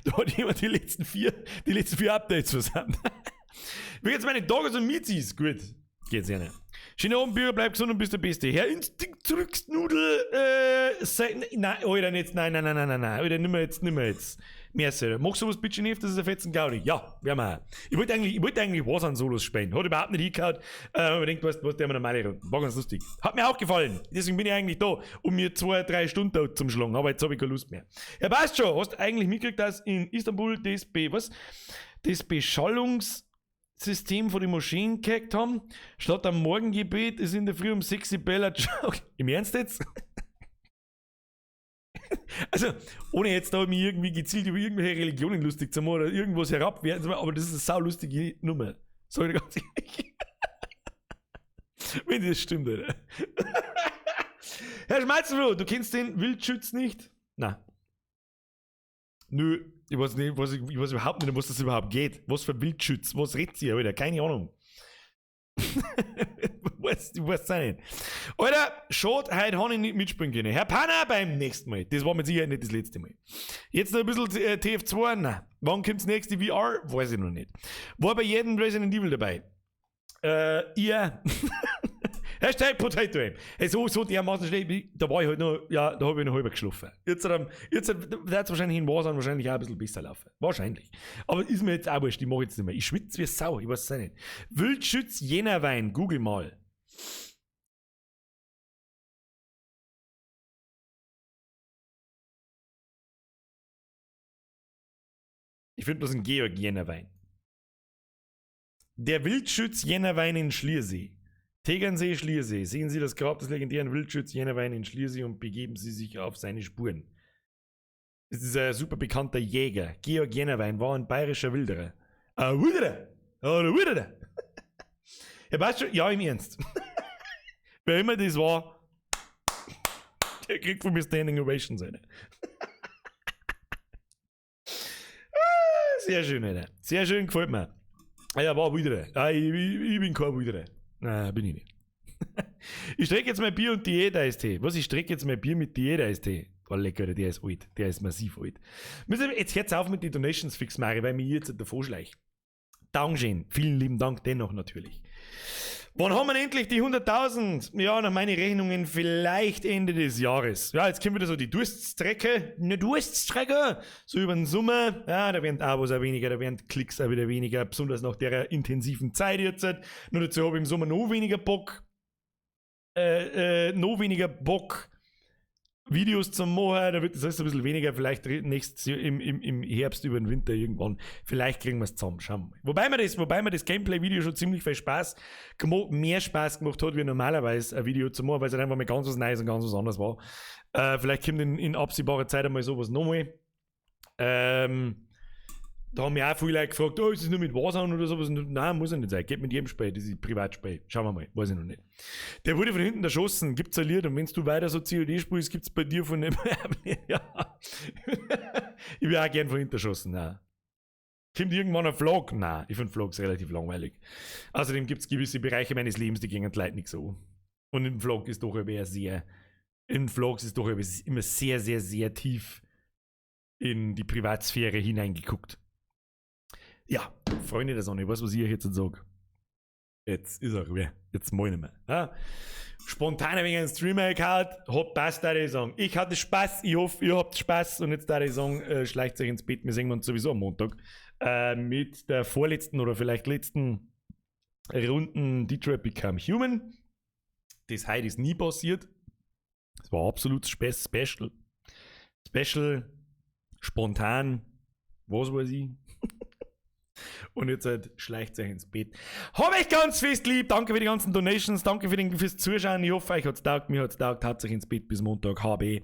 Da hat jemand die letzten vier Updates versandt. Wie geht's meine Doggers und Miezis? Gut. Geht's ja nicht. Schöner Abend, Bürger, bleib gesund und bist der Beste. Herr Instinkt Zurücksnudel, nein, Alter, nicht, nein, Alter, nimmer jetzt. Merci. Machst du was bitte nicht, das ist ein fetzen Gaudi. Ja, werden wir auch. Ich wollte eigentlich Warzone Solos spielen. Hat überhaupt nicht hingehauen. Aber ich denke, was der normale Runden. War ganz lustig. Hat mir auch gefallen. Deswegen bin ich eigentlich da, um mir 2, 3 Stunden zum Schlagen. Aber jetzt habe ich keine Lust mehr. Ja, passt schon. Hast du eigentlich mitgekriegt, dass in Istanbul das Beschallungssystem von den Moscheen gehackt haben? Statt am Morgengebet ist in der Früh um 6 Uhr Bella Ciao. Im Ernst jetzt? Also, ohne jetzt da mich irgendwie gezielt über irgendwelche Religionen lustig zu machen oder irgendwas herabwerten zu machen, aber das ist eine saulustige Nummer. Sag ich dir ganz ehrlich. Wenn das stimmt, Alter. Herr Schmalzenfloh, du kennst den Wildschütz nicht? Nein. Nö, ich weiß nicht, ich weiß überhaupt nicht, um was das überhaupt geht. Was für Wildschütz? Was redet sie, Alter? Keine Ahnung. Ich weiß es auch nicht. Alter, schade, heute habe ich nicht mitspielen können. Herr Panner, beim nächsten Mal. Das war mit Sicherheit nicht das letzte Mal. Jetzt noch ein bisschen TF2. Nein. Wann kommt das nächste VR? Weiß ich noch nicht. War bei jedem Resident Evil dabei. Ja. Hashtag Potato Aim. Hey, so dermaßen schlecht, da war ich halt noch, ja, da habe ich noch halber geschlafen. Jetzt wird es wahrscheinlich in Warzone wahrscheinlich auch ein bisschen besser laufen. Wahrscheinlich. Aber ist mir jetzt auch wurscht, ich mache jetzt nicht mehr. Ich schwitze wie Sau, ich weiß es auch nicht. Wildschütz Jener Wein, google mal. Ich finde bloß einen Georg Jennerwein. Der Wildschütz Jennerwein in Schliersee. Tegernsee, Schliersee. Sehen Sie das Grab des legendären Wildschütz Jennerwein in Schliersee und begeben Sie sich auf seine Spuren. Das ist ein super bekannter Jäger. Georg Jennerwein war ein bayerischer Wilderer. Ein Wilderer! Ein Wilderer! Ja, weißt du, ja, im Ernst. Wer immer das war, der kriegt von mir Standing Ovations eine. Sehr schön, Alter. Sehr schön, gefällt mir. Ah ja, war Wilderer. Ah, ich bin kein Wilderer. Nein, bin ich nicht. Ich strecke jetzt mein Bier und Diät-Eistee. Was, ich strecke jetzt mein Bier mit Diät-Eistee? Oh, lecker, der ist alt. Der ist massiv alt. Jetzt hört's auf mit den Donations fix, Mari, weil mich jetzt davor schleich. Dankeschön. Vielen lieben Dank dennoch natürlich. Wann haben wir endlich die 100.000? Ja, nach meinen Rechnungen vielleicht Ende des Jahres. Ja, jetzt kommt wieder so die Durststrecke. Eine Durststrecke. So über den Sommer. Ja, da werden Abos auch weniger, da werden Klicks auch wieder weniger. Besonders nach der intensiven Zeit jetzt. Nur dazu habe ich im Sommer noch weniger Bock. Noch weniger Bock, Videos zum machen, da wird das alles ein bisschen weniger, vielleicht nächstes Jahr im Herbst über den Winter irgendwann. Vielleicht kriegen wir es zusammen, schauen wir mal. Wobei mir das Gameplay-Video schon ziemlich viel Spaß gemacht, mehr Spaß gemacht hat, wie normalerweise ein Video zu machen, weil es halt einfach mal ganz was Neues und ganz was anderes war. Vielleicht kommt in absehbarer Zeit einmal sowas nochmal. Da haben mich auch viele Leute gefragt, oh, ist das nur mit Warzone oder sowas? Und nein, muss ja nicht sein. Geht mit jedem Spiel, das ist Privatspiel. Schauen wir mal, weiß ich noch nicht. Der wurde von hinten erschossen, gibt's ein Lied. Und wenn du weiter so COD spielst, gibt's bei dir von dem. Ja. Ich wäre auch gern von hinten erschossen, nein. Kommt irgendwann ein Vlog? Nein, ich find Vlogs relativ langweilig. Außerdem gibt's gewisse Bereiche meines Lebens, die gehen die Leute nicht so. Und im Vlog ist doch immer sehr, in Vlogs ist doch immer sehr, sehr, sehr tief in die Privatsphäre hineingeguckt. Ja, Freunde der Sonne, ich weiß, was ich euch jetzt sage. Jetzt ist er wer. Jetzt mal nicht mehr. Ja? Spontan ein wenig einen Streamer gehabt, hat passt, da ich sagen. Ich hatte Spaß, ich hoffe, ihr habt Spaß und jetzt da ich sagen, schleicht euch ins Bett, wir sehen uns sowieso am Montag. Mit der vorletzten oder vielleicht letzten Runden Detroit Become Human. Das heute ist nie passiert. Das war absolut special. Special, spontan, was weiß ich. Und jetzt halt schleicht euch ins Bett. Hab euch ganz fest lieb. Danke für die ganzen Donations. Danke fürs Zuschauen. Ich hoffe, euch hat's taugt. Mir hat's taugt. Haut euch ins Bett. Bis Montag. HB.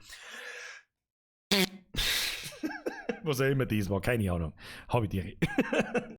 Was auch immer das war. Keine Ahnung. Hab ich dir.